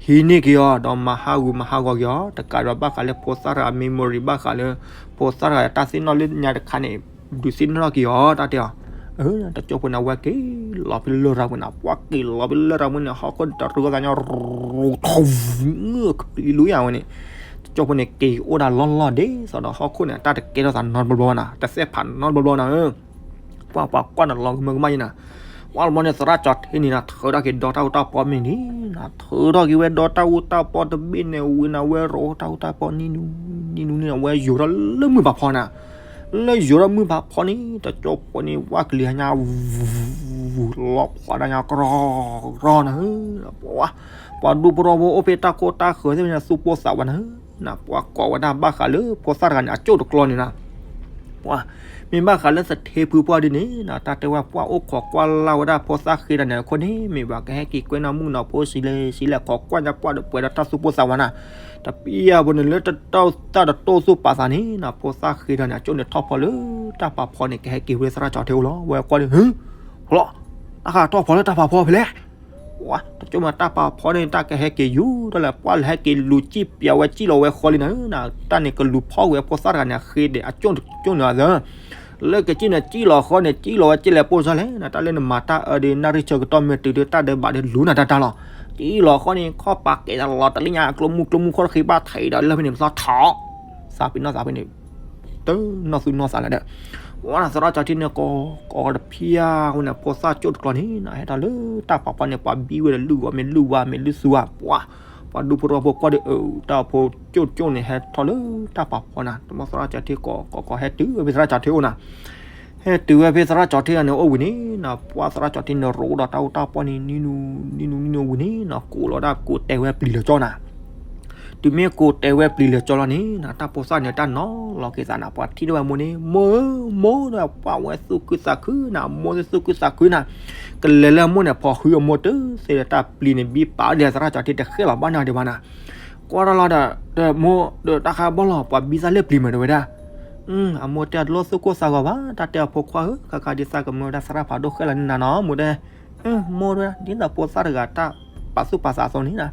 ဟံးန့ၢ်က့ၤအီၤ ဒီးမၤဟးဂူာ်မၤဟးဂီၤက့ၤအီၤ တကးဒီးဘၣ်ဃးလၢဖိသၣ်တဂၤ memory ဘၣ်ဃးလၢ ဖိသၣ်တဂၤတၢ်သ့ၣ်နီၣ်လၢညါတခါန့ၣ် ဒုးသ့ၣ်နီၣ်က့ၤအီၤ တၢ်တဲအီၤ, တကၠိဖိန့ၣ် အဝဲက့ၤလီၤဖဲလရာ်ပူၤန့ၣ် ပှၤက့ၤလီၤဖဲလရာ်ပူၤန့ၣ် ဟီၣ်ခိၣ်တရူးသးညီ ထီၣ်ဝူၤ ကပျံၤလူၤယၤဝဲန့ၣ်, တကၠိဖိန့ၣ် က့ၤအိၣ်ဒၣ်လီၢ်လီၢ်ဒ်သိးဒီးဟီၣ်ခိၣ်န့ၣ် တၢ်တကဲထီၣ်သးနီတဘျီဘျီနၤ, တသ့ၣ်ဖးနီတဘျီဘျီနၤဧၢ ပှၤပှၤကွၢ်န့ၣ်လီၤကမၢကမၣ်ယံၤနၤ, ပှၤလီၤမီန့ၣ် သရၣ်ကၠီၤထ့န့ၣ်နၤ ထုးထီၣ်က့ၤဒီတၢ်အူတၢ်ပီမ့ၢ်န့ၣ်နၤ, ထုးထီၣ်က့ၤဝဲဒီတၢ်အူတၢ်ပီတဘ့ၣ်န့ၣ်ဝံၤနၤ ဝဲရိတၢ်အူတၢ်ပီနံၤနူနံၤနူနံၤနၤ ဝဲယိၤထီၣ်လၢမုၢ်ဖးဖီနၤ, လၢယိၤထီၣ်မုၢ်ဖးဖီန့ၣ် တကၠိဖိန့ၣ် ဝၣ်ကလံၤဟါညါ လီၤဖှီၣ်ဒၣ်ညါကရီကရီနၤဧၢ, ပှၤဒူဖိထီဘိအိၣ်ဖဲတၢ်ကိၢ်တၢ်ဃၢၤသ့ၣ်မ့ၢ်နၤ သူၣ်ပိၢ်သးဝးနၤဧၢ, နပှၤကိးဝဲဒၣ်ဘၣ်ဃးလၢဖိသၣ်တဂၤန့ၣ် အကၠိၣ်တကျီန့ၣ်နၤ ပှၤ မ့ၢ်ဘၣ်ဃးလၢသထ့ဖုပှၢ်ဒ်န့ၣ်နၤ တၢ်တဲဝဲပှၢ်အိၣ်ခိးကွၢ်လၢ်ဝဲဒၣ်ဖိသၣ်ဃ့တဂၤန့ၣ်အခိၣ်န့ၣ် မ့ၢ်ဘၣ်ကဟဲက့ၤကွဲနီၢ်မုၣ်ကနီၤဖိစံးလဲၣ်စံးလဲၣ် ခိးကွၢ်ညါပှၢ်ဒီးပှဲၤဒီးတၢ်သူၣ်ပိၢ်သးဝးနၤ, တပျၢ်ဖိန့ၣ်လၢတၢ်တတိၢ်သူၣ်ပာ်သးန့ၣ်နၤ ဖိသၣ်ဃ့တဂၤန့ၣ် အကၠိၣ်န့ၣ်ထီၣ်ဖီလၢတၢ်ပာ်ဖီန့ၣ် ကဟဲက့ၤဝဲသရၣ်ကၠီၤထ့အိၣ်လီၤ ဝဲကွၢ်လၢ ဟၢ လီၤ တၢ်ဃးထီၣ်ဖီလၢတၢ်ပာ်ဖီဖဲလဲၣ် ဝါ တကၠိၣ်မးတၢ်ပာ်ဖီန့ၣ် တၢ်ကဟဲက့ၤယူၤထီၣ်လဲၣ် ပှၢ်လၢဟဲက့ၤလူၤစံၣ်ပျးဝဲစံၣ်လီၤဝဲဃီလံနၤ, တၢ်န့ၣ်ကလူၤဖီၣ်ဝဲဖိသၣ်တဂၤန့ၣ် အဃ့ဒီးအကၠိၣ်န့ၣ်အသး, လၢကစံၣ်န့ၣ် စံၣ်လီၤဃီန့ၣ် စံၣ်လီၤဝဲစံၣ်လဲၣ်ပိၢ်စၢ်လဲၣ်နၤ, တၢ်လၢနမၤတၢ်အၢဒီး နၣ်ရံၣ်ဆၢကတီၢ်မ့ၢ်တုၤဒီး တၢ်ဒဲးဘးဒီးလူၤနၤတၢ်တၢ်လီၤ, စံၣ်လီၤဃီန့ၣ် ခီၣ်ပာ်ကဲးတလီၤတလ့ၣ်ညါ အကျိမုၢ်ကျိမုၢ်ခီၣ်တဃ့ဘၣ်ထံးဒီး လၢဖဲန့ၣ်ပသီထီၣ် သးပ့ၤနီၣ်သးဖဲန့ၣ် တနီၢ်သူၣ်နီၢ်သးလၢၤဒီး ဝဲနၤသရၣ်ကၠီၤထ့န့ၣ် ကိးကိးတဖျၢၣ်ဝဲန့ၣ် ဖိသၣ်ကၠိၣ်တကျီန့ၣ်နၤ ဟဲထီၣ်လၢတၢ်ပာ်ဖီန့ၣ် ပှၤဘံဝဲဒီးလုၢ်ဂီၤမ့ၢ်လုၢ်ဝါမ့ၢ်လုၢ်သူဝါ ပှၤ ပှၤဒူဖိထီဘိကွၢ်ဒီး အၢ တၢ်ဖိကၠိၣ်ကၠိၣ်န့ၣ် ဟဲထီၣ်လၢတၢ်ပာ်ဖီနၤ တဘီသရၣ်ကၠီၤထ့ကိးကိးကိးဟဲတုၤဝဲဖဲသရၣ်ကၠီၤထ့အိၣ်နၤ ဟဲတုၤဝဲဖဲသရၣ်ကၠီၤထ့ဂၤန့ၣ်အိၣ်ဝံၤန့ၣ်နၤ ပှၢ်သရၣ်ကၠီၤထ့န့ၣ် ရိဒီးတၢ်အူတၢ်ပီၢ်န့ၣ် နံၤနူနံၤနူနံၤနူဝံၤန့ၣ်နၤ ကိးလီၤဒၣ်ကိးတဲာ်ဝဲပျံၤလၢာ်ကၠီနၤ တုၤမ့ၢ်ကိးတဲာ်ဝဲပျံၤလၢာ်ကၠီလီၤန့ၣ်နၤ တၢ်ဖိသၣ်န့ၣ် တၢ်နီၤလီၤက့ၤသးနၤ ပှၤထံၣ်ထီၣ်ဝဲမိၢ်န့ၣ် မိၢ်ဧၢ မိၢ်ဒီး ပှၢ်ဝဲသူၣ်ခုသးခုနၤ မိၢ်သူၣ်ခုသးခုနၤ ကလဲၤလၢမိၢ်န့ၣ် ဖီၣ်ဃုအမိၢ်တသ့ဒီး တၢ်ပျံၤန့ၣ် ဘံပာ်အီၤဒ်သရၣ်ကၠီၤထ့တဃဲလီၤဘၣ်နၤဒံးဘၣ်နၤ ကွၢ်ထီၣ်လီၤဒီး မိၢ်ဒီးတၢ်ခါဘီလီၤ ပှၤဘံသးလၢပျံၤမးတဲဝဲဒၣ် အမိၢ်တဲအတလိၣ်သူၣ်ကိၢ်သးဂီၤဘၣ် တၢ်တဲအဖိခွါဧၢ ခါခါဒ်သးကမၢဝဲဒၣ်သရၣ်ဖးဒိၣ်ဃဲလီၤန့ၣ်နၤနီၤ မိၢ်တဲ မိၢ်တဲ ဒ်သိးဖိသၣ်တဂၤတၢ်ပာ်သူၣ်ပာ်သးအသိးန့ၣ်နၤ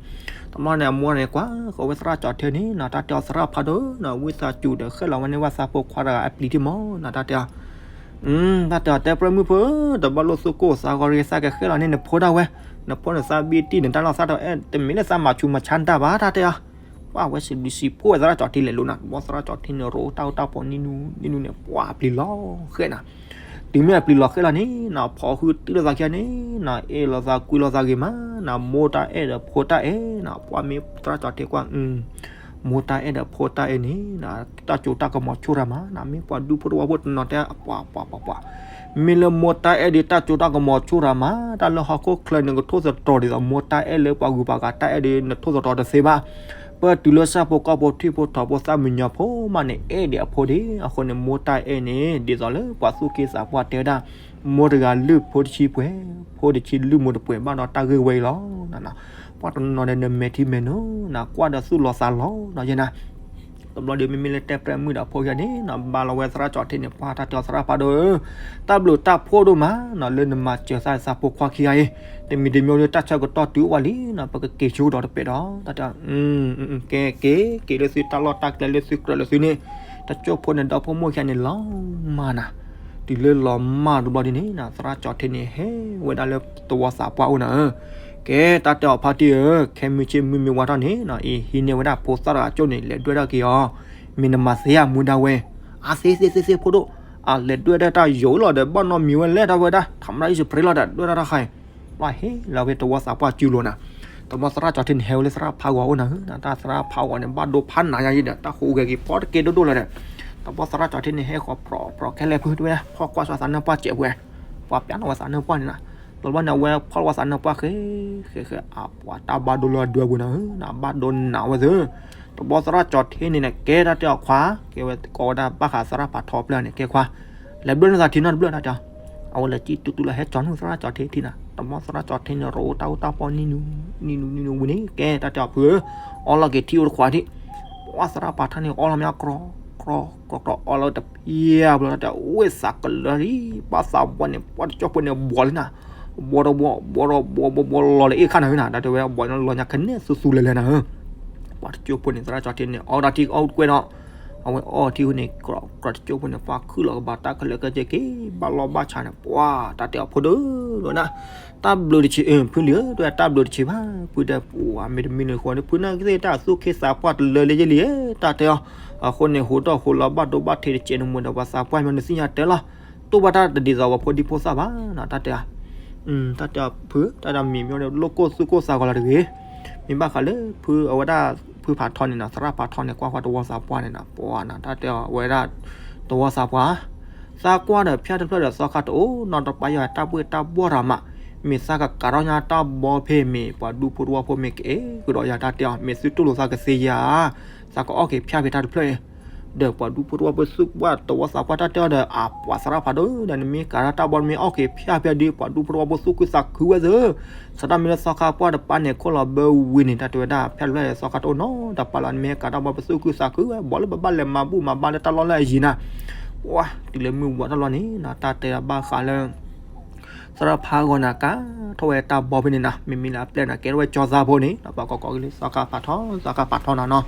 တဘျီန့ၣ် အမိၢ်န့ၣ်ကွၢ်ဃီၤဝဲသရၣ်ကၠီၤထ့န့ၣ်နၤ တၢ်တဲအီၤသရၣ်ဖးဒိၣ်နၤ ဝံသးစူၤဒီးဃဲလီၤဝဲန့ၢ်ဝဲသးဖိခွါတဂၤအပျံၤထံၣ်မးနၤ တၢ်တဲအီၤ တၢ်တဲအီၤတဲပြၢမုၣ်ဖိ တဘၣ်လိၣ်သူၣ်ကိၢ်သးဂီၤရ့ သးကဃဲလီၤန့ၢ်နဖိဒၣ်ဝဲ နဖိန့ၣ်သးဘံတံၢ်န့ၣ် တၢ်လီၢ်သးတအဲၣ် တမ့ၢ်လၢသးမၤဆူးမၤဆါတၢ်ဘၣ် တၢ်တဲအီၤ ပှၢ်ဝဲစံးဘျုးစံးဖှိၣ်ဝဲသရၣ်ကၠီၤထ့လဲၤလိာ်နၤ တဘျီသရၣ်ကၠီၤထ့န့ၣ် ရိတၢ်အူတၢ်ပီၢ်နံၤနူနံၤနူန့ၣ် ပှၢ်ပျံၤလီၤဃဲနၤ တုၤမ့ၢ်အပျံၤလီၤဃဲလီၤန့ၣ်နၤ ဖီၣ်ဃုတုၤလိာ်သးခံဂၤန့ၣ်နၤ အဲၣ်လိာ်သးကွံလိာ်သးဂ့ၤမးနၤ မိၢ်တၢ်အဲၣ်ဒီးဖိတၢ်အဲၣ်နၤ ပှၢ်မ့ၢ်သရၣ်ကၠီၤထ့ကွၢ် မိၢ်တၢ်အဲၣ်ဒီးဖိတၢ်အဲၣ်န့ၣ်နၤ တၢ်စိတၢ်ကမီၤဆိၣ်တၢ်မးနၤ မ့ၢ်ပှၤဒူဖိတဝီဖိတနီၤတဲ ပှၤပှၤပှၤပှၤ မ့ၢ်လၢမိၢ်တၢ်အဲၣ်ဒီး တၢ်စိတၢ်ကမီၤဆိၣ်တၢ်မး, တၢ်လၢဟီၣ်ခိၣ်ချၢန့ၣ် ကထိၣ်သတြီၤဒ်သိး မိၢ်တၢ်အဲၣ်လၢပှၤဂုၤပှၤဂၤတၢ်အဲၣ်ဒီး နထိၣ်သတြီၤတသ့ဘၣ်. ပၢၢ်တုၤလၢဆၣ်ဖိကီၢ်ဖိထွံၣ်ဖိထိးဖိသၣ်မံညီၤဖိမးန့ၣ် အဲၣ်ဒံးအဖိဒံး. အဃိန့ၣ် မိၢ်တၢ်အဲၣ်န့ၣ် ဒ်သိးလၢပှၤသူၣ်က့သးပှၢ်တဲဝဲဒၣ်, မိၢ်တဂၤလုၢ်ဖိတဆံပှဲၤ, ဖိတဆံလုၢ်မိၢ်တပှဲၤဘၣ်ဒီး တၢ်ဂ့ၢ်ဝဲအံၤလီၤ. ပှၤတနီၤနီၤဒီး နမဲာ်ထံမဲာ်နိနီၤ ကွၢ်ဒီးသူၣ်လီၤသးလီၤနီၤယဲနၤ. တဘျီဒီး မ့မ့ၢ်လၢတဲပြဲမုၣ်ဒီးဖိခံဂၤန့ၣ်နီၤ ဘါလီၤဝဲသရၣ်ကၠီၤထ့န့ၣ် ပှၤတၢ်တဲအီၤ သရၣ်ဖးဒိၣ်ဧၢ, တၢ်ဘျုးတၢ်ဖှိၣ်ဒိၣ်မးနီၤ လၢနမၤစၢၤသးသးဖိခွါခံဂၤအံၤ, တမံၤတမံၤဒီး တၢ်ဆၢကတီၢ်တုၤအိၣ်ဝဲလံနီၤ ပကက့ၤဆိကဒီးတပဲာ်ဒီး တၢ်တဲအီၤ ကဲက့ၤ က့ၤလၢသုတၢ်လီၢ်တၢ်ကျဲလၢသုကြၢးလၢသုန့ၣ်, တကၠိၢ်ဖိန့ၣ် ဒီဖိမိၢ်ခံဂၤန့ၣ် လီၤမၢ်နၤ. တုၤလၢလီၤမၢ်တဘျီဒ်န့ၣ်နီၤ သရၣ်ကၠီၤထ့န့ၣ် ဟဲဝဲဒၣ်လၢသဝီသးပှၢ်အိၣ်နၤဧၢ, ကဲ တၢ်တဲအီၤဖါတံၢ်ဧၢ, ခဲမုၢ်ဆ့ၣ်မုၢ်မ့ၢ်ဝါထီၣ်န့ၣ်နီၤ အံၤဟံးန့ၢ်ဝဲဒၣ်ဖိသၣ်တဂၤကၠိၣ်န့ၣ် လဲၤဒွဲၣ်ထီၣ်က့ၤအီၤ, မ့ၢ်နမၤသ့ဧါမူဒါဝဲ, အသ့သ့သ့သ့ဖိဒိၣ်, အလဲၤဒွဲၣ်ဒၣ်တၢ်ယိာ်လီၤဒီး ဘၣ်နီတမံၤဝဲလဲၣ် တၢ်ဝဲဒၣ် ထးမရၣ်အံၣ်စပရ့လီၤဒီး ဒွဲၣ်ဒၣ်တၢ်ခါအံၤ, ပှၤဟ့ၣ်လီၤဝဲသဝီသးပှၢ်စုလိၤနၤ. တဘျီသရၣ်ကၠီၤထ့န့ၣ် ဟဲဝဲလၢသရၣ်ဖးဂီၤအိၣ်နၤဧၢ, တၢ်သရၣ်ဖးဂီၤန့ၣ် ဘၣ်ဒိဖးနးယါယံၤဒီး တၢ်ဃိးဂဲၤက့ၤဖီတကဲဒိၣ်ဒိၣ်လီၤဒီး, တဘျီသရၣ်ကၠီၤထ့န့ၣ် ဟဲဃီၤပြီၤပြီၤခဲလၢာ်ဖုတဲဝဲဒၣ် ဖီၣ်ကွၢ်ဆိသးနၢၣ်ပှၢ်စဲးဖဲ, ပှၤပျးနီၣ်ဝဲသးနၢၣ်ပှၢ်န့ၣ်နၤ. တဘျီန့ၣ် အဝဲဖီၣ်ဝဲသးနၢၣ်ပှၢ်ဃဲ ဃဲဃဲ အပှၤတၢ်ဘၣ်ဒိလၢအဒွဲပူၤနၤဧၢ, နဘၣ်ဒိနးဝဲသ့, တဘျီသရၣ်ကၠီၤထ့န့ၣ်န့ၣ် ကဲတၢ်တဲအီၤခွါ, ကဲဝဲကိးဝဲဒၣ်ဘၣ်ဃးသရၣ်ဖးထီပျဲၢ်န့ၣ် ကဲခွါ, လဲၤဘျၢၣ်နသးထံနီတဘျၢၣ်တၢ်တဲအီၤ, အဝဲလဲၤကံၣ်တူတူလၢဟဲကၠီၤနုာ်သရၣ်ကၠီၤထ့ထံနၤ. တဘျီသရၣ်ကၠီၤထ့န့ၣ် ရိအိၣ်တၢ်အိၣ်တၢ်ပီၢ်နံၤနူနံၤနူနံၤနူဝံၤန့ၣ် ကဲတၢ်တဲအီၤဖုဧၢ, အီလီၤက့ၤထံအိၣ်တခွးထံ, ပှၤသရၣ်ဖးထီန့ၣ် အီလီၤမ့ၢ်အကြီကြီကြီကြီ အီလီၤတဖျၢၣ်ဘျီတၢ်တဲအီၤ အိၣ်ဝဲသးကလၢာ်လံ, ဘၣ်သးဘှီန့ၣ် ပှၤတကၠိၢ်ဖိန့ၣ် ဘှီလံနၤ, ဘှီဒီးဘှီ ဘှီဒီးဘှီ ဘှီဘှီလီၤလၢအ့ၣ်ခါနၤဧၢနၤ, တၢ်တဲဝဲဘှီန့ၣ်လီၤညါကနဲသူသူလဲၤလဲၤနၤဧၢ. ပှၤတကၠိၢ်ဖိန့ၣ် သရၣ်ကၠီၤထ့န့ၣ် အီဒၣ်ထံအိၣ်တကွဲၢ်ဒီး, အဝဲအီထံဃိန့ၣ် ကြီကြီတကၠိၢ်ဖိန့ၣ် ပှၤခုၣ်လီၤကဘၣ်တၢ်ခဲလၢာ်ခဲဆ့က့ၤ ဘၣ်လီၢ်ဘၣ်ဆးန့ၣ် ပှၤတၢ်တဲအီၤဖုဒိၣ်ဒိၣ်နၤ, တၢ်ဘျုးတဆံး ဖုလံဧၢ တၢ်ဘျုးတဆံးဘၣ်, ဖုတဲပှၤမ့တမ့ၢ်လၢဃီန့ၣ် ဖုနာ်က့သ့ၣ်တၢ်သူၣ်က့သးပှၢ်တလၢလၢယဲလံဧၢ, တၢ်တဲအီၤ, အဃိန့ၣ် ဟူးထီၣ်ဟူးလီၤဘၣ်ဒိဘၣ်ထံးတစဲးန့ၣ်မ့ၢ်ဒီး ပှၤသးပှၢ်မ့ၢ်နသ့ၣ်ညါတဲလီၤ, တိၢ်ဘၣ်တၢ်တဒ်သိးပှၤဖိဒံဖိသၣ်ဘၣ်နၤ တၢ်တဲအီၤ တၢ်တဲအီၤဖု တၢ်တဲအီၤမ့ၢ်မ့ၢ်ဒီး လိၣ်ကိၢ်သူၣ်ကိၢ်သးဂီၤလီၤတဂ့ၤ, မ့ၢ်ဘၣ်ဃးလၢဖုအဝဲဒၣ် ဖုဖးထီန့ၣ်နီၤ သရၣ်ဖးထီန့ၣ် ကွၢ်ဃီတဝီသးပှၢ်န့ၣ်နီၤ ပှၤနီၤ တၢ်တဲအီၤအဝဲဒၣ် တဝီသးပှၢ် သးကွၢ်ဒီးဖၠၣ်တဖျၢၣ်ဒီးသီခါတအိၣ်နီတပၢ်ယၤ တၢ်ဘှ့ၣ်တၢ်ဘှီၣ်တၢ်မး, မ့ၢ်သးကကးထီၣ်ညါတၢ်ဘီဖဲမ့ၢ် ပှၤဒူဖိတဝီဖိမ့ၢ်ကအဲၣ်ကဒီးယၤ တၢ်တဲအီၤ မ့ၢ်သုတူၢ်လိာ်သးကသ့ဧါ, သးကအီၣ်က့ၤဖၠၣ်ဖဲတၢ်တဖျၢၣ်အံၤ ဒီးပှၤဒူဖိတဝီဖိသူၣ်ဘၣ်တဝီသးပှၢ်တၢ်တဲအီၤဒီး အပှၤသရၣ်ဖးဒိၣ်ဒီး နမ့ၢ်ကးထီၣ်တၢ်ဘီ နမ့ၢ်အီၣ်က့ၤဖၠၣ်ဖဲဒီး ပှၤဒူဖိတဝီဖိသူၣ်ခုသးခုဝဲသ့, သတးမ့ၢ်လၢသီခါပှၢ်တပၢ်န့ၣ် ခိၣ်လီၤဘၢဝံၤန့ၣ် တၢ်တဲဝဲဒၣ် ဖၠၣ်တဖျၢၣ်သီခါတအိၣ်နီတပၢ်လီၤ နမ့ၢ်ကးထီၣ်ဘီ ပသူၣ်ခုသးခုဝဲ ဘီလၢပဘၣ်လဲၤမၤဘူၣ်မၤဘါလၢတၢ်လီၢ်လၢအယံၤနၤ, ပှၤတုၤလၢမုၢ်ဝါထီၣ်လီၤန့ၣ်နီၤ တၢ်တဲဘၣ်ဃးလၢ သရၣ်ဖးဂီၤန့ၣ် ကးထီၣ်ဝဲတၢ်ဘီဖဲန့ၣ်နီၤ မ့မ့ၢ်လၢအပျဲၢ်န့ၣ် ကဲထီၣ်ဝဲကၠီသးဖိန့ၣ် ပှၤကိးကိးက့ၤလၢသီခါဖးထီ သီခါဖးထီနၤနီၤ,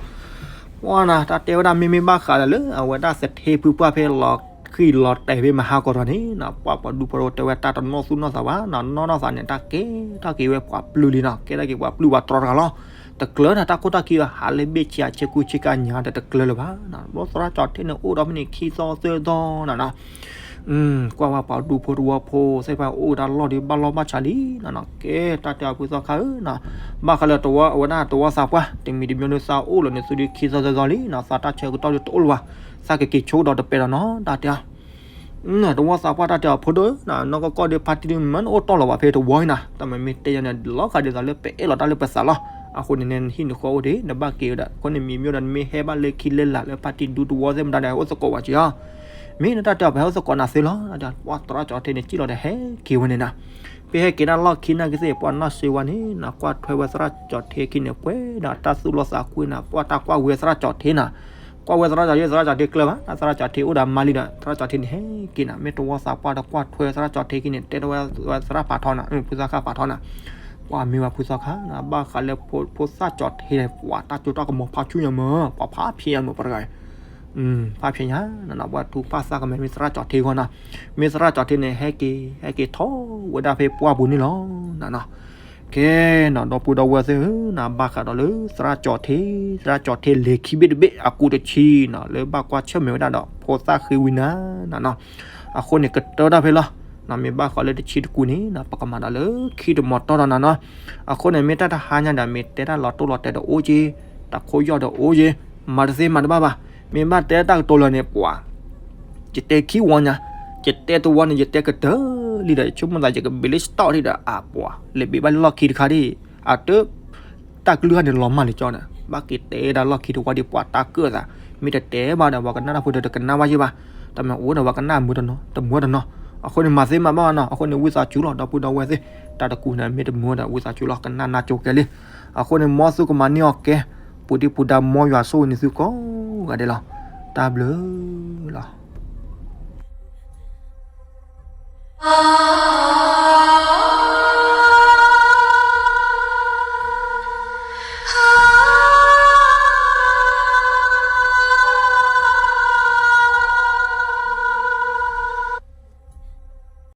ပှၤနီၤ တၢ်တဲဝဲဒၣ်မ့မ့ၢ်ဘၣ်ဃးဒီးလၢ အဝဲဒၣ်သထ့ဖုပှၢ်ဖဲလီၤဃံၣ်လီၤတဲာ်ဖဲမဟါကီၢ်ထီၣ်န့ၣ်နီၤ ပှၤပှၤဒူဖိတဝီတဲဝဲတၢ်တနီၣ်သူၣ်နီၣ်သးဘၣ်နီၤ နီၣ်နီၣ်သးန့ၣ် တၢ်ကဲထီၣ်က့ၤဝဲပှၤပျုၢ်လံနီၤ ကဲထီၣ်က့ၤပှၤပျုၢ်ပှၤတြီတဂၤလီၤ, တကျၢၤတၢ်တၢ်ခိၣ်တၢ်ခံအီၤ ဟးလၢဘ့ၣ်ဆံးအဆ့ကူဆ့ကညးဒီးတကျၢၤလၢၤဘၣ်နီၤ ဘျီသရၣ်ကၠီၤထ့န့ၣ် အိၣ်ဒီးဖဲန့ၣ်ခံသီသၢသီနၤနီၤ ကွၢ်ဝဲပှၤဒူဖိတဝီဖိ သ့ၣ်တဖၣ်အိၣ်တၢ်လီၢ်ဒီးဘၣ်လီၢ်ဘၣ်ဆးလံနီၤနီၤ ကဲတၢ်တဲအီၤဖုသီခါဧၢနီၤ, ဘၣ်ဃးလၢတဝီအဝဲဒၣ်တဝီသးပှၢ် တမံၤတမံၤဒီးသးအိၣ်လီၤန့ၣ် သုဒုးခံသီသၢသီလံနီၤ သးတၢ်ဆၢကတီၢ်ဒီးတအိၣ်လၢၤဘၣ်, သးကက့ၤဆိကဒီးတပဲာ်ဒီးနီၤ တၢ်တဲအီၤ တဝီသးပှၢ်တၢ်တဲအီၤဖိဒိၣ်နီၤ နီၢ်ကီၢ်ကီၢ်ဒီးဖါတံၢ်ဒုးမ့ၢ်နအိၣ်တီၢ်လီၤဘၣ်ဖဲတဝီအံၤနီၤ တၢ်မ့မ့ၢ်တဲယၤန့ၣ် လီၤဂာ်ဒ်သိးလၢပအဲၣ်လီၤတၢ်လၢပသးလီၤ, အဃိန့ၣ်န့ၣ် နဟံၣ်နဃီအိၣ်ဒံး နဘၣ်က့ၤဝဲဒၣ် အဃိန့ၣ်မ့မ့ၢ်ဒီး နမ့ၢ်ဟဲဘၣ်လၢခံလၢလာ်လၢဖါတံၢ်ဒူတဝီသ့ၣ်မတၤဒီး အိၣ်သကိးဝဲက့ၤအီၤ မ့ၢ်နတၢ်တဲအီၤ ပဟဲအိၣ်သကိးနၤသ့လီၤ, ပှၤသရၣ်ကၠီၤထ့န့ၣ် စံၣ်လီၤဒီးဟဲက့ၤဝဲန့ၣ်နီၤ, ဖဲဟဲက့ၤတၢ်လီၢ်ခံနာ်က့သ့ၣ် ပှၤနီၢ်စ့ဝါန့ၣ်နီၤ ကွၢ်ထွဲဝဲသရၣ်ကၠီၤထ့ခံန့ၣ် ပှဲၤဒီးတၢ်သူၣ်လီသးကွံနီၤ ပှၤတၢ်ကွၢ်ဝဲသရၣ်ကၠီၤထ့နီၤ, ကွၢ်ဝဲသရၣ်ကၠီၤထ့ သရၣ်ကၠီၤထ့ကျၢၤဘၣ် သရၣ်ကၠီၤထ့အိၣ်ဒီးမါလံဒီး သရၣ်ကၠီၤထ့န့ၣ်ဟဲက့ၤနီၤ မ့ၢ်တဝီသးပှၢ်ဒီးကွၢ်ထွဲသရၣ်ကၠီၤထ့ခံန့ၣ် တဲထီၣ်ဝဲသရၣ်ဖးထီနီၤ ဖုသီခါဖးထီနီၤ, ပှၤမ့ၢ်ဝဲဖုသီခါနီၤ ဘၣ်ဃးလၢဖိသၣ်ကၠီၤထ့ ပှၤတၢ်စိတၢ်ကမီၤဖးဆူညါမး ပှၤဖးဖျဲးညါမး ပှၤတဂၤ ဖးဖျဲးညါနီၤ ပှၤထူဖးသးကမဲာ်မ့ၢ်သရၣ်ကၠီၤထ့ဂီၢ်နီၤ, မ့ၢ်သရၣ်ကၠီၤထ့န့ၣ် ဟဲက့ၤ ဟဲက့ၤထီၣ်ဝဲဒၣ်ဖဲပှၢ်ပူၤန့ၣ်လီၤနီၤနီၤ, ကဲနီၤ ဒီပုၢ်ဒီဝဲၢ်သ့ၣ်ဧၢနီၤ ဘၣ်ဃးဒီးလၢသရၣ်ကၠီၤထ့ သရၣ်ကၠီၤထ့လဲၤခံဘ့ၣ်တဘ့ၣ် အကူတဆံနီၤ လၢဘၣ်ကွၢ်ဆၢၣ်မဲာ်ဝဲဒၣ်ဒီး ဖိသၣ်ဃ့ဝံၤနၤနီၤနီၤ, အဃိန့ၣ်ကတၢၢ်တၢ်ဖဲလီၤ, မ့ၢ်ဘၣ်ဃးလၢတဆံတကူန့ၣ်နီၤ ပကမၤဒီးလၢခံတမီၤတီၢ်ဒီးနၤနီၤ, အဃိန့ၣ်မ့ၢ်တၢ်တဟါညါဒီး မ့ၢ်တဲတၢ်လီၤတိၢ်လီၤတဲာ်ဒီးအိၣ်က့ၤ, တၢ်ခိၣ်ယီၢ်ဒီးအိၣ်က့ၤ, မၤတသ့မၤတဘၣ်ဘၣ်, မ့ၢ်ဘၣ်တဲတၢ်ကတိၤလၢာ်န့ၣ် ပှၤ ယတဲခံဝီညါ, ယတဲတဝီန့ၣ် ယတဲကတၢၢ်လံဒီး ယဆိကမိၣ်သးယကဘ့ၣ်လၢ stop ဒံးဒီး အပှၤလဲၤဘ့ၣ်ဘၣ်လၢလီၢ်ခံတခါဒံး, အတ တၢ်ကလုၢ်ဟါန့ၣ်လီၤမၢ်လံကၠီန့ၣ် ဘၣ်က့ၤတဲဒၣ်လီၢ်ခံတဝီဒံး ပှၤတၢ်ကၢၣ်သး, မ့ၢ်တတဲဘၣ်ဒီး ပှၤကနၣ်တၢ်ဖိဒီးတကနၣ်ဘၣ်ယဲၢ်ဘၣ်, တၢ်မ့ၢ်အိၣ်ဒီးပှၤကနၣ်မုာ်တနီၤ တမုာ်တနီၤ, အဃိန့ၣ် မၤသ့မၤဘၣ်နီၤ, အဃိန့ၣ် ဝံသးစူၤလီၤ ဒီပုၢ်ဒီဝဲၢ်သ့ၣ်, တၢ်တကူၣ်န့ၣ် မ့ၢ်တမုာ်ဒီး ဝံသးစူၤလီၤ ကနၣ်နၢ်ကၠိကဲလံ, အဃိန့ၣ် မ်သုကမၤန့ၢ်အီၤကဲ, ပူၤဒံပူၤဒါ မ်ယွၤဆိၣ်ဂ့ၤန့ၢ်သုကိးဂၤဒဲးလီၤ, တၢ်ဘျုးလီၤ.